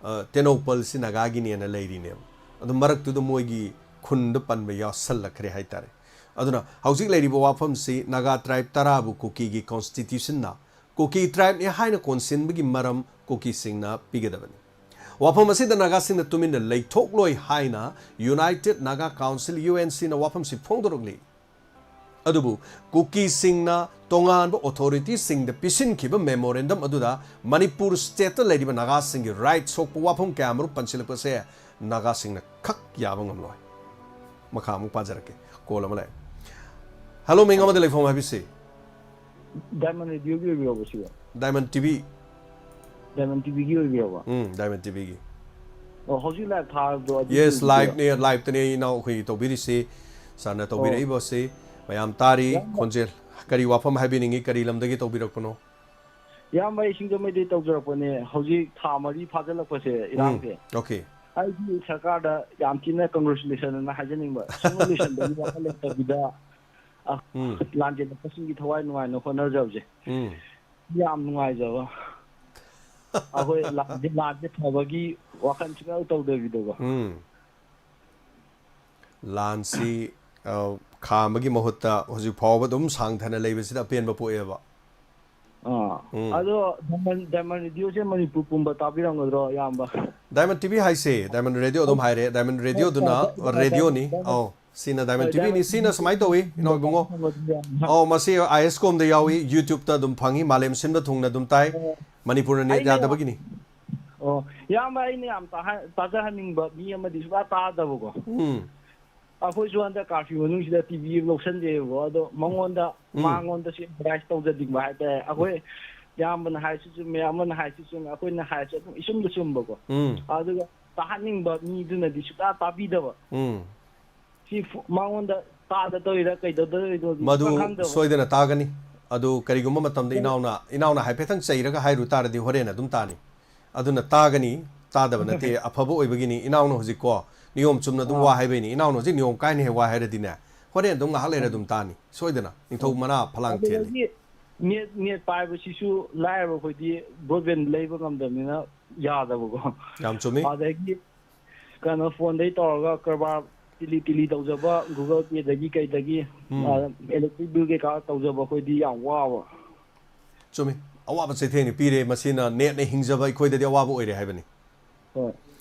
ꯑ, ꯇꯦꯡꯅꯧꯄꯜꯁꯤ ꯅꯥꯒꯥꯒꯤꯅꯦꯅ ꯂꯩꯔꯤꯅꯦꯕ꯫ ꯑꯗꯨ ꯃꯔꯛꯇꯨꯗ ꯃꯣꯏꯒꯤ ꯈꯨꯟꯗ ꯄꯟꯕ ꯌꯥꯎꯁꯜꯂꯛꯈ꯭ꯔꯦ ꯍꯥꯏꯇꯥꯔꯦ꯫ ꯑꯗꯨꯅ ꯍꯧꯖꯤꯛ ꯂꯩꯔꯤꯕ ꯋꯥꯐꯝꯁꯤ ꯅꯥꯒꯥ ꯇ꯭ꯔꯥꯏꯕ ꯇꯔꯥꯕꯨ ꯀꯨꯀꯤꯒꯤ ꯀꯣꯟꯁꯇꯤꯇ꯭ꯌꯨꯁꯟꯅ ꯀꯨꯀꯤ ꯇ꯭ꯔꯥꯏꯕꯅꯤ ꯍꯥꯏꯅ ꯀꯣꯟꯁꯤꯟꯕꯒꯤ ꯃꯔꯝ ꯀꯨꯀꯤꯁꯤꯡꯅ ꯄꯤꯒꯗꯕꯅꯤ꯫ ꯋꯥꯐꯝ ꯑꯁꯤꯗ ꯅꯥꯒꯥꯁꯤꯡꯅ ꯇꯨꯃꯤꯟꯅ ꯂꯩꯊꯣꯛꯂꯣꯏ ꯍꯥꯏꯅ United Naga Council, U N ꯁꯤꯅ ꯋꯥꯐꯝꯁꯤ ꯐꯣꯡꯗꯣꯔꯛꯂꯤ꯫ ꯑꯗꯨꯕꯨ ꯀꯨꯀꯤꯁꯤꯡꯅ ꯇꯣꯉꯥꯟꯕ ꯑꯣꯊꯣꯔꯤꯇꯤꯁꯤꯡꯗ ꯄꯤꯁꯤꯟꯈꯤꯕ ꯃꯦꯃꯣꯔꯦꯟꯗꯝ ꯑꯗꯨꯗ ꯃꯅꯤꯄꯨꯔ ꯁ꯭ꯇꯦꯠꯇ ꯂꯩꯔꯤꯕ ꯅꯥꯒꯥꯁꯤꯡꯒꯤ ꯔꯥꯏꯠ ꯁꯣꯛꯄ ꯋꯥꯐꯝ ꯀꯌꯥꯃꯔꯨꯝ ꯄꯟꯁꯤꯜꯂꯛꯄꯁꯦ ꯅꯥꯒꯥꯁꯤꯡꯅ ꯈꯛ ꯌꯥꯕ ꯉꯝꯂꯣꯏ꯫ ꯃꯈꯥ ꯑꯃꯨꯛ ꯄꯥꯖꯔꯛꯀꯦ꯫ ꯀꯣꯜ ꯑꯃ ꯂꯥꯛꯑꯦ꯫ ꯍꯜꯂꯣ, ꯃꯤꯡ ꯑꯃꯗ ꯂꯩꯐꯝ ꯍꯥꯏꯕꯤꯁꯤ꯫ ꯗꯥꯏꯃꯟ ꯔꯦꯗꯤꯑꯣꯒꯤ ꯑꯣꯏꯕꯤꯔꯕꯣ ꯁꯤꯕꯣ? Diamond TV. ꯗꯥꯏꯃꯟ ꯇꯤꯚꯤꯒꯤ ꯑꯣꯏꯕꯤꯔꯕꯣ? ꯎꯝ, ꯗꯥꯏꯃꯟ ꯇꯤꯚꯤꯒꯤ꯫ ꯑꯣ, ꯍꯧꯖꯤꯛ ꯂꯥꯏꯚ ꯊꯥꯕꯗꯣ ꯑꯗꯨꯒꯤ ꯌꯦꯁ, ꯑꯣꯏꯕꯤꯔꯕꯣ? ꯂꯥꯏꯚꯅꯦ, ꯂꯥꯏꯚꯇꯅꯦ ꯏꯅꯥꯎ ꯑꯩꯈꯣꯏꯒꯤ ꯇꯧꯕꯤꯔꯤꯁꯤ꯫ ꯁꯥꯔꯅ ꯑꯣ꯫ ꯇꯧꯕꯤꯔꯛꯏꯕꯁꯤ ꯃꯌꯥꯝ ꯇꯥꯔꯤ꯫ ꯌꯥꯝ ꯈꯣꯟꯖꯦꯜ ꯀꯔꯤ ꯋꯥꯐꯝ ꯍꯥꯏꯕꯤꯅꯤꯡꯉꯤ? ꯀꯔꯤ ꯂꯝꯗꯒꯤ ꯇꯧꯕꯤꯔꯛꯄꯅꯣ? ꯏꯌꯥꯝꯕ, ꯑꯩ ꯁꯤꯡꯖꯃꯩꯗꯩ ꯇꯧꯖꯔꯛꯄꯅꯦ꯫ ꯍꯧꯖꯤꯛ ꯊꯥ ꯃꯔꯤ ꯐꯥꯖꯤꯜꯂꯛꯄꯁꯦ, ꯎꯝ, ꯏꯔꯥꯡꯁꯦ꯫ ꯑꯣꯀꯦ꯫ ꯑꯩꯗꯤ ꯁꯔꯀꯥꯔꯗ ꯌꯥꯝ ꯊꯤꯅ ꯀꯪꯒ꯭ꯔꯦꯆꯨꯂꯦꯁꯟ ꯑꯅ ꯍꯥꯏꯖꯅꯤꯡꯕ꯫ ꯁꯨꯝ ꯂꯣꯏꯁꯟꯕꯒꯤ ꯋꯥꯈꯜ ꯂꯩꯇꯕꯤꯗ, ꯑ, ꯎꯝ꯫ ꯂꯥꯟꯖꯦꯟꯅꯔꯛꯄꯁꯤꯡꯒꯤ ꯊꯋꯥꯏ ꯅꯨꯡꯉꯥꯏꯅ ꯍꯣꯠꯅꯖꯕꯁꯦ꯫ ꯎꯝ꯫ ꯌꯥꯝ ꯅꯨꯡꯉꯥꯏꯖꯕ꯫ ꯑꯩꯈꯣꯏ ꯂꯥꯟꯁꯦ, ꯂꯥꯟꯁꯦ ꯐꯕꯒꯤ ꯋꯥꯈꯜ ꯁꯨꯡꯌꯥꯎ ꯇꯧꯗꯕꯤꯗꯀꯣ꯫ ꯎꯝ꯫ ꯂꯥꯟꯁꯤ, ꯑ, ꯈꯥꯝꯕꯒꯤ ꯃꯍꯨꯠꯇ ꯍꯧꯖꯤꯛ ꯐꯥꯎꯕ ꯑꯗꯨꯝ ꯁꯥꯡꯊꯅ ꯂꯩꯕꯁꯤꯗ ꯑꯄꯦꯟꯕ ꯄꯣꯛꯑꯦꯕ꯫ ꯑꯥ꯫ ꯎꯝ꯫ ꯑꯗꯣ ꯗꯥꯏꯃꯟ, ꯗꯥꯏꯃꯟ ꯔꯦꯗꯤꯑꯣꯁꯦ ꯃꯅꯤꯄꯨꯔ ꯄꯨꯝꯕ ꯇꯥꯕꯤꯔꯝꯒꯗ꯭ꯔꯣ, ꯏꯌꯥꯝꯕ? ꯗꯥꯏꯃꯟ ꯇꯤꯚꯤ ꯍꯥꯏꯁꯦ, ꯗꯥꯏꯃꯟ ꯔꯦꯗꯤꯑꯣ ꯑꯗꯨꯝ ꯍꯥꯏꯔꯦ, ꯗꯥꯏꯃꯟ ꯔꯦꯗꯤꯑꯣꯗꯨꯅ ꯑꯣ, ꯑꯣ, ꯔꯦꯗꯤꯑꯣꯅꯤ꯫ ꯗꯥꯏꯃꯟ, ꯑꯧ, ꯁꯤꯅ ꯗꯥꯏꯃꯟ ꯍꯣꯏ, ꯇꯤꯚꯤꯅꯤ꯫ ꯗꯥꯏꯃꯟ ꯁꯤꯅ ꯁꯨꯃꯥꯏꯅ ꯇꯧꯏ, ꯏꯅꯥꯎ ꯏꯕꯨꯡꯉꯣ꯫ ꯇꯤꯚꯤ꯫ ꯑꯧ, ꯃꯁꯤ ꯑꯥꯏ ꯑꯦꯁ ꯀꯣꯝꯗ ꯌꯥꯎꯏ, ꯌꯨꯇ꯭ꯌꯨꯕꯇ ꯑꯗꯨꯝ ꯐꯪꯉꯤ, ꯃꯥꯂꯦꯝ ꯁꯤꯟꯕ ꯊꯨꯡꯅ ꯑꯗꯨꯝ ꯇꯥꯏ꯫ ꯑꯣ꯫ ꯃꯅꯤꯄꯨꯔꯅ ꯅꯦꯠ ꯑꯩꯅ ꯌꯥꯗꯕꯒꯤꯅꯤ꯫ ꯑꯣ, ꯏꯌꯥꯝꯕ, ꯑꯩꯅ ꯌꯥꯝ ꯇꯥꯍ-, ꯇꯥꯖꯍꯟꯅꯤꯡꯕ ꯃꯤ ꯑꯃꯗꯤ ꯁꯨꯡꯇꯥ ꯇꯥꯗꯕꯀꯣ꯫ ꯎꯝ꯫ ꯑꯩꯈꯣꯏꯁꯨ ꯍꯟꯗꯛ ꯀꯥꯔꯐ꯭ꯌꯨ ꯃꯅꯨꯡꯁꯤꯗ ꯇꯤꯚꯤ ꯂꯧꯁꯟꯖꯩꯕꯀꯣ, ꯑꯗꯣ ꯃꯉꯣꯟꯗ, ꯎꯝ꯫ ꯃꯉꯣꯟꯗꯁꯨ ꯑꯦꯗꯚꯔꯇꯥꯏꯁ ꯇꯧꯖꯅꯤꯡꯕ ꯍꯥꯏꯇꯥꯔꯦ꯫ ꯑꯩꯈꯣꯏ ꯏꯌꯥꯝꯕꯅ ꯍꯥꯏꯔꯤꯁꯨ ꯆꯨꯝꯃꯦ, ꯑꯃꯅ ꯍꯥꯏꯔꯤꯁꯨ ꯆꯨꯝꯃꯦ, ꯑꯩꯈꯣꯏꯅ ꯍꯥꯏꯔꯤꯁꯨ ꯑꯗꯨꯝ ꯏꯆꯨꯝꯗ ꯆꯨꯝꯕꯀꯣ꯫ ꯎꯝ꯫ ꯑꯗꯨꯒ ꯇꯥꯍꯟꯅꯤꯡꯕ ꯃꯤꯗꯨꯅꯗꯤ ꯁꯨꯡꯇꯥ ꯇꯥꯕꯤꯗꯕ꯫ ꯎꯝ꯫ ꯁꯤ ꯐꯨ-, ꯃꯉꯣꯟꯗ ꯇꯥꯗ ꯇꯧꯔꯤꯔꯥ ꯀꯩꯗꯧꯗꯣꯏꯅꯣ ꯃꯗꯨ ꯁꯨꯡꯈꯪ ꯈꯪꯗꯕ꯫ ꯁꯣꯏꯗꯅ ꯇꯥꯒꯅꯤ꯫ ꯑꯗꯨ ꯀꯔꯤꯒꯨꯝꯕ ꯃꯇꯝꯗ ꯍꯣꯏ꯫ ꯏꯅꯥꯎꯅ, ꯏꯅꯥꯎꯅ ꯍꯥꯏꯐꯦꯠꯇꯪ ꯆꯩꯔꯒ ꯍꯥꯏꯔꯨ ꯇꯥꯔꯗꯤ ꯍꯣꯔꯦꯟ ꯑꯗꯨꯝ ꯇꯥꯅꯤ꯫ ꯑꯗꯨꯅ ꯇꯥꯒꯅꯤ, ꯇꯥꯗꯕ ꯅꯠꯇꯦ, ꯑꯐꯕ ꯑꯣꯏꯕꯒꯤꯅꯤ꯫ ꯏꯅꯥꯎꯅ ꯍꯧꯖꯤꯛꯀꯣ ꯅꯤꯌꯣꯝ ꯆꯨꯝꯅ ꯑꯗꯨꯝ ꯑꯥ꯫ ꯋꯥ ꯍꯥꯏꯕꯩꯅꯤ꯫ ꯏꯅꯥꯎꯅ ꯍꯧꯖꯤꯛ ꯅꯤꯌꯣꯝ ꯀꯥꯏꯅ ꯍꯦꯛ ꯋꯥ ꯍꯥꯏꯔꯗꯤꯅꯦ, ꯍꯣꯔꯦꯟ ꯑꯗꯨꯝ ꯉꯥꯏꯍꯥꯛ ꯂꯩꯔ ꯑꯗꯨꯝ ꯇꯥꯅꯤ꯫ ꯁꯣꯏꯗꯅ ꯅꯤꯡꯊꯧ ꯃꯅꯥ ꯐꯂꯥꯡ ꯊꯦꯜꯂꯤ꯫ ꯑꯗꯨꯗꯒꯤ ꯅꯦꯠ, ꯅꯦꯠ ꯄꯥꯏꯕꯁꯤꯁꯨ ꯂꯥꯏꯔꯕ ꯑꯩꯈꯣꯏꯗꯤ ꯕ꯭ꯔꯣꯗꯕꯦꯟ ꯂꯩꯕ ꯉꯝꯗꯕꯅꯤꯅ ꯌꯥꯗꯕꯀꯣ꯫ ꯌꯥꯝ ꯆꯨꯝꯃꯤ꯫ ꯑꯗꯒꯤ ꯀꯩꯅꯣ, ꯐꯣꯟꯗꯩ ꯇꯧꯔꯒ ꯀꯔꯕꯥꯔ ꯇꯤꯂꯤ ꯇꯤꯂꯤ ꯇꯧꯖꯕ, Google Pay ꯗꯒꯤ ꯀꯩꯗꯒꯤ, ꯎꯝ꯫ ꯑ, electric bill ꯀꯩꯀꯥ ꯇꯧꯖꯕ ꯑꯩꯈꯣꯏꯗꯤ ꯌꯥꯝ ꯋꯥꯕ꯫ ꯆꯨꯝꯃꯤ꯫ ꯑꯋꯥꯕ ꯆꯩꯊꯦꯡꯅꯤ ꯄꯤꯔꯦ꯫ ꯃꯁꯤꯅ ꯅꯦꯠꯅ ꯍꯤꯡꯖꯕ ꯑꯩꯈꯣꯏꯗꯗꯤ ꯑꯋꯥꯕ ꯑꯣꯏꯔꯦ ꯍꯥꯏꯕꯅꯤ꯫ ꯍꯣꯏ꯫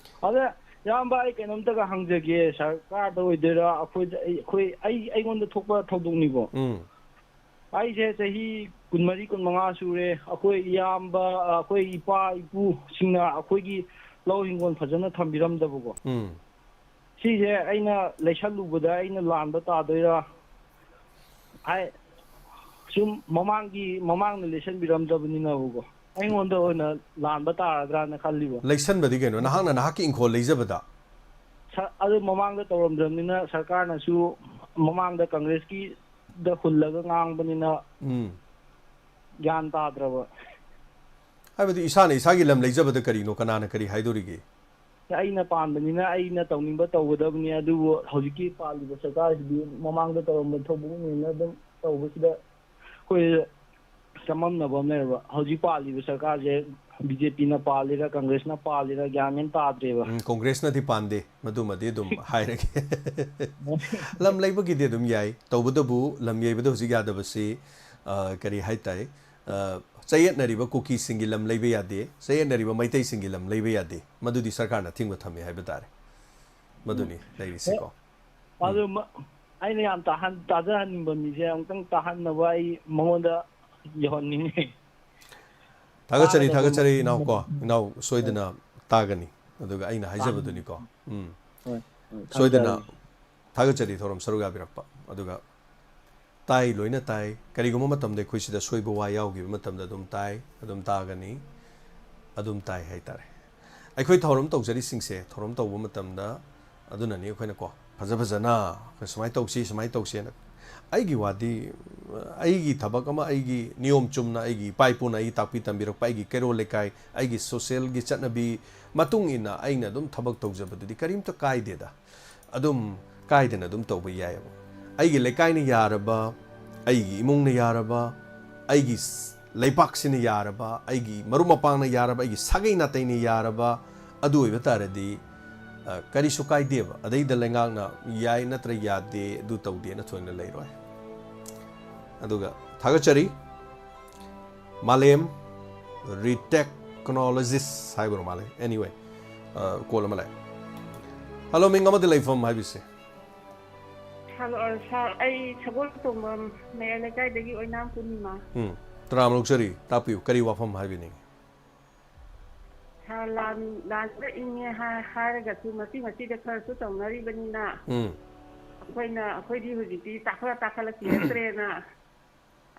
ꯑꯗ ꯏꯌꯥꯝꯕ, ꯑꯩ ꯀꯩꯅꯣꯝꯇꯒ ꯍꯪꯖꯒꯦ, ꯁꯔꯀꯥꯔꯗ ꯑꯣꯏꯗꯣꯏꯔꯥ, ꯑꯩꯈꯣꯏꯗ, ꯑꯩ-, ꯑꯩꯈꯣꯏ, ꯑꯩ, ꯑꯩꯉꯣꯟꯗ ꯊꯣꯛꯄ ꯊꯧꯗꯣꯛꯅꯤꯀꯣ꯫ ꯎꯝ꯫ ꯑꯩꯁꯦ ꯆꯍꯤ ꯀꯨꯟꯃꯔꯤ, ꯀꯨꯟꯃꯉꯥ ꯁꯨꯔꯦ꯫ ꯑꯩꯈꯣꯏ ꯏꯌꯥꯝꯕ, ꯑꯩꯈꯣꯏ ꯏꯄꯥ ꯏꯄꯨꯁꯤꯡꯅ ꯑꯩꯈꯣꯏꯒꯤ ꯂꯧ ꯍꯤꯡꯒꯣꯜ ꯐꯖꯅ ꯊꯝꯕꯤꯔꯝꯗꯕꯀꯣ꯫ ꯎꯝ꯫ ꯁꯤꯁꯦ ꯑꯩꯅ ꯂꯩꯁꯜꯂꯨꯕꯗ ꯑꯩꯅ ꯂꯥꯟꯕ ꯇꯥꯗꯣꯏꯔꯥ? ꯍꯥꯏ, ꯁꯨꯝ ꯃꯃꯥꯡꯒꯤ, ꯃꯃꯥꯡꯅ ꯂꯩꯁꯟꯕꯤꯔꯝꯗꯕꯅꯤꯅꯕꯀꯣ, ꯑꯩꯉꯣꯟꯗ ꯑꯣꯏꯅ ꯂꯥꯟꯕ ꯇꯥꯔꯗ꯭ꯔꯥꯅ ꯈꯜꯂꯤꯕ꯫ ꯂꯩꯁꯟꯕꯗꯤ ꯀꯩꯅꯣ? ꯅꯍꯥꯛꯅ ꯅꯍꯥꯛꯀꯤ ꯏꯪꯈꯣꯜ ꯂꯩꯖꯕꯗ? ꯁ-, ꯑꯗꯨ ꯃꯃꯥꯡꯗ ꯇꯧꯔꯝꯗ꯭ꯔꯕꯅꯤꯅ, ꯁꯔꯀꯥꯔꯅꯁꯨ ꯃꯃꯥꯡꯗ ꯀꯪꯒ꯭ꯔꯦꯁꯀꯤꯗ ꯍꯨꯜꯂꯒ ꯉꯥꯡꯕꯅꯤꯅ, ꯎꯝ꯫ ꯒ꯭ꯌꯥꯟ ꯇꯥꯗ꯭ꯔꯕ꯫ ꯍꯥꯏꯕꯗꯤ ꯏꯁꯥꯅ ꯏꯁꯥꯒꯤ ꯂꯝ ꯂꯩꯖꯕꯗ ꯀꯔꯤꯅꯣ, ꯀꯅꯥꯅ ꯀꯔꯤ ꯍꯥꯏꯗꯣꯔꯤꯒꯦ? ꯑꯩꯅ ꯄꯥꯟꯕꯅꯤꯅ ꯑꯩꯅ ꯇꯧꯅꯤꯡꯕ ꯇꯧꯒꯗꯕꯅꯤ, ꯑꯗꯨꯕꯨ ꯍꯧꯖꯤꯛꯀꯤ ꯄꯥꯜꯂꯤꯕ ꯁꯔꯀꯥꯔꯁꯤꯗꯤ ꯃꯃꯥꯡꯗ ꯇꯧꯔꯝꯕ ꯊꯧꯗꯣꯛꯅꯦꯅ ꯑꯗꯨꯝ ꯇꯧꯕꯁꯤꯗ ꯑꯩꯈꯣꯏ ꯆꯃꯝꯅꯕ ꯑꯃ ꯂꯩꯔꯕ꯫ ꯍꯧꯖꯤꯛ ꯄꯥꯜꯂꯤꯕ ꯁꯔꯀꯥꯔꯁꯦ ꯕꯤ ꯖꯦ ꯄꯤꯅ ꯄꯥꯜꯂꯤꯔ, ꯀꯪꯒ꯭ꯔꯦꯁꯅ ꯄꯥꯜꯂꯤꯔ, ꯒ꯭ꯌꯥꯟ ꯃꯦꯟ ꯇꯥꯗ꯭ꯔꯦꯕ꯫ ꯎꯝ, ꯀꯣꯡꯒ꯭ꯔꯦꯁꯅꯗꯤ ꯄꯥꯟꯗꯦ, ꯃꯗꯨꯃꯗꯤ ꯑꯗꯨꯝ ꯍꯥꯏꯔꯒꯦ꯫ ꯂꯝ ꯂꯩꯕꯒꯤꯗꯤ ꯑꯗꯨꯝ ꯌꯥꯏ, ꯇꯧꯕꯇꯕꯨ ꯂꯝ ꯌꯩꯕꯗ ꯍꯧꯖꯤꯛ ꯌꯥꯗꯕꯁꯤ, ꯑ, ꯀꯔꯤ ꯍꯥꯏ ꯇꯥꯏ, ꯑ, ꯆꯌꯦꯠꯅꯔꯤꯕ ꯀꯨꯀꯤꯁꯤꯡꯒꯤ ꯂꯝ ꯂꯩꯕ ꯌꯥꯗꯦ, ꯆꯌꯦꯠꯅꯔꯤꯕ ꯃꯩꯇꯩꯁꯤꯡꯒꯤ ꯂꯝ ꯂꯩꯕ ꯌꯥꯗꯦ, ꯃꯗꯨꯗꯤ ꯁꯔꯀꯥꯔꯅ ꯑꯊꯤꯡꯕ ꯊꯝꯃꯦ ꯍꯥꯏꯕ ꯇꯥꯔꯦ꯫ ꯃꯗꯨꯅꯤ ꯂꯩꯔꯤꯁꯤꯀꯣ꯫ ꯑꯗꯨ ꯃ-, ꯑꯩꯅ ꯌꯥꯝ ꯇꯥꯍꯟ-, ꯇꯥꯖꯍꯟꯅꯤꯡꯕ ꯃꯤꯁꯦ ꯑꯃꯨꯛꯇꯪ ꯇꯥꯍꯟꯅꯕ ꯑꯩ ꯃꯉꯣꯟꯗ ꯌꯧꯍꯟꯅꯤꯡꯉꯤ꯫ ꯊꯥꯒꯠꯆꯔꯤ, ꯇꯥꯒꯗꯕ ꯊꯥꯒꯠꯆꯔꯤ ꯃꯤ-, ꯏꯅꯥꯎ ꯀꯣ, ꯏꯅꯥꯎ ꯁꯣꯏꯗꯅ ꯇꯥꯒꯅꯤ꯫ ꯑꯗꯨꯒ ꯑꯩꯅ ꯍꯥꯏꯖꯕꯗꯨꯅꯤꯀꯣ꯫ ꯎꯝ꯫ ꯍꯣꯏ, ꯍꯣꯏ, ꯁꯣꯏꯗꯅ ꯊꯥꯒꯠꯆꯔꯤ꯫ ꯊꯥꯒꯠꯆꯔꯤ ꯊꯧꯔꯝ ꯁꯔꯨꯛ ꯌꯥꯕꯤꯔꯛꯄ꯫ ꯑꯗꯨꯒ ꯇꯥꯏ, ꯂꯣꯏꯅ ꯇꯥꯏ꯫ ꯀꯔꯤꯒꯨꯝꯕ ꯃꯇꯝꯗ ꯑꯩꯈꯣꯏ ꯁꯤꯗ ꯁꯣꯏꯕ ꯋꯥ ꯌꯥꯎꯈꯤꯕ ꯃꯇꯝꯗ ꯑꯗꯨꯝ ꯇꯥꯏ, ꯑꯗꯨꯝ ꯇꯥꯒꯅꯤ, ꯑꯗꯨꯝ ꯇꯥꯏ ꯍꯥꯏꯇꯥꯔꯦ꯫ ꯑꯩꯈꯣꯏ ꯊꯧꯔꯝ ꯇꯧꯖꯔꯤꯁꯤꯡꯁꯦ, ꯊꯧꯔꯝ ꯇꯧꯕ ꯃꯇꯝꯗ ꯑꯗꯨꯅꯅꯤ ꯑꯩꯈꯣꯏꯅ ꯀꯣ, ꯐꯖ ꯐꯖꯅ ꯑꯩꯈꯣꯏ ꯁꯨꯃꯥꯏꯅ ꯇꯧꯁꯤ, ꯁꯨꯃꯥꯏꯅ ꯇꯧꯁꯤꯅ꯫ ꯑꯩꯒꯤ ꯋꯥꯗꯤ, ꯑꯩꯒꯤ ꯊꯕꯛ ꯑꯃ, ꯑꯩꯒꯤ ꯅꯤꯌꯣꯝ ꯆꯨꯝꯅ ꯑꯩꯒꯤ ꯏꯄꯥ ꯏꯄꯨꯅ ꯑꯩꯒꯤ ꯇꯥꯛꯄꯤ ꯇꯝꯕꯤꯔꯛꯄ, ꯑꯩꯒꯤ ꯀꯩꯔꯣꯜ ꯂꯩꯀꯥꯏ, ꯑꯩꯒꯤ ꯁꯣꯁꯦꯜꯒꯤ ꯆꯠꯅꯕꯤ ꯃꯇꯨꯡ ꯏꯟꯅ ꯑꯩꯅ ꯑꯗꯨꯝ ꯊꯕꯛ ꯇꯧꯖꯕꯗꯨꯗꯤ ꯀꯔꯤꯝꯇ ꯀꯥꯏꯗꯦꯗ꯫ ꯑꯗꯨꯝ ꯀꯥꯏꯗꯅ ꯑꯗꯨꯝ ꯇꯧꯕ ꯌꯥꯏꯑꯕ꯫ ꯑꯩꯒꯤ ꯂꯩꯀꯥꯏꯅ ꯌꯥꯔꯕ, ꯑꯩꯒꯤ ꯏꯃꯨꯡꯅ ꯌꯥꯔꯕ, ꯑꯩꯒꯤ ꯁ-, ꯂꯩꯄꯥꯛꯁꯤꯅ ꯌꯥꯔꯕ, ꯑꯩꯒꯤ ꯃꯔꯨꯞ ꯃꯄꯥꯡꯅ ꯌꯥꯔꯕ, ꯑꯩꯒꯤ ꯁꯥꯒꯩ ꯅꯥꯇꯩꯅ ꯌꯥꯔꯕ, ꯑꯗꯨ ꯑꯣꯏꯕ ꯇꯥꯔꯗꯤ ꯑ, ꯀꯔꯤꯁꯨ ꯀꯥꯏꯗꯦꯕ꯫ ꯑꯗꯩꯗ ꯂꯩꯉꯥꯛꯅ ꯌꯥꯏ ꯅꯠꯇ꯭ꯔ ꯌꯥꯗꯦ, ꯑꯗꯨ ꯇꯧꯗꯦꯅ ꯊꯣꯏꯅ ꯂꯩꯔꯣꯏ꯫ ꯑꯗꯨꯒ ꯊꯥꯒꯠꯆꯔꯤ꯫ ꯃꯥꯂꯦꯝ ꯔꯤꯇꯦꯛꯅꯣꯂꯣꯖꯤꯁ ꯍꯥꯏꯕ꯭ꯔꯣ ꯃꯥꯂꯦꯝ? Anyway, ꯑ, ꯀꯣꯜ ꯑꯃ ꯂꯥꯛꯑꯦ꯫ ꯍꯜꯂꯣ, ꯃꯤꯡ ꯑꯃꯗꯤ ꯂꯩꯐꯝ ꯍꯥꯏꯕꯤꯁꯦ꯫ ꯍꯜꯂꯣ, ꯑ, ꯁꯥꯔ, ꯑꯩ ꯁꯒꯣꯜꯇꯣꯡꯕꯝ ꯃꯌꯥꯏ ꯂꯩꯀꯥꯏꯗꯒꯤ ꯑꯣꯏꯅꯥꯝ ꯄꯨꯔꯅꯤꯃꯥ꯫ ꯎꯝ, ꯇꯔꯥꯝꯅ ꯑꯣꯛꯆꯔꯤ꯫ ꯇꯥꯛꯄꯤꯌꯨ, ꯀꯔꯤ ꯋꯥꯐꯝ ꯍꯥꯏꯕꯤꯅꯤꯡꯉꯤ? ꯁꯥꯔ, ꯂꯥꯟ, ꯂꯥꯟꯗ ꯏꯪꯉꯦ ꯍꯥꯏ-, ꯍꯥꯏꯔꯒꯁꯨ ꯃꯆꯤ ꯃꯆꯤꯗ ꯈꯔꯁꯨ ꯇꯧꯅꯔꯤꯕꯅꯤꯅ, ꯎꯝ꯫ ꯑꯩꯈꯣꯏꯅ, ꯑꯩꯈꯣꯏꯗꯤ ꯍꯧꯖꯤꯛꯇꯤ ꯆꯥꯎꯈꯠ ꯆꯥꯎꯈꯠꯂꯛꯁꯤꯜꯂꯛꯇ꯭ꯔꯦꯅ,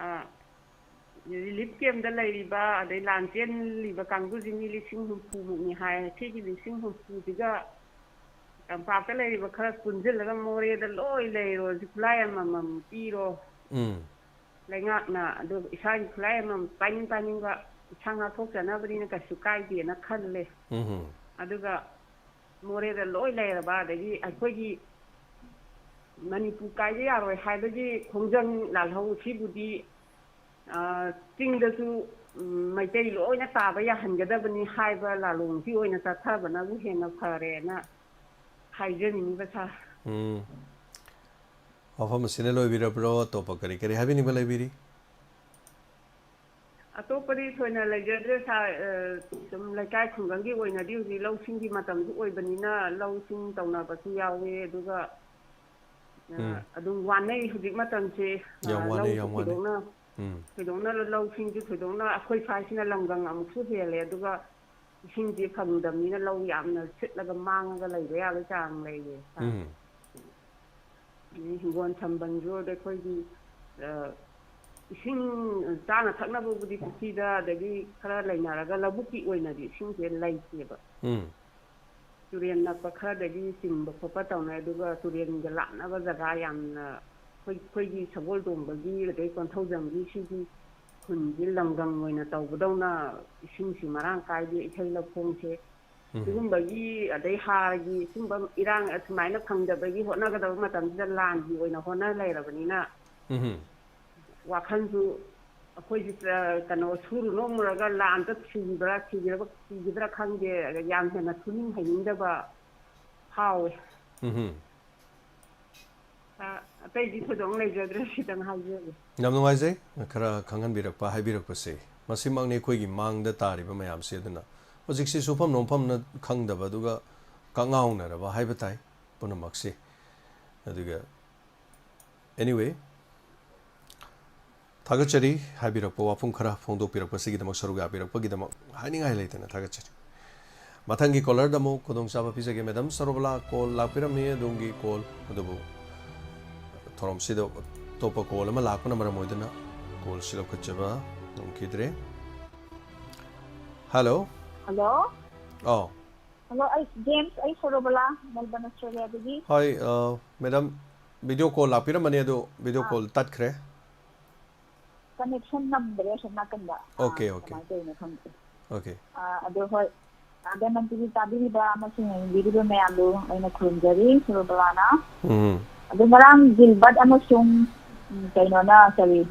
ꯑ, ꯔꯤꯂꯤꯐ ꯀꯦꯝꯗ ꯂꯩꯔꯤꯕ, ꯑꯗꯩ ꯂꯥꯟ ꯆꯦꯜꯂꯤꯕ ꯀꯥꯡꯕꯨꯁꯤ ꯃꯤ ꯂꯤꯁꯤꯡ ꯍꯨꯝꯐꯨ ꯃꯨꯛꯅꯤ ꯍꯥꯏ꯫ ꯁꯤꯒꯤ ꯂꯤꯁꯤꯡ ꯍꯨꯝꯐꯨꯁꯤꯒ ꯇꯝꯄꯥꯛꯇ ꯂꯩꯔꯤꯕ ꯈꯔ ꯄꯨꯟꯁꯤꯜꯂꯒ ꯃꯣꯔꯦꯗ ꯂꯣꯏ ꯂꯩꯔꯣ, ꯈꯨꯠꯂꯥꯏ ꯑꯃꯃꯝ ꯄꯤꯔꯣ꯫ ꯎꯝ꯫ ꯂꯩꯉꯥꯛꯅ ꯑꯗꯨ ꯏꯁꯥꯒꯤ ꯈꯨꯠꯂꯥꯏ ꯑꯃꯃꯝ ꯄꯥꯏꯅꯤꯡ ꯄꯥꯏꯅꯤꯡꯕ ꯏꯁꯥ ꯉꯥꯛꯊꯣꯛꯆꯅꯕꯅꯤꯅ ꯀꯩꯁꯨ ꯀꯥꯏꯗꯦꯅ ꯈꯜꯂꯦ꯫ ꯎꯝ꯫ ꯑꯗꯨꯒ ꯃꯣꯔꯦꯗ ꯂꯣꯏ ꯂꯩꯔꯕ, ꯑꯗꯒꯤ ꯑꯩꯈꯣꯏꯒꯤ ꯃꯅꯤꯄꯨꯔ ꯀꯥꯏꯕ ꯌꯥꯔꯣꯏ ꯍꯥꯏꯕꯒꯤ ꯈꯣꯡꯖꯪ ꯂꯥꯜꯍꯧ ꯁꯤꯕꯨꯗꯤ, ꯑ, ꯆꯤꯡꯗꯁꯨ, ꯎꯝ, ꯃꯩꯇꯩ ꯂꯣꯏꯅ ꯇꯥꯕ ꯌꯥꯍꯟꯒꯗꯕꯅꯤ ꯍꯥꯏꯕ ꯂꯥꯂꯣꯡꯁꯤ ꯑꯣꯏꯅ ꯆꯠꯊꯕꯅꯕꯨ ꯍꯦꯟꯅ ꯐꯔꯦꯅ ꯍꯥꯏꯖꯅꯤꯡꯉꯤꯕ, ꯁꯥꯔ꯫ ꯎꯝ꯫ ꯋꯥꯐꯝ ꯑꯁꯤꯅ ꯂꯣꯏꯕꯤꯔꯕ꯭ꯔꯣ? ꯑꯇꯣꯞꯄ ꯀꯔꯤ ꯀꯔꯤ ꯍꯥꯏꯕꯤꯅꯤꯡꯕ ꯂꯩꯕꯤꯔꯤ? ꯑꯇꯣꯞꯄꯗꯤ ꯊꯣꯏꯅ ꯂꯩꯖꯗ꯭ꯔꯦ, ꯁꯥꯔ꯫ ꯑ, ꯁꯨꯝ ꯂꯩꯀꯥꯏ ꯈꯨꯡꯒꯪꯒꯤ ꯑꯣꯏꯅꯗꯤ ꯍꯧꯖꯤꯛ ꯂꯧꯁꯤꯡꯒꯤ ꯃꯇꯝꯁꯨ ꯑꯣꯏꯕꯅꯤꯅ ꯂꯧꯁꯤꯡ ꯇꯧꯅꯕꯁꯨ ꯌꯥꯎꯋꯦ, ꯑꯗꯨꯒ, ꯑ, ꯎꯝ꯫ ꯑꯗꯨꯝ ꯋꯥꯅꯩ ꯍꯧꯖꯤꯛ ꯃꯇꯝꯁꯦ꯫ ꯌꯥꯝ ꯑ, ꯋꯥꯅꯩ, ꯂꯧꯁꯨ ꯌꯥꯝ ꯋꯥꯅꯩ꯫ ꯊꯣꯏꯗꯣꯛꯅ, ꯎꯝ꯫ ꯊꯣꯏꯗꯣꯛꯅ ꯂꯧꯁꯤꯡꯁꯨ ꯊꯣꯏꯗꯣꯛꯅ ꯑꯩꯈꯣꯏ ꯁ꯭ꯋꯥꯏꯁꯤꯅ ꯂꯝꯒꯪ ꯑꯃꯨꯛꯁꯨ ꯍꯦꯜꯂꯦ, ꯑꯗꯨꯒ ꯏꯁꯤꯡꯁꯦ ꯐꯪꯗꯕꯅꯤꯅ ꯂꯧ ꯌꯥꯝꯅ ꯁꯤꯠꯂꯒ ꯃꯥꯡꯉꯒ ꯂꯩꯕ ꯌꯥꯕꯒꯤ ꯆꯥꯡ ꯂꯩꯔꯦ꯫ ꯎꯝ꯫ ꯑꯗꯩ ꯍꯤꯡꯒꯣꯜ ꯁꯝꯕꯜꯁꯨ ꯑꯗ ꯑꯩꯈꯣꯏꯒꯤ, ꯑ, ꯏꯁꯤꯡ ꯆꯥꯅ ꯊꯛꯅꯕꯕꯨꯗꯤ ꯄꯨꯈ꯭ꯔꯤꯗ ꯑꯗꯒꯤ ꯈꯔ ꯂꯩꯅꯔꯒ ꯂꯧꯕꯨꯛꯀꯤ ꯑꯣꯏꯅꯗꯤ ꯏꯁꯤꯡꯁꯦ ꯂꯩꯇꯦꯕ꯫ ꯎꯝ꯫ ꯇꯨꯔꯦꯜ ꯅꯛꯄ ꯈꯔꯗꯒꯤ ꯆꯤꯡꯕ ꯈꯣꯠꯄ ꯇꯧꯅꯩ, ꯑꯗꯨꯒ ꯇꯨꯔꯦꯜꯒ ꯂꯥꯞꯅꯕ ꯖꯒꯥ ꯌꯥꯝꯅ ꯑꯩꯈꯣꯏ, ꯑꯩꯈꯣꯏꯒꯤ ꯁꯒꯣꯜꯇꯣꯡꯕꯒꯤ ꯑꯗꯩ ꯀꯣꯟꯊꯧꯖꯝꯒꯤ ꯁꯤꯒꯤ ꯈꯨꯟꯁꯤ ꯂꯝꯒꯪ ꯑꯣꯏꯅ ꯇꯧꯕꯗꯧꯅ ꯏꯁꯤꯡꯁꯤ ꯃꯔꯥꯡ ꯀꯥꯏꯗꯦ, ꯏꯊꯩ ꯂꯧꯈꯣꯡꯁꯦ꯫ ꯎꯝ꯫ ꯁꯤꯒꯨꯝꯕꯒꯤ ꯑꯗꯩ ꯍꯥꯔꯒꯤ ꯁꯤꯒꯨꯝꯕ ꯏꯔꯥꯡ ꯑꯁꯨꯃꯥꯏꯅ ꯐꯪꯗꯕꯒꯤ ꯍꯣꯠꯅꯒꯗꯕ ꯃꯇꯝꯁꯤꯗ ꯂꯥꯟꯒꯤ ꯑꯣꯏꯅ ꯍꯣꯠꯅ ꯂꯩꯔꯕꯅꯤꯅ ꯎꯝ꯫ ꯋꯥꯈꯜꯁꯨ ꯑꯩꯈꯣꯏꯁꯨ, ꯑ, ꯀꯩꯅꯣ ꯁꯨꯔꯨ ꯅꯣꯝꯃꯨꯔꯒ ꯂꯥꯟꯗ ꯁꯤꯈꯤꯕ꯭ꯔꯥ, ꯁꯤꯈꯤꯗ꯭ꯔꯥ, ꯁꯤꯈꯤꯗ꯭ꯔꯥ ꯈꯪꯗꯦ, ꯌꯥꯝ ꯍꯦꯟꯅ ꯁꯨꯅꯤꯡ ꯍꯩꯅꯤꯡꯗꯕ ꯐꯥꯎꯋꯦ꯫ ꯎꯝ꯫ ꯑ, ꯑꯇꯩꯗꯤ ꯊꯣꯏꯗꯣꯛꯅ ꯂꯩꯖꯗ꯭ꯔꯦ, ꯁꯤꯇꯪ ꯍꯥꯏꯖꯒꯦ꯫ ꯌꯥꯝ ꯅꯨꯡꯉꯥꯏꯖꯩ ꯈꯔ ꯈꯪꯍꯟꯕꯤꯔꯛꯄ, ꯍꯥꯏꯕꯤꯔꯛꯄꯁꯦ꯫ ꯃꯁꯤꯃꯛꯅꯤ ꯑꯩꯈꯣꯏꯒꯤ ꯃꯥꯡꯗ ꯇꯥꯔꯤꯕ ꯃꯌꯥꯝꯁꯦ꯫ ꯑꯗꯨꯅ ꯍꯧꯖꯤꯛꯁꯤ ꯁꯨꯐꯝ ꯅꯣꯝꯐꯝꯅ ꯈꯪꯗꯕ, ꯑꯗꯨꯒ ꯀꯛꯉꯥꯎꯅꯔꯕ ꯍꯥꯏꯕ ꯇꯥꯏ ꯄꯨꯝꯅꯃꯛꯁꯤ꯫ ꯑꯗꯨꯒ anyway, ꯊꯥꯒꯠꯆꯔꯤ ꯍꯥꯏꯕꯤꯔꯛꯄ, ꯋꯥꯐꯝ ꯈꯔ ꯐꯣꯡꯗꯣꯛꯄꯤꯔꯛꯄꯁꯤꯒꯤꯗꯃꯛ, ꯁꯔꯨꯛ ꯌꯥꯕꯤꯔꯛꯄꯒꯤꯗꯃꯛ ꯍꯥꯏꯅꯤꯡꯉꯥꯏ ꯂꯩꯇꯅ ꯊꯥꯒꯠꯆꯔꯤ꯫ ꯃꯊꯪꯒꯤ caller ꯗ ꯑꯃꯨꯛ ꯈꯨꯗꯣꯡꯆꯥꯕ ꯄꯤꯖꯒꯦ꯫ Madam ꯁꯔꯣꯕꯂꯥ, call ꯂꯥꯛꯄꯤꯔꯝꯃꯤ, ꯑꯗꯣꯝꯒꯤ call ꯑꯗꯨꯕꯨ ꯊꯧꯔꯝꯁꯤꯗ ꯑꯇꯣꯞꯄ call ꯑꯃ ꯂꯥꯛꯄꯅ ꯃꯔꯝ ꯑꯣꯏꯗꯨꯅ call ꯁꯤ ꯂꯧꯈꯠꯆꯕ ꯉꯝꯈꯤꯗ꯭ꯔꯦ꯫ Hello꯫ ꯍꯜꯂꯣ꯫ ꯑꯥꯎ꯫ ꯍꯜꯂꯣ, ꯑꯩ ꯖꯦꯝꯁ, ꯑꯩ ꯁꯣꯔꯣꯕꯂꯥ, ꯃꯦꯜꯕꯟ, ꯑꯣꯁꯇ꯭ꯔꯦꯂꯤꯌꯥꯗꯒꯤ꯫ ꯍꯣꯏ, ꯑ, madam, video call ꯂꯥꯛꯄꯤꯔꯝꯕꯅꯦ, ꯑꯗꯣ video call ꯇꯠꯈ꯭ꯔꯦ꯫ ꯀꯅꯦꯛꯁꯟ ꯉꯝꯗ꯭ꯔꯦ ꯑꯁꯣꯝ ꯅꯥꯀꯟꯗ꯫ ꯑꯥ, Okay, okay. ꯀꯃꯥꯏꯅ ꯇꯧꯔꯤꯅꯣ ꯈꯪꯗꯦ꯫ Okay꯫ ꯑꯥ, ꯑꯗꯣ ꯍꯣꯏ, ꯑꯗꯣ ꯃꯅꯤꯄꯨꯔꯤ ꯇꯥꯕꯤꯔꯤꯕ ꯑꯃꯁꯨꯡ ꯌꯦꯡꯕꯤꯔꯤꯕ ꯃꯌꯥꯝꯕꯨ ꯑꯩꯅ ꯈꯨꯔꯨꯝꯖꯔꯤ, ꯁꯣꯔꯣꯕꯂꯥꯅ꯫ ꯎꯝ꯫ ꯑꯗꯣ ꯉꯔꯥꯡ ꯒꯤꯜꯕꯔꯠ ꯑꯃꯁꯨꯡ, ꯎꯝ, ꯀꯩꯅꯣꯅ, ꯀꯔꯤ,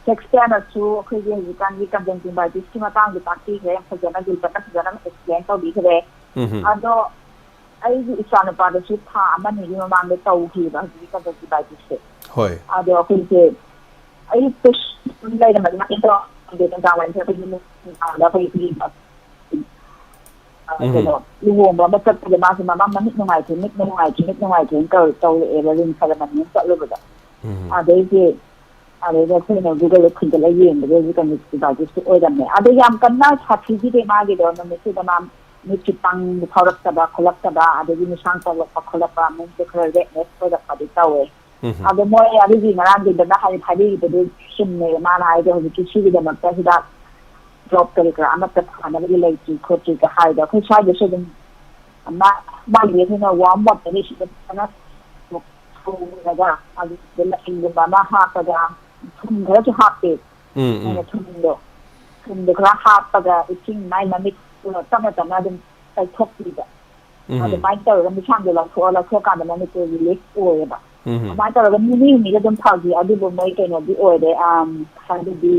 ꯁꯦꯛꯁꯄꯤꯌꯔꯅꯁꯨ ꯑꯩꯈꯣꯏꯒꯤ ꯍꯧꯖꯤꯛꯀꯥꯟꯒꯤ ꯀꯟꯖꯪꯇꯤꯚꯥꯏꯇꯤꯁꯀꯤ ꯃꯇꯥꯡꯗ ꯇꯥꯛꯄꯤꯈ꯭ꯔꯦ, ꯌꯥꯝ ꯐꯖꯅ ꯒꯤꯜꯕꯔꯠꯅ ꯐꯖꯅ ꯑꯦꯛꯁꯄ꯭ꯂꯦꯟ ꯇꯧꯕꯤꯈ꯭ꯔꯦ꯫ ꯎꯝ꯫ ꯑꯗꯣ ꯑꯩꯒꯤ ꯏꯆꯥꯅꯨꯄꯥꯗꯁꯨ ꯊꯥ ꯑꯃꯅꯤꯒꯤ ꯃꯃꯥꯡꯗ ꯇꯧꯈꯤꯕ ꯍꯧꯖꯤꯛꯀꯤ ꯀꯟꯖꯪꯇꯤꯚꯥꯏꯇꯤꯁꯁꯦ꯫ ꯍꯣꯏ꯫ ꯑꯗꯣ ꯑꯩꯈꯣꯏꯁꯦ ꯑꯌꯨꯛꯇ ꯁꯨꯝ ꯂꯩꯔꯝꯕꯗꯤ ꯃꯥ ꯀꯩꯝ ꯇꯧꯔꯝꯗꯦ, ꯅꯨꯡꯗꯥꯡ ꯋꯥꯏꯔꯝꯁꯦ ꯑꯩꯈꯣꯏꯒꯤ ꯅꯨꯡꯗꯥꯡꯗ ꯑꯩꯈꯣꯏꯒꯤ, ꯑ, ꯎꯝ꯫ ꯀꯩꯅꯣ, ꯂꯨꯍꯣꯡꯕ ꯑꯃ ꯆꯠꯄꯗ ꯃꯥꯁꯦ ꯃꯃꯥ ꯃꯃꯤꯠ ꯅꯨꯡꯉꯥꯏꯇꯦ, ꯃꯤꯠ ꯅꯨꯡꯉꯥꯏꯇꯦ, ꯃꯤꯠ ꯅꯨꯡꯉꯥꯏꯇꯦꯅ ꯇꯧ-, ꯇꯧꯔꯛꯑꯦꯕ, ꯔꯤꯝꯁ ꯍꯥꯏꯕ ꯃꯃꯤꯡ ꯑꯃ ꯆꯠꯂꯨꯕꯗ꯫ ꯎꯝ꯫ ꯑꯗꯩꯗꯤ, ꯑꯗꯩꯗ ꯑꯩꯈꯣꯏꯅ Google ꯗ ꯊꯤꯡꯒꯠꯂ ꯌꯦꯡꯕꯗ ꯍꯧꯖꯤꯛ ꯀꯟꯖꯪꯇꯤꯚꯥꯏꯇꯤꯁꯇꯨ ꯑꯣꯏꯔꯝꯃꯦ꯫ ꯑꯗꯣ ꯌꯥꯝ ꯀꯟꯅ ꯁꯥꯊꯤꯈꯤꯗꯦ ꯃꯥꯒꯤꯗꯣ, ꯅꯨꯃꯤꯠꯇꯨꯗ ꯃꯥ ꯃꯤꯠꯁꯨ ꯄꯪ ꯐꯥꯎꯔꯛꯇꯕ ꯈꯣꯠꯂꯛꯇꯕ, ꯑꯗꯒꯤ ꯃꯤꯠꯁꯥꯡ ꯆꯥꯎꯔꯛꯄ ꯈꯣꯠꯂꯛꯄ, ꯃꯤꯠꯁꯦ ꯈꯔ ꯔꯦꯗꯅꯦꯁ ꯑꯣꯏꯔꯛꯄꯗꯤ ꯇꯧꯋꯦ꯫ ꯎꯝ꯫ ꯑꯗꯣ ꯃꯣꯏ ꯑꯗꯨꯒꯤ ꯉꯔꯥꯡꯒꯤ ꯗꯣꯛꯇꯔꯅ ꯍꯥꯏ-, ꯍꯥꯏꯕꯤꯔꯤꯕꯗꯨ ꯆꯨꯝꯃꯦ꯫ ꯃꯥꯅ ꯍꯥꯏꯗꯣ ꯍꯧꯖꯤꯛꯀꯤ ꯁꯤꯒꯤꯗꯃꯛꯇ ꯍꯤꯗꯥꯛ ꯗ꯭ꯔꯣꯞ ꯀꯔꯤ ꯀꯔꯥ ꯑꯃꯠꯇ ꯐꯅꯕꯒꯤ ꯂꯩꯇ꯭ꯔꯤ ꯈꯣꯠꯇ꯭ꯔꯤꯒ ꯍꯥꯏꯗꯣ꯫ ꯑꯩꯈꯣꯏ ꯁ꯭ꯋꯥꯏꯗꯁꯨ ꯑꯗꯨꯝ ꯃꯥ-, ꯃꯥꯒꯤ ꯑꯩꯈꯣꯏꯅ ꯋꯥꯔꯝ ꯋꯥꯇꯔ ꯏꯁꯤꯡꯗ ꯐꯖꯅ ꯁꯧꯔꯒ ꯑꯗꯨꯗ ꯂꯁꯤꯡꯒꯨꯝꯕ ꯑꯃ ꯍꯥꯞꯄꯒ ꯊꯨꯝ ꯈꯔꯁꯨ ꯍꯥꯞꯄꯦ꯫ ꯎꯝ, ꯎꯝ꯫ ꯑꯩꯅ ꯊꯨꯝꯗꯣ, ꯊꯨꯝꯗꯣ ꯈꯔ ꯍꯥꯞꯄꯒ ꯏꯁꯤꯡ ꯃꯥꯏ ꯃꯃꯤꯠꯇꯨꯅ ꯇꯞꯅ ꯇꯞꯅ ꯑꯗꯨꯝ ꯇꯩꯊꯣꯛꯄꯤꯕ꯫ ꯎꯝ꯫ ꯑꯗꯨꯃꯥꯏꯅ ꯇꯧꯔꯒ ꯃꯤꯁꯥꯡꯗꯣ ꯂꯧꯊꯣꯛꯑ ꯂꯧꯊꯣꯛꯑꯀꯥꯟꯗ ꯃꯃꯤꯠꯇꯨ ꯔꯤꯂꯤꯐ ꯑꯣꯏꯌꯦꯕ꯫ ꯎꯝ꯫ ꯑꯗꯨꯃꯥꯏꯅ ꯇꯧꯔꯒ ꯅꯤꯅꯤ ꯍꯨꯝꯅꯤꯗ ꯑꯗꯨꯝ ꯐꯈꯤ꯫ ꯑꯗꯨꯕꯨ ꯃꯣꯏ ꯀꯩꯅꯣꯗꯤ ꯑꯣꯏꯔꯦ, ꯑꯝ, ꯍꯥꯏꯕꯗꯤ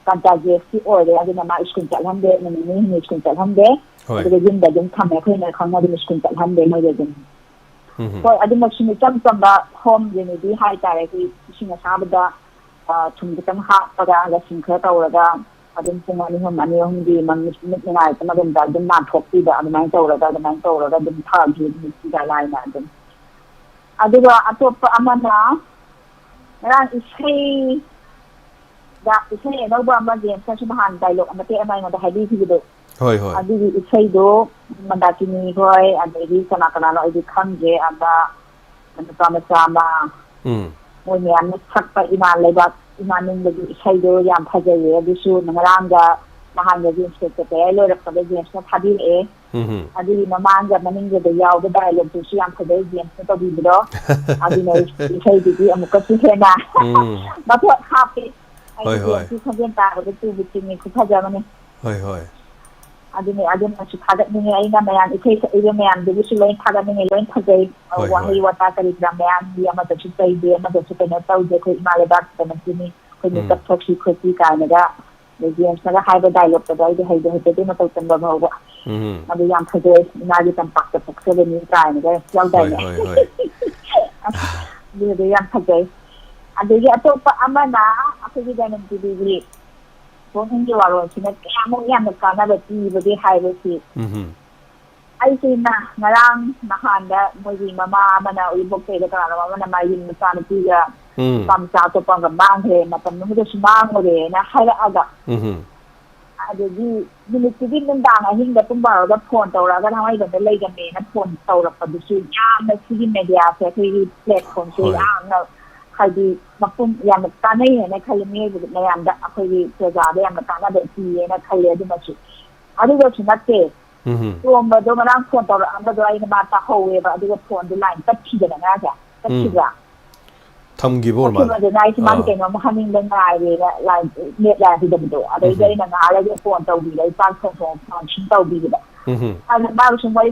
ꯀꯟꯇꯥꯖꯤꯌꯁꯇꯤ ꯑꯣꯏꯔꯦ꯫ ꯑꯗꯨꯅ ꯃꯥ ꯁ꯭ꯀꯨꯜ ꯆꯠꯍꯟꯗꯦ, ꯅꯨꯃꯤꯠ ꯅꯤꯅꯤ ꯍꯨꯝꯅꯤ ꯁ꯭ꯀꯨꯜ ꯆꯠꯍꯟꯗꯦ꯫ ꯍꯣꯏ꯫ ꯑꯗꯨꯒ ꯌꯨꯝꯗ ꯑꯗꯨꯝ ꯊꯝꯃꯦ꯫ ꯑꯩꯈꯣꯏꯅ ꯈꯪꯅ ꯑꯗꯨꯝ ꯁ꯭ꯀꯨꯜ ꯆꯠꯍꯟꯗꯦ ꯃꯣꯏꯗꯤ ꯑꯗꯨꯝ꯫ ꯎꯝ꯫ ꯍꯣꯏ, ꯑꯗꯨꯃꯛꯁꯨ ꯏꯆꯝ ꯆꯝꯕ ꯍꯣꯝ ꯔꯦꯃꯦꯗꯤ ꯍꯥꯏꯇꯥꯔꯦ꯫ ꯑꯩꯈꯣꯏ ꯏꯁꯤꯡ ꯑꯁꯥꯕꯗ, ꯑ, ꯊꯨꯝ ꯈꯤꯇꯪ ꯍꯥꯞꯄꯒ, ꯂꯁꯤꯡ ꯈꯔ ꯇꯧꯔꯒ, ꯑꯗꯨꯝ ꯄꯨꯡ ꯑꯅꯤ ꯑꯍꯨꯝ, ꯑꯅꯤ ꯑꯍꯨꯝꯒꯤ ꯃꯃꯤꯠ, ꯃꯤꯠ ꯅꯨꯡꯉꯥꯏꯔꯛꯄ ꯃꯇꯝꯗ ꯑꯗꯨꯝ ꯅꯥꯟꯊꯣꯛꯄꯤꯕ, ꯑꯗꯨꯃꯥꯏꯅ ꯇꯧꯔꯒ, ꯑꯗꯨꯃꯥꯏꯅ ꯇꯧꯔꯒ ꯑꯗꯨꯝ ꯐꯈꯤ, ꯅꯨꯃꯤꯠꯁꯤꯗ ꯂꯥꯏꯅ ꯑꯗꯨꯝ꯫ ꯑꯗꯨꯒ ꯑꯇꯣꯞꯄ ꯑꯃꯅ, ꯉꯔꯥꯡ ꯏꯁꯩꯗ, ꯏꯁꯩ ꯑꯅꯧꯕ ꯑꯃ ꯖꯦꯝꯁꯅꯁꯨ ꯅꯍꯥꯟ ꯗꯥꯏꯂꯣꯛ ꯃꯇꯦꯛ ꯑꯃ ꯑꯩꯉꯣꯟꯗ ꯍꯥꯏꯕꯤꯈꯤꯕꯗꯣ, ꯍꯣꯏ, ꯍꯣꯏ꯫ ꯑꯗꯨꯒꯤ ꯏꯁꯩꯗꯣ ꯃꯟꯗꯥꯀꯤꯅꯤ ꯍꯣꯏ, ꯑꯗꯒꯤ ꯀꯅꯥ ꯀꯅꯥꯅꯣ ꯑꯩꯗꯤ ꯈꯪꯗ꯭ꯔꯦ, ꯑꯃ ꯅꯨꯄꯥ ꯃꯆꯥ ꯑꯃ, ꯎꯝ꯫ ꯃꯣꯏ ꯃꯌꯥꯝꯅ ꯁꯛꯄ ꯏꯃꯥ ꯂꯩꯕꯥꯛ, ꯏꯃꯥ ꯅꯤꯡꯕꯒꯤ ꯏꯁꯩꯗꯣ ꯌꯥꯝ ꯐꯖꯩꯌꯦ꯫ ꯑꯗꯨꯁꯨ ꯉꯔꯥꯡꯒ ꯅꯍꯥꯟꯒ ꯖꯦꯝꯁ ꯁꯦꯀ꯭ꯔꯦꯇꯔꯤ ꯂꯣꯏꯔꯛꯄꯗ ꯖꯦꯝꯁꯅ ꯊꯥꯕꯤꯔꯛꯑꯦ꯫ ꯎꯝ꯫ ꯑꯗꯨꯒꯤ ꯃꯃꯥꯡꯗ ꯃꯅꯤꯡꯗꯨꯗ ꯌꯥꯎꯕ ꯗꯥꯏꯂꯣꯛꯇꯨꯁꯨ ꯌꯥꯝ ꯐꯖꯩ, ꯖꯦꯝꯁꯅ ꯇꯧꯕꯤꯕꯗꯣ꯫ ꯑꯗꯨꯅ ꯏꯁꯩꯗꯨꯗꯤ ꯑꯃꯨꯛꯀꯁꯨ ꯍꯦꯟꯅ ꯎꯝ꯫ ꯃꯊꯣꯟ ꯍꯥꯞꯄꯦ꯫ ꯍꯣꯏ, ꯍꯥꯏꯗꯤ ꯍꯣꯏ꯫ ꯖꯦꯝꯁꯀꯤ ꯈꯣꯟꯖꯦꯜ ꯇꯥꯕꯗ ꯇꯨꯕ ꯆꯤꯡꯉꯤ, ꯈꯨꯐꯖ ꯑꯃꯅꯤ꯫ ꯍꯣꯏ, ꯍꯣꯏ꯫ ꯑꯗꯨꯅꯦ, ꯑꯗꯨꯅꯁꯨ ꯊꯥꯒꯠꯅꯤꯡꯉꯦ꯫ ꯑꯩꯅ ꯃꯌꯥꯝ ꯏꯁꯩ ꯁꯛꯏꯕ ꯃꯌꯥꯝꯗꯨꯕꯨꯁꯨ ꯂꯣꯏ ꯊꯥꯒꯠꯅꯤꯡꯉꯦ, ꯂꯣꯏ ꯐꯖꯩ꯫ ꯍꯣꯏ, ꯋꯥꯍꯩ ꯍꯣꯏ꯫ ꯋꯥꯇꯥ ꯀꯔꯤ ꯀꯔꯥ ꯃꯌꯥꯝꯒꯤ ꯑꯃꯗꯁꯨ ꯆꯩꯗꯦ, ꯑꯃꯗꯁꯨ ꯀꯩꯅꯣ ꯇꯧꯗꯦ꯫ ꯑꯩꯈꯣꯏ ꯏꯃꯥ ꯂꯩꯕꯥꯛꯇ ꯅꯠꯇꯦꯅꯤ, ꯑꯩꯈꯣꯏ ꯎꯝ꯫ ꯃꯤꯀꯞ ꯊꯣꯛꯁꯤ ꯈꯣꯠꯁꯤ ꯀꯥꯏꯅꯒ, ꯑꯗꯩ ꯖꯦꯝꯁꯅꯒ ꯍꯥꯏꯕ ꯗꯥꯏꯂꯣꯛꯇꯗ ꯑꯩꯗꯤ ꯍꯩꯗꯤ ꯍꯩꯖꯗꯦ ꯃꯇꯧ ꯇꯝꯕ ꯐꯥꯎꯕ꯫ ꯎꯝ꯫ ꯑꯗꯨ ꯌꯥꯝ ꯐꯖꯩ, "ꯏꯃꯥꯒꯤ ꯇꯝꯄꯥꯛꯇ ꯄꯣꯛꯆꯕꯅꯤ" ꯀꯥꯏꯅꯒ ꯍꯣꯏ, ꯌꯥꯎꯗꯥꯏꯅꯦ? ꯍꯣꯏ, ꯍꯣꯏ꯫ ꯑꯗꯨꯗꯣ ꯌꯥꯝ ꯐꯖꯩ꯫ ꯑꯗꯒꯤ ꯑꯇꯣꯞꯄ ꯑꯃꯅ ꯑꯩꯈꯣꯏꯒꯤ ꯗꯥꯏꯃꯟ ꯇꯤꯚꯤꯒꯤ ꯄꯨꯛꯅꯤꯡꯒꯤ ꯋꯥꯔꯣꯜꯁꯤꯅ ꯀꯌꯥꯃꯨꯛ ꯌꯥꯝꯅ ꯀꯥꯟꯅꯕ ꯄꯤꯕꯒꯦ ꯍꯥꯏꯕꯁꯤ, ꯎꯝ꯫ ꯑꯩꯁꯦ ꯅ-, ꯉꯔꯥꯡ ꯅꯍꯥꯟꯗ ꯃꯣꯏꯒꯤ ꯃꯃꯥ ꯑꯃꯅ, ꯎꯔꯤꯄꯣꯛꯇꯩꯗ ꯀꯅꯥꯅꯣ ꯑꯃꯅ ꯃꯥꯒꯤ ꯃꯆꯥꯅꯨꯄꯤꯒ ꯎꯝ꯫ ꯅꯨꯄꯥ ꯃꯆꯥ ꯑꯇꯣꯞꯄ ꯑꯃꯒ ꯃꯥꯡꯈ꯭ꯔꯦ, ꯃꯇꯝꯗꯨꯃꯗꯁꯨ ꯃꯥꯡꯉꯨꯔꯦꯅ ꯍꯥꯏꯔꯛꯑꯒ, ꯎꯝ꯫ ꯑꯗꯒꯤ ꯅꯨꯃꯤꯠꯇꯨꯒꯤ ꯅꯨꯡꯗꯥꯡ ꯑꯍꯤꯡꯗ ꯄꯨꯡ ꯕꯥꯔꯣꯗ ꯐꯣꯟ ꯇꯧꯔꯛꯑꯒ ꯊꯥꯡꯃꯩꯕꯟꯗ ꯂꯩꯔꯝꯃꯦꯅ ꯐꯣꯟ ꯇꯧꯔꯛꯄꯗꯨꯁꯨ ꯌꯥꯝꯅ ꯁꯤꯒꯤ ꯃꯦꯗꯤꯌꯥꯁꯦ, ꯑꯩꯈꯣꯏꯒꯤ ꯄ꯭ꯂꯦꯠꯐꯣꯝꯁꯦ ꯍꯣꯏ꯫ ꯌꯥꯝꯅ ꯍꯥꯏꯗꯤ ꯃꯄꯨꯡ ꯌꯥꯝꯅ ꯀꯥꯟꯅꯩ ꯍꯥꯏꯅ ꯈꯜꯂꯦ, ꯃꯤꯑꯣꯏꯕ ꯃꯌꯥꯝꯗ, ꯑꯩꯈꯣꯏꯒꯤ ꯄ꯭ꯔꯖꯥꯗ ꯌꯥꯝꯅ ꯀꯥꯟꯅꯕ ꯄꯤꯌꯦꯅ ꯈꯜꯂꯦ꯫ ꯑꯗꯨꯃꯁꯨ, ꯑꯗꯨꯗꯁꯨ ꯅꯠꯇꯦ, ꯎꯝ꯫ ꯇꯣꯝꯕꯗꯣ ꯉꯔꯥꯡ ꯐꯣꯟ ꯇꯧꯔꯛꯑꯝꯕꯗꯣ ꯑꯩꯅ ꯃꯥ ꯇꯥꯍꯧꯋꯦꯕ, ꯑꯗꯨꯒ ꯐꯣꯟꯗꯣ ꯂꯥꯏꯟ ꯇꯠꯈꯤꯗꯅ ꯉꯔꯥꯡꯁꯦ꯫ ꯎꯝ꯫ ꯇꯠꯈꯤꯕ꯭ꯔꯥ? ꯊꯝꯈꯤꯕ ꯑꯣꯏꯔ ꯃꯥꯜꯂꯦ꯫ ꯇꯠꯈꯤꯕꯗꯨꯅ ꯑꯩꯁꯦ ꯃꯥꯁꯦ ꯑꯥ꯫ ꯀꯩꯅꯣꯝꯃ ꯍꯥꯏꯅꯤꯡꯕ ꯉꯥꯏꯔꯦꯅ ꯂꯥꯏꯟ ꯅꯦꯠ ꯌꯥꯈꯤꯗꯕꯗꯣ꯫ ꯑꯗꯩꯗꯤ ꯎꯝ꯫ ꯑꯩꯅ ꯉꯥꯏꯍꯥꯛ ꯂꯩꯔꯒ ꯐꯣꯟ ꯇꯧꯕꯤꯔꯦ, ꯑꯩ ꯆꯥꯛ ꯊꯣꯡ ꯊꯣꯡ ꯐꯣꯟ ꯁꯨꯝ ꯇꯧꯕꯤꯕꯗ꯫ ꯎꯝ꯫ ꯑꯗꯨ ꯃꯥꯒ ꯁꯨꯝ ꯋꯥꯔꯤ